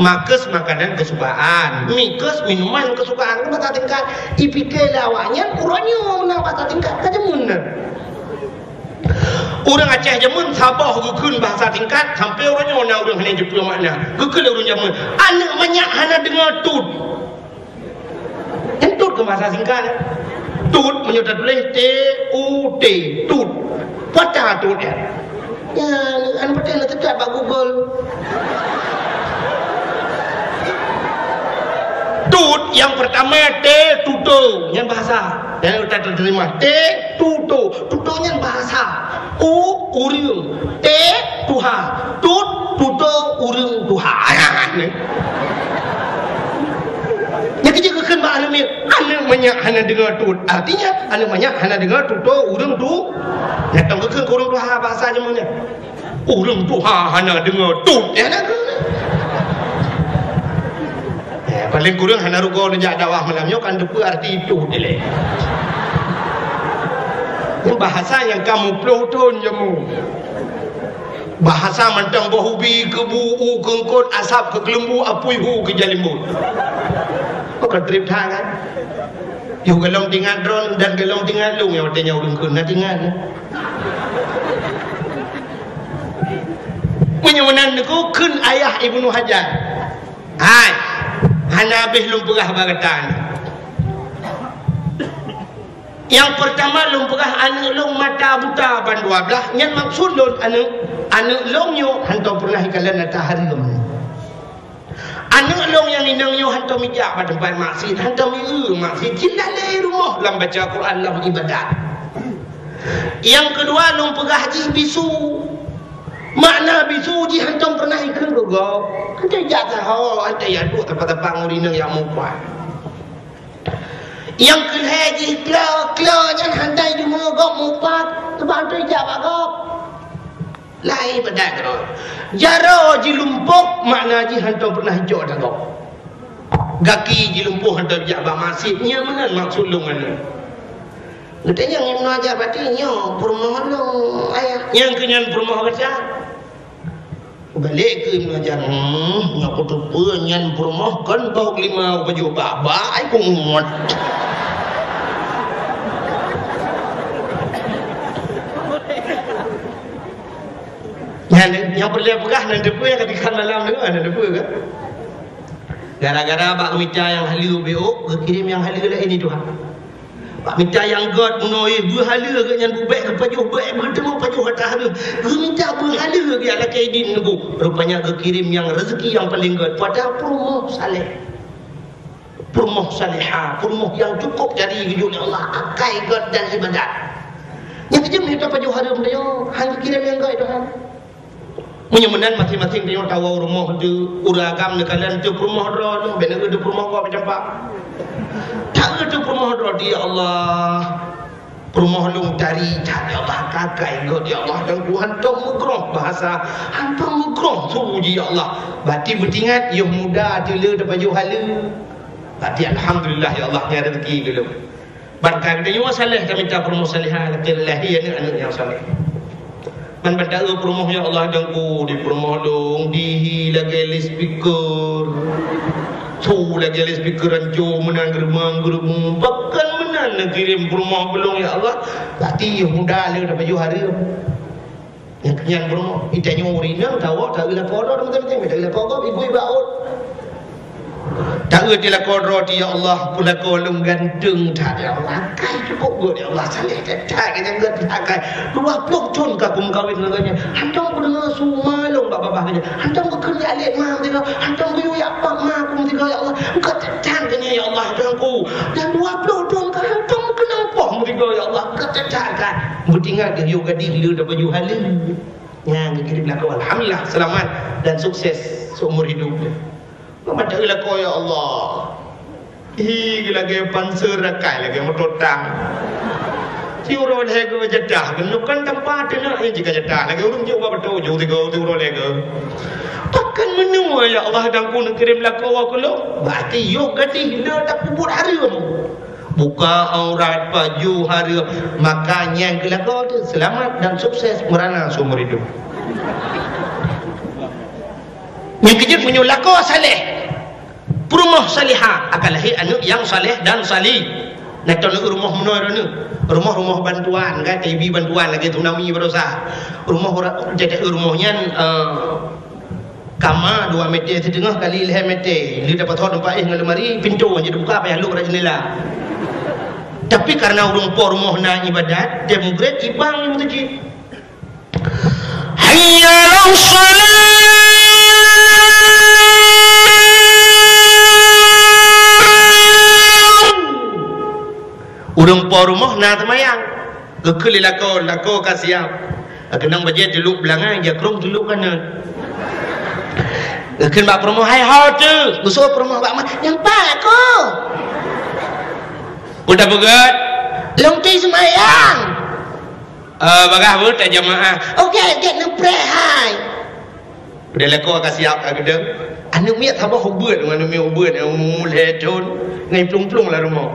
Makes makanan kesukaan, mikes minuman kesukaan, kan bahasa tingkat. Ipike lé awaknyan uroe nyoe na bahasa tingkat ka jameun na. Ureuëng Aceh jameun saboh geukheun bahasa tingkat, sampai uroe nyoe na ureuëng hana jipeu makna. Geukheun lé ureuëng jameun, aneuk manyak hana deungoe tut. Nyan tut keu bahasa singkat. Tut, meunyoe tatuléh T U T, tut. Peue ata tut nyan? Ya, an patéh na teutab bak Google. Tut nyang pertama T, tuto, nyan bahasa. Nyan utak teurimong. T, tuto. Tuto nyan bahasa. U, ureuëng. T, tuha. Tut, tuto, ureuëng tuha. Nyan keuh jeuet geukheun bak aneuk miet, aneuk manyak hana deungoe tut. Artinya, aneuk manyak hana deungoe tuto ureuëng tu. Nyan tong geukheun keu ureuëng tuha bahasa jameun nyan. Ureuëng tuha hana deungoe tut. Ya, hana keuh. Eh, paling kurang hana rugoe neujak dakwah malam nyoe kan teupeue arti tut ilèe. Nyan bahasa nyang ka muplôh thon jameun. Bahasa mantong boh ubi keu bu, u keu eungkôt, asab keu keuleumbu, apui hu keu jalimbôt. Oh, ka trép that kan? Yoh golom tingat droe dan golom tingat lôn nyang watèe nyan ureuëng kheun na tingat. Meunyoe meunan Teungku kheun ayah Ibnu Hajar. Hai, hana habéh lôn peugah bak gata nyoe. Nyang peurtama lôn peugah aneuk lôn mata buta ban dua blaih, nyan maksud lôn aneuk, aneuk lôn nyoe hantom peureunah ikalon ata hareuem. Aneuk lôn nyang inong nyoe hantom ijak bak teumpat maksiet, hantom ieu maksiet, cit lalé rumoh lam baca Quran, lam ibadat. Nyang keudua lôn peugah jih bisu. Makna bisu jih hantom peureunah ikheun keu gob. Hantom ijak saho, hantom iduek teumpat-teumpat ngon inong nyang mupat. Nyang keulhèe jih klo, klo nyan hana deungoe gob mupat, teuma hantom ijak bak gob. Laén ibadat keudroe. Jaroe jilumpoh makna jih hantom peureunah ijok ata gob. Gaki jilumpoh hantom ijak bak maksiet, nyan meunan maksud lôn nyan. Geutanyong Ibnu Hajar, "Berarti nyoe peurumoh lôn, Ayah?" Nyang keu nyan peurumoh gata. Balek keu Ibnu Hajar, "Hmm, nyoe kuteupeue nyan peurumoh kon boh limau pajoh bak-bak ai kungot." Nyan, nyang peureulèe peugah nan teupeue nyang ka dikan malam tu, nan teupeue kan? Gara-gara bak mita nyang haleue beuh, geukirém nyang haleue laén di Tuhan. Bak mita nyang gèt meunoe beuhaleue geuh nyan bubèk geupajoh bèk beuteumèe pajoh ata hareuem. Geumita beuhaleue geuh lakèe idin Teungku. Rupanya geukirém nyang rezeki nyang paleng gèt. Padahai peurumoh saleh. Peurumoh salehah, peurumoh nyang cukup dari geujok lé Allah, akai gèt dan ibadat. Nyang keujeuet mita pajoh hareuem nyoe, han geukirém nyang gèt Tuhan. Meunyoe meunan maséng-maséng tanyoe tawoe rumoh teuh, ureueng agam neukalon teuh peurumoh droe, bèk na teuh peurumoh gob campak. Taeu teuh peurumoh droe, "Ya Allah, peurumoh lôn tari that, ya Allah, kakai gèt, ya Allah, dan ku hantom meugroh bahasa, hantom meugroh su jih, ya Allah." Bati beutingat, yoh muda teuh le tapajoh haleue. Bati alhamdulillah, ya Allah, nyan rezeki lôn. Ban ka geutanyoe saleh, tamita peurumoh salehah, lakèe lahé aneuk-aneuk nyang saleh. Ban, ban taeu peurumoh, ya Allah, Teungku, di peurumoh lôn, dihi lagèe loudspeaker. Su lagèe loudspeaker ranco meunan, geureumeung-geureumeung. Pakon meunan neukirém peurumoh keu lôn, ya Allah. Bati yoh muda le tapajoh hareuem. Nyan, nyan peurumoh. Itanyoe ureueng inong tawoe, taeu lakoe droe, teuma-teuma, taeu lakoe gob, ibu iba ot. Taeu di lakoe droe, "Ya Allah, peurumoh lôn ganteng that, ya Allah. Akai cukup gèt, ya Allah, saleh that, that, gèt, gèt, akai. Dua ploh thon ka kumeukawen ngon gobnyan. Hantom kudeungoe su ma lôn bak babah gobnyan. Hantom kukheun jak lé ma meusigoe. Hantom kuyue jak pat ma ku meusigoe, ya Allah. Gèt that, that, gobnyan, ya Allah, Teungku. Dan dua ploh thon ka hantom keunong poh meusigoe." Ingat geuh, yôh gadih le dapajoh haleue. Nyan geukirém lakoe. Alhamdulillah, seulamat dan sukses seumur hidup. Mata lakoe, ya Allah. Hi, lagèe panser rakai, lagèe moto tang. Siuroe lhèe go jadah, keunoe kan tampa teunak, eh, jika jadah. Lagèe ureueng jok bak beutôi, jok tiga, siuroe lhèe go. Pakon meunoe, ya Allah, dan ku neukirém lakoe keu lôn? Berarti yôh gadih le tapeubuet hareuem. Buka aurat, pajoh hareuem, maka nyan keu lakoe teuh seulamat dan sukses meurana seumur hidup. Nyang keujeuet meunyoe lakoe saleh, peurumoh salihah, akan lahé aneuk nyang saleh dan sali. Nah, contoh rumoh meunoe droeneuh. Rumoh-rumoh bantuan, kan, ibi bantuan lagèe tsunami baroesa. Rumoh ora-, jadi rumoh nyan, eh, Kama dua meter siteungoh kali lhèe meter, le dapat thon teumpat éh ngon lemari, pintoe nyang teubuka payah lôk rot jeundela. Tapi karena ureueng po rumoh na ibadat, tiep meugrét ibang meuseujid. Hayya 'alas shalah. Ureueng po rumoh na seumayang. Geukheun lé lakoe, lakoe ka siap. Keunong bajèe teulôk beulangai, jakrong teulôk kanan. Geukheun bak peurumoh, "Hai ho teuh?" Geusoe peurumoh bak ma, "Nyang pat ko?" Peue tapeugèt? "Lôn teuh seumayang." "Eh, bagah beuet tajamaah." "Oke, gèt neupreh hai." Udah lakoe ka siap ka geudong. Aneuk miet saboh ubeut, aneuk miet ubeut, nyang umu lhèe thon, ngai plueng-plueng lam rumoh.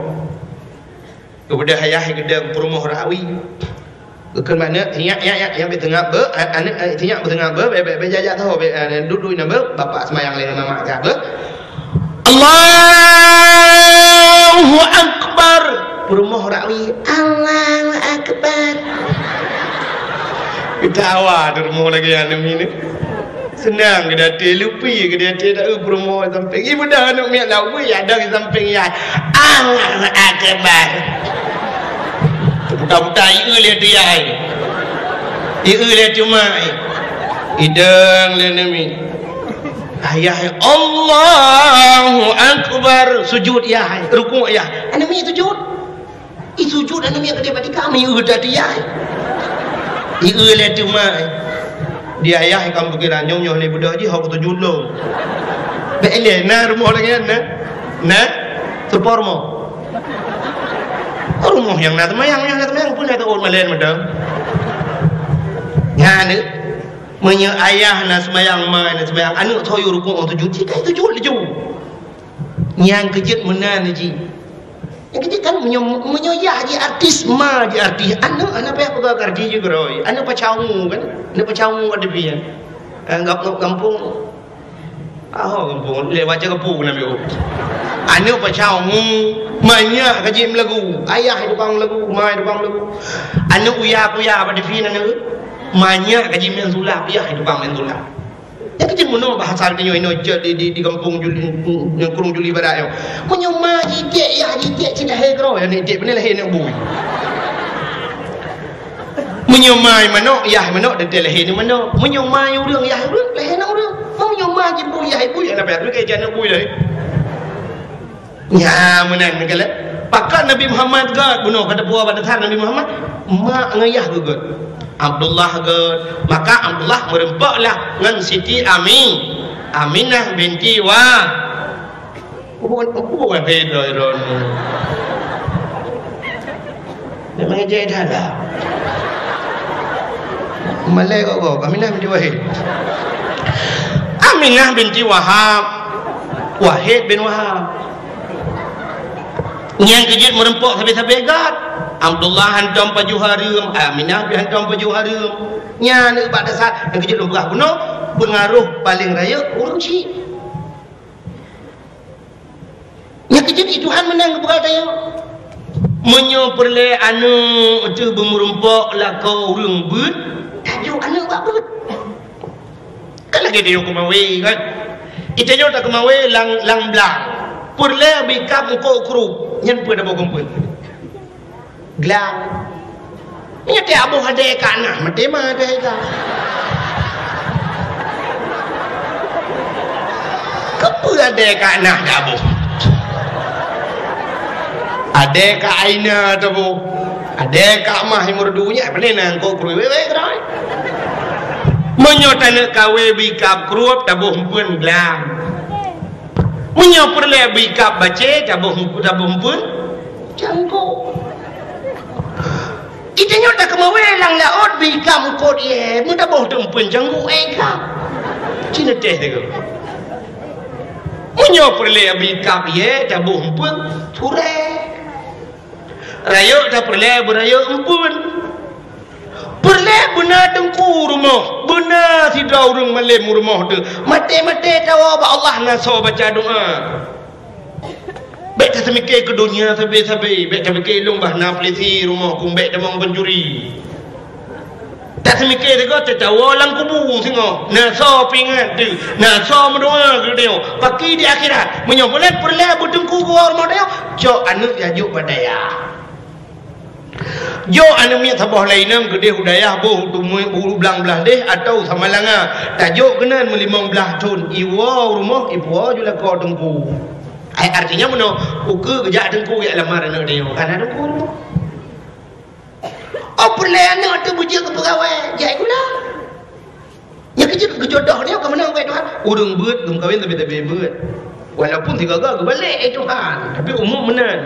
Geubeudôh ayah geudong peurumoh rawi. Geukheun bak aneuk, "Nyak, nyak, nyak, nyak, bèk teungab beuh, a-, aneuk, eh, nyak bèk teungab beuh, bèk, bèk, bèk jak-jak saho, bèk, eh, duek-duek inan beuh, bapak seumayang lé ngon mamak ka beuh." Allahu Akbar. Peurumoh rawi, "Allahu Akbar." Geutawa di rumoh lagèe aneuk miet. Seunang geuh di até, lupi geuh di até, taeu peurumoh sampéng. Ié beudôh aneuk miet laweue, ya dong sampéng yah. Allahu Akbar. Teuputa-puta, ié lé tu yah. Ié lé tu mak. Idong lé aneuk miet. Ayah, Allahu Akbar. Sujud yah, rukuk yah. Aneuk miet sujud. Ih, sujud aneuk miet keudéh bak tika, meuieu that yah. Ieu lé teuma. Di ayah ka meupikiran nyoe, nyoe lé beudôh jih, hok sujud lom. Bèk ilèe, na rumoh lagèe nyan, na? Na? Seupôt rumoh. Rumoh nyang na seumayang, nyang na seumayang, peue na teuôt malèe mantong. Nyan, meunyoe ayah na seumayang, ma na seumayang, aneuk soe yue rukuk ngon sujud, cit ka sujud laju. Nyang keujeuet meunan jih. Nyang keujeuet kan meunyoe, meunyoe yah jih artis, ma jih artis, aneuk hana payah peugah keu artis jih keudroe. Aneuk pacau ngu kan? Aneuk pacau ngu ada pih. Eh, gam-, gam-, gampông. Aho gampông, lé baca gampông na biôh. Aneuk pacau ngu, manyak ka jih meulagu. Ayah tukang meulagu, ma tukang meulagu. Aneuk uya-kuya bak T V na neu. Manyak ka jih meusulap, ayah tukang meusulap. Nyan keuh cit meunoe bahasa geutanyoe inoe cit di, di, di gampông Juli, nyan Krueng Juli Barat nyoe. Meunyoe ma jitiek, yah jitiek, cit lahé keudroe, nyan jitiek, beuna lahé aneuk bui. Meunyoe ma manok, yah manok, teuntèe lahé aneuk manok. Meunyoe ma ureueng, yah ureueng, lahé aneuk ureueng. Meunyoe ma jibui, yah bui, hana payah, keu jih aneuk bui lahé. Nyan meunan meukalon. Pakon Nabi Muhammad gèt, bunoe ka teupeue bak dasar Nabi Muhammad, mak ngon yah geuh gèt. Abdullah gèt. Maka Abdullah meurumpok lah ngon Siti Ami-, Aminah binti Wah-, Bukan, bukan beda droeneuh. Memang ejek dah lah. Malèe kok, kok. Aminah binti Wahid. Aminah binti Wahab. Wahid bin Wahab. Nyang keujeuet meurumpok sabe-sabe gèt. Abdullah hantom pajoh hareuem, Aminah pih hantom pajoh hareuem. Nyan bak dasar nyang keujeuet lôn peugah bunoe, peungaroh paleng rayeuk ureueng chik. Nyang keujeuet di Tuhan meunan geupeugah tanyoe. Meunyoe peureulèe aneuk teuh beumeurumpok lakoe ureueng beuet, tanyoe aneuk bak beuet. Kan lagèe tanyoe keumawe kan? Di tanyoe takeumawe lam, lam blang. Peureulèe bri kab eungkôt krup, nyan peue tabôh keumeung. Glang. Nyan teuh aboh adèe ka na, maté ma adèe ka. Keupeue adèe ka na teuh aboh? Adèe ka Aina teuh boh. Deh kak mah imur dunia, pane nangkok krui wewe kerai. Meunyoe taneuk kawé bikap krup taboh empeuen glam. Meunyoe peureulée bikap bacé taboh empu-, taboh empeuen cangkok. Ita nyoe takeumawé lam laôt bikap eungkot ié, meutaboh teumpeuen cangkok éh kap. Cina teh teuka. Meunyoe peureulée bikap ié taboh empeuen surée. Rayeuk tapeureulée beurayeuk empeuen. Peureulée beuna teungku rumoh, beuna sidroe ureuëng malém rumoh teuh. Maté-maté tawoe bak Allah na soe baca doa. Bék taseumiké keu donya sabé-sabé, bék tapike lôn bah na peulisi rumoh keumbék tamong pancuri. Taseumiké sigoe teuh tawoe lam kubu singoh, na soe peuingat teuh, na soe meudoa keu tanyoe. Paki di akhirat, meunyoe buleuen peureulée beuteungku geuwoe rumoh tanyoe, cok aneuëk jajok bak dayah. Jok aneuëk miet saboh lainang keudeh u dayah boh u Tumui, u Blang Blaih deh atawa Samalanga. Tajok keunan meulimong blaih thon, iwoe u rumoh, ipuwoe ju lakoe teungku. Ai artinya meunoe, ukeue geujak teungku jak lamar aneuëk tanyoe, ka na teungku u rumoh. Oh, peureulée aneuëk teuh beujeuet keu peugawée, jai gula. Nyang keujeuet geujodoh nyoe ka meunan, wahai Tuhan. Ureuëng beuet geumeukawen sabé-sabé beuet. Walaupun sigaga geubalek, eh Tuhan, tapi umum meunan.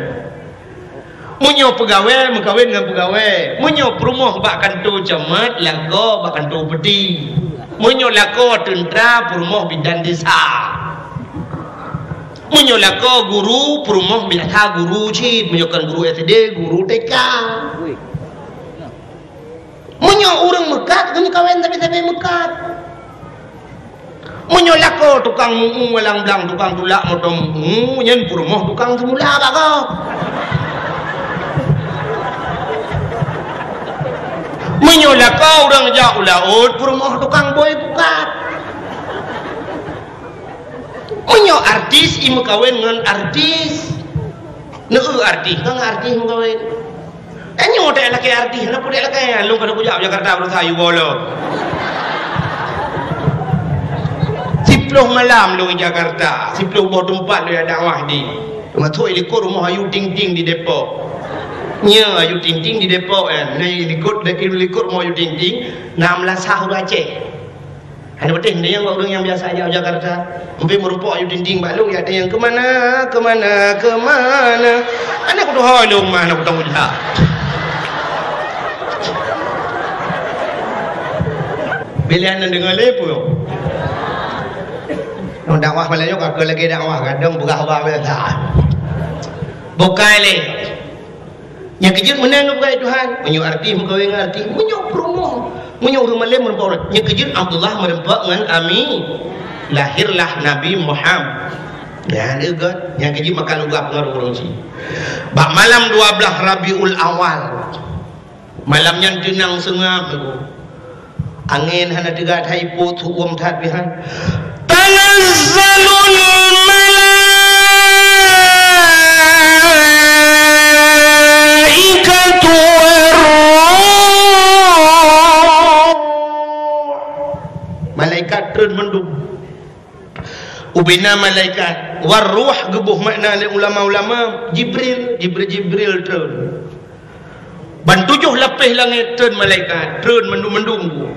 Meunyoe peugawée meukawen ngon peugawée, meunyoe peurumoh bak kantô camat, lakoe bak kantô peuti. Meunyoe lakoe teuntra, peurumoh bidan desa. Meunyoe lakoe guru, peurumoh biasa guru cit, meunyoe kon guru S D, guru T K. Meunyoe ureuëng meukat, geumeukawen sabé-sabé meukat. Meunyoe lakoe tukang meu-eu walang blang, tukang tulak moto meu-eu, nyan peurumoh tukang seumula bak gob. Meunyoe lakoe ureuëng jak u laôt, peurumoh tukang bôi pukat. Meunyoe artis, i meukawen ngon artis. Neu artis, ngon artis meukawen. Tanyoe tak lakée artis, hana peue lakée. Lôn ka kujak Jakarta beurasa yue bolo. Siploh malam lôn di Jakarta, siploh boh teumpat lôn dakwah di. Teumasok i likot rumoh Ayu Ting Ting di Depok. Nyoe Ayu Ting Ting di Depok, eh. Nah, i likot, i likot rumoh Ayu Ting Ting, na meulasah ureuëng Aceh. Hana beuteh, nyan bak ureuëng nyang biasa jak u Jakarta. Mungken meurumpok Ayu Ting Ting bak lôn, ya, tanyong, "Keumana, keumana, keumana?" Hana kutuho lôn mah, hana kutong uja. Bila hana deungoe lé peue. Ngon dakwah malam nyoe ka keu lagée dakwah, kadang peugah haba biasa. Bukai lé. Nyang keujeuet meunan geupeugah Tuhan, meunyoe artis meukawen ngon artis, meunyoe peurumoh, meunyoe ureuëng malém meureumpok, nyang keujeuet Abdullah meureumpok ngon Ami, lahirlah Nabi Muhammad. Nyan lé gét, nyang keujeuet maka lugah pengaruh ureuëng cit. Bak malam dua blaih Rabiul Awal, malam nyan teunang seungab, Angén hana teuga that, ipot, su-uem that pih han. Tanazzalul malaikatu war ruh. Malaikat treun mandum. Ubena malaikat, war ruh geuboh makna lé ulama-ulama, Jibril, Jibril, Jibril treun. Ban tujoh lapéh langét treun malaikat, treun mandum-mandum.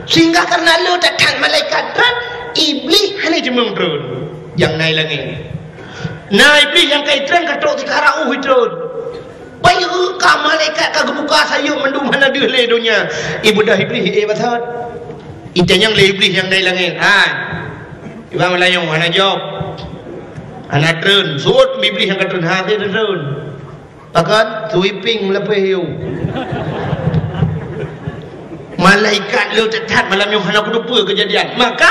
Sehingga karena le that-that malaikat treun, Iblih hana jimeueng treun. Nyang na i langét. Na Iblih nyang ka i treun ka trok sikara uh i treun. Bayeue ka malaikat ka geubuka sayeuep mandum hana deuh lé donya. Ibeudôh Iblih, eh, basot. Itanyong lé Iblih nyang na i langét. Hai. Iba meulayeue hana jaweueb. Hana treun. Sot Iblih nyang ka treun. Ha, treun. Pakon? Sweeping lapéh yue. Malaikat le that-that malam nyoe hana kuteupeu keujadian. Maka,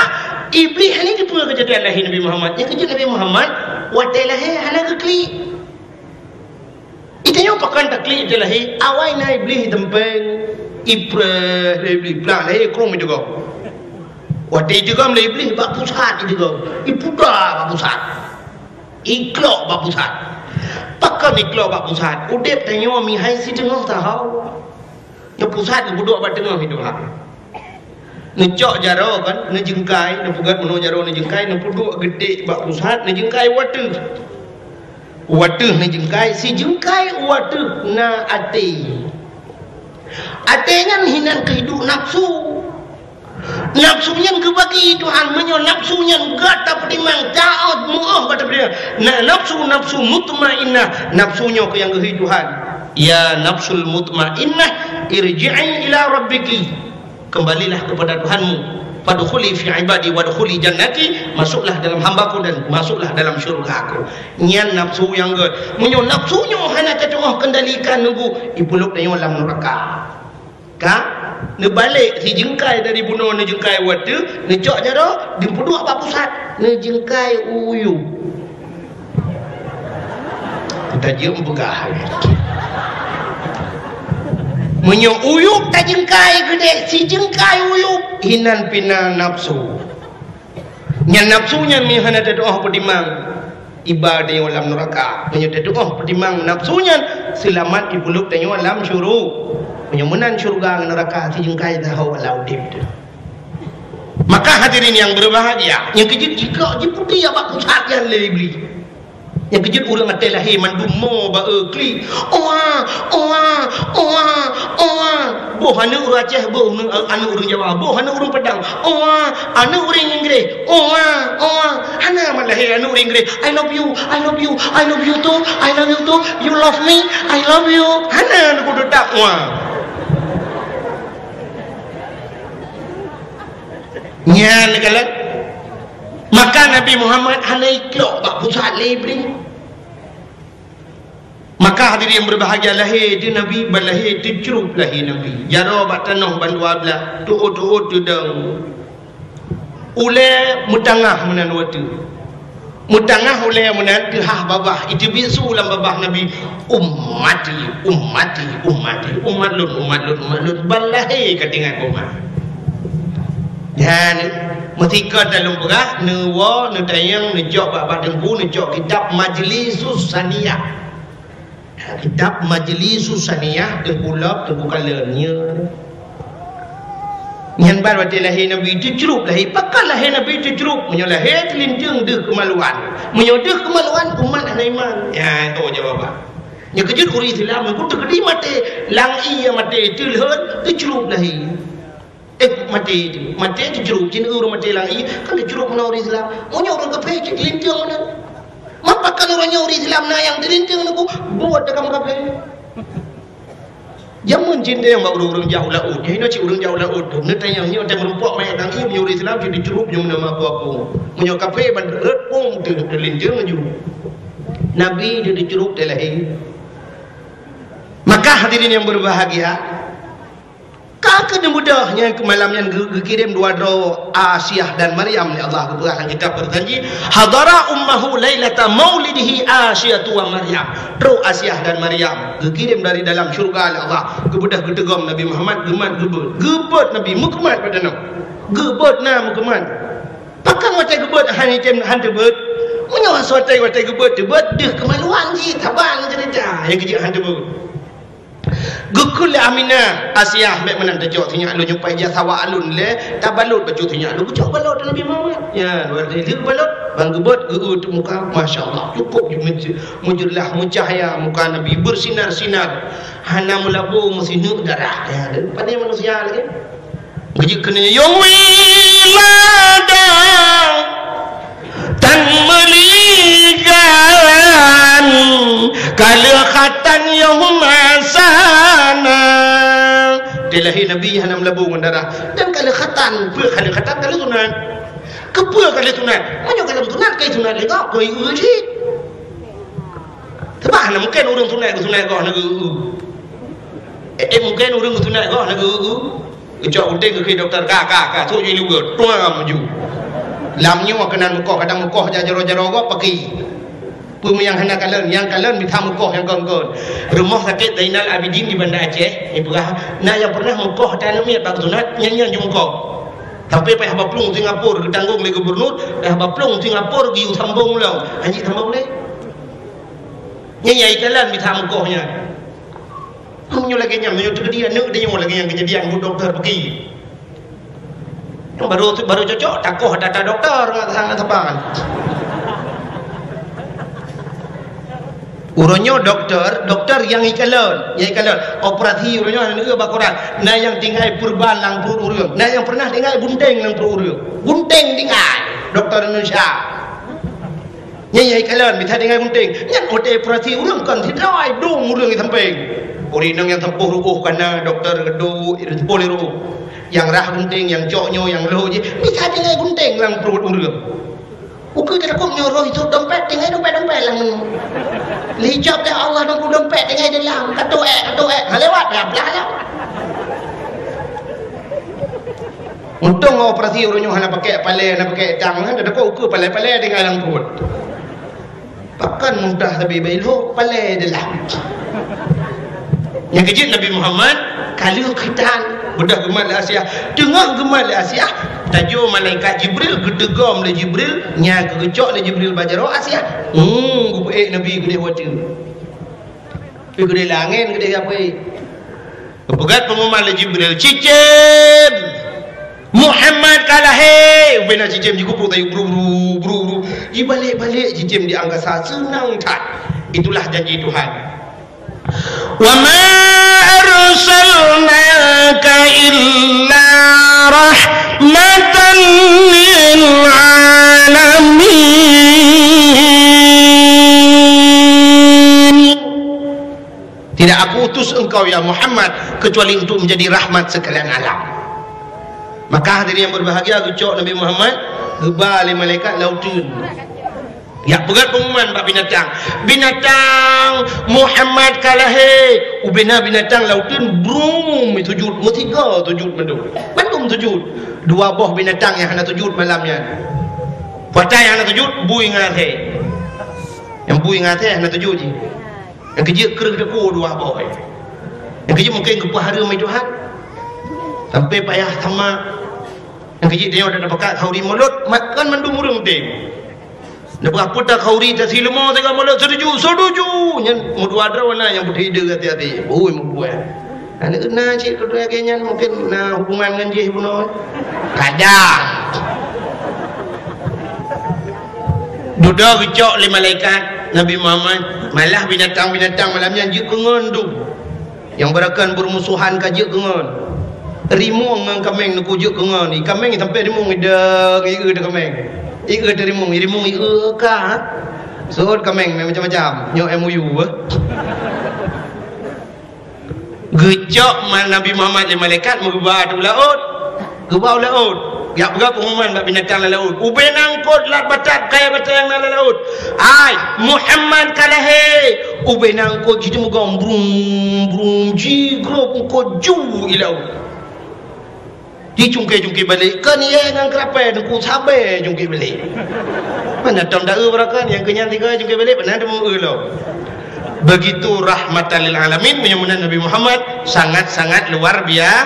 Iblih hana teupeu keujadian lahé Nabi Muhammad. Nyang keujeuet Nabi Muhammad, watée lahé hana geuklik. Itanyoe pakon taklik teuh lahé, awai na Iblih teumpéng, ipreh lé Iblih, plah lahé krueng ideugom. Watée ideugom lé Iblih bak pusat ideugom, ipuda bak pusat. Iklok bak pusat. Pakon iklok bak pusat? Udeb tanyoe mihai siteungoh saho. Nyang pusat geupeuduek bak teungoh iduek. Neucok jaroe kan, neujeungkai, neupeugét meunoe jaroe neujeungkai, neupeuduek geudek bak pusat, neujeungkai u ateueh. U ateueh neujeungkai, sijeungkai u ateueh na até. Até nyan hinan keuhidup nafsu. Nafsu nyan geubagi Tuhan, meunyoe nafsu nyan gata peutimang, taát, meu'oh gata peutimang. Na-, nafsu, nafsu mutmainnah, nafsu nyoe keuh nyang geuhi Tuhan. Ya nafsul mutmainnah, irji'i ila rabbiki. Kembalilah kepada Tuhanmu. Fadkhuli fi ibadi wadkhuli jannati, masuklah dalam hamba-Ku dan masuklah dalam syurga-Ku. Nyan nafsu nyang gét. Meunyoe nafsu nyoe hana tatu'oh kendalikan nunggu, ipulop tanyoe lam neuraka. Ka? Neubalek sijeungkai dari bunoe, neujeungkai u ateueh, neucok jaroe, neupeuduek bak pusat, neujeungkai u uyueb. Tajeuem peugah. Meunyoe uyueb tajeungkai keudeh, sijeungkai uyueb, hinan pih na nafsu. Nyan nafsu nyan meuhana tatu'oh peutimang, iba tanyoe lam neuraka. Meunyoe tatu'oh peutimang nafsu nyan, seulamat ipulop tanyoe lam syuru-, meunyoe meunan syeuruga ngon neuraka sijeungkai saho lam udeb teuh. Maka hadirin yang berbahagia, nyang keujeuet jikok jiputéh bak pusat nyan lé Iblih. Nyang keujeuet ureuëng até lahé mandum mo ba-e klik. Oa, oa, oa, oa. Boh aneuk ureuëng Aceh, boh aneuk, aneuk ureuëng Jawa, boh aneuk ureuëng Padang. Oa, aneuk ureuëng Inggris. Oa, oa. Hana mat lahé aneuk ureuëng Inggris. "I love you, I love you, I love you too, I love you too. You love me, I love you." Hana aneuk kudu tak oa. Nyan kalon. Maka Nabi Muhammad hana iklok bak pusat lé Iblih. Maka hadirin yang berbahagia, lahé teuh Nabi, ban lahé teucrup lahé Nabi. Jaroe bak tanoh ban dua blah, tuôt-tuôt teudong. Ulée meutangah meunan watée. Meutangah ulée meunan teuhah babah, iteubiet su lam babah Nabi, "Ummati, ummati, ummati, umat lôn, umat lôn, umat lôn." Ban lahé ka teuingat umat. Nyan, meusikot lam lôn peugah, neuwoe, neutanyong, neucok bak, bak teungku, neucok kitab Majlisus Saniyah. Kitab Majlisus Saniyah, Teungku Lop, Teungku Kalon, nyan. Nyan ban watée lahé Nabi teucrup lahé. Pakon lahé Nabi teucrup? Meunyoe lahé teulinteung deuh keumaluan. Meunyoe deuh keumaluan, umat hana iman. Ya, itu jawaban. Nyang keujeuet ureuëng Islam, nyang teukeudi maté, lam ié maté, teulheuet, teucrup lahé. Eh, maté itu. Maté teucrup, cit ureuëng maté lam ié, kan teucrup meunan ureuëng Islam. Meunyoe ureuëng kafé, cit linteung meunan. Mapa kan ureuëng nyoe ureuëng Islam na nyang teulinteung nunggu, buet takam kafé. Jameun cit nyang bak ureuëng-ureuëng jak u laôt. Nyoe cit ureuëng jak u laôt tu. Neutanyong nyoe teuh meurumpok manyét lam ié, meunyoe ureuëng Islam cit teucrup, nyoe meunan meuaku-aku. Meunyoe kafé ban rot pong teuh teulinteung laju. Nabi teuh teucrup teuh lahé. Maka hadirin yang berbahagia, ka keuneuk beudôh nyan keu malam nyan geu-, geukirém dua droe Asiah dan Maryam lé Allah geupeugah lam kitab Berjanji, "Hadara ummahu lailata maulidihi Asyatu wa Maryam." Trok Asiah dan Maryam geukirém dari dalam syeuruga lé Allah, geubeudôh geuteugom Nabi Muhammad, geumat geubeuet. Geubeuet Nabi, meukeumat bak tanoh. Geubeuet na meukeumat. Pakon watée geubeuet hana item han teubeuet? Meunyoe watée, watée geubeuet teubeuet, deuh keumaluan jih, saban ceurita nyang keujeuet han teubeuet. Geukheun lé Aminah, "Asiah, bék meunan tacok sinyak lôn, nyoe paih jak sawa lôn lé, tabalot bacut sinyak lôn." Geucok balot Nabi Muhammad. Ya, dua lheueh balot, ban geubeuet geu-eu teuk muka. Masya Allah, cukup meuj-, meujeulaih, meucahya muka Nabi, beusinar-sinar. Hana meulabô meusineuk darah. Ya, dan pane manusia lagée. Geujeuet keunoe, "Yong wiladang tan meuligan, ka lheueh khatan yong masana." Di lahé Nabi hana meulabô ngon darah. Dan ka lheueh khatan, peue ka lheueh khatan, ka lheueh sunat. Keupeue ka lheueh sunat? Meunyoe ka lheueh sunat, ka sunat lé gob, keu ié cit. Sabab hana mungken ureuëng sunat geusunat goh na geu-eu. Eh, eh, mungken ureuëng geusunat goh na geu-eu. Geucok puténg geukheun dokto, ka, ka, ka, sôk ju iluwa, tuang laju. Lam nyoe keunan meukoh, kadang meukoh jak jaroe-jaroe gob paki. Peue nyang hana kalon, nyang kalon mita meukoh nyang kon-kon. Rumoh Sakét Zainal Abidin di Banda Aceh, ipeugah, na nyang pernah meukoh ata aneuk miet bak sunat, nyan-nyan ju meukoh. Sampai payah baplueng Singapura geutanggong lé gubernur, payah baplueng Singapura geuyue sambong lom. Hanjeuet sambong lé. Nyan nyang ikalon mita meukoh nyan. Meunyoe lagée nyan, meunyoe teukeudi aneuk tanyoe lagée nyan keujadian buet dokto peuki. Nyang baru, baru cocok takoh data dokto ngon sang saban. Uroe nyoe doktor, doktor nyang ikalon, nyang ikalon. Operasi uroe nyoe hana neueu bak koran. Na nyang tinggai peurban lam pruet ureueng, na nyang pernah tinggai gunting lam pruet ureueng. Gunting tinggai, doktor Indonesia. Nyan nyang ikalon, bisa tinggai gunting. Nyan watèe operasi ureueng kon sidroe, dum ureueng di sampéng. Ureueng inong nyang sampôh ru'ôh ka na, doktor geuduek, sampôh lé ru'ôh. Nyang rhah gunting, nyang cok nyoe, nyang lhôh jih, bisa tinggai gunting lam pruet ureueng. Ukeue teutakot nyoe roh jisôk dompet, tinggai dompet-dompet lam nyoe. Lé ijôb lé Allah nunggu dompet tinggai di lam, ka tuek, ka tuek. Ha, lewat, ya, blah, ya. Untông operasi uroe nyoe hana pakai palèe, hana pakai tang, hana teutakot ukeue palèe-palèe tinggai lam pruet. Pakon muntah sabe bak ilhôk, palèe di lam. Nyang keujeuet Nabi Muhammad, ka lheueh khitan, beudôh geumat lé Asiah. Teungoh geumat lé Asiah, tajô malaikat Jibril, geuteugom lé Jibril, nyang geugeucok lé Jibril bak jaroe Asiah. Hmm, geupeuék Nabi keudéh watèe. Pi keudéh lé angén keudéh geupeue. Geupeugah peungumuman lé Jibril, "Cicém! Muhammad ka lahé!" Ubé na cicém jikupôk tayue bru, bru, bru, bru. Jibalek-balek cicém di angkasa, seunang that. Itulah janji Tuhan. "Wa ma arsalnaka illa rahmatan lil alamin." Tidak Aku utus engkau, ya Muhammad, kecuali untuk menjadi rahmat sekalian alam. Maka hadirin yang berbahagia, geucok Nabi Muhammad, geuba lé malaikat lam uteuen. Jak peugah peungumuman bak binatang. "Binatang, Muhammad ka lahé!" Ubé na binatang lam uteuen, brum, sujud, meusigoe sujud mandum. Mandum sujud. Dua boh binatang nyang hana sujud malam nyan. Patai nyang hana sujud, bui ngon asèe. Nyang bui ngon asèe hana sujud jih. Nyang keujeuet kreueh teupeu dua boh. Nyang keujeuet mungken geupeuhareuem lé Tuhan. Sampai payah sama. Nyang keujeuet tanyoe dak tapakat khauri mulod, mat kan mandum ureueng tem. Dak peugah peue ta khauri ta sileumô teuka mulod, setuju, setuju. Nyan meudua droe na nyang peuteudeu hati-hati. Ui, meubuet. Aneuk na cit keudroe lagèe nyan mungken na hubungan ngon jih bunoe. Kadang. Dudoe geucok lé malaikat Nabi Muhammad, malah binatang-binatang malam nyan jeuet keu ngon dum. Nyang beurakan beurumusohan ka jeuet keu ngon. Rimueng ngon kaméng neuku jeuet keu ngon. I kaméng sampai rimueng idang, i eu teu kaméng. I eu teu rimueng, i rimueng i eu ka. Sot kaméng macam-macam. Nyoe M O U, eh. Geucok ma-, Nabi Muhammad lé malaikat meugeuba u laôt. Geuba u laôt. Jak peugah peungumuman bak binatang lam laôt. Ubé na eungkôt lat batat kayèe batèe nyang na lam laôt. "Hai, Muhammad ka lahé!" Ubé na eungkôt jiteumugom brum, brum, jigrob eungkôt ju i laôt. Jicungké-cungké balek, kon yèe ngon keurapèe teungku sabé cungké balek. Mana tom da eu beurakan, nyang keu nyan tiga cungké balek, mana teumeu eu lom. Begitu rahmatan lil alamin, meunyoe meunan Nabi Muhammad sangat-sangat luar bia-,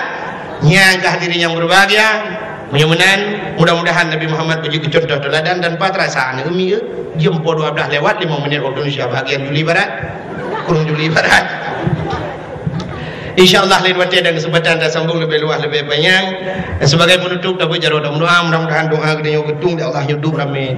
nyang ka hadirin yang berbahagia. Meunyoe meunan, mudah-mudahan Nabi Muhammad beujeuet keu contoh teuladan dan pat rasa aneuk umi, eh, jeuem po dua belas lewat lima menit waktu Indonesia bahagian Juli Barat. Kureueng Juli Barat. Insya Allah lain watèe dan kesempatan tasambung leubeh luwah leubeh panyang. Dan sebagai penutup, tabeuet jaroe dan meudoa, mudah-mudahan doa geutanyoe geutueng lé Allah nyoe dum ramé.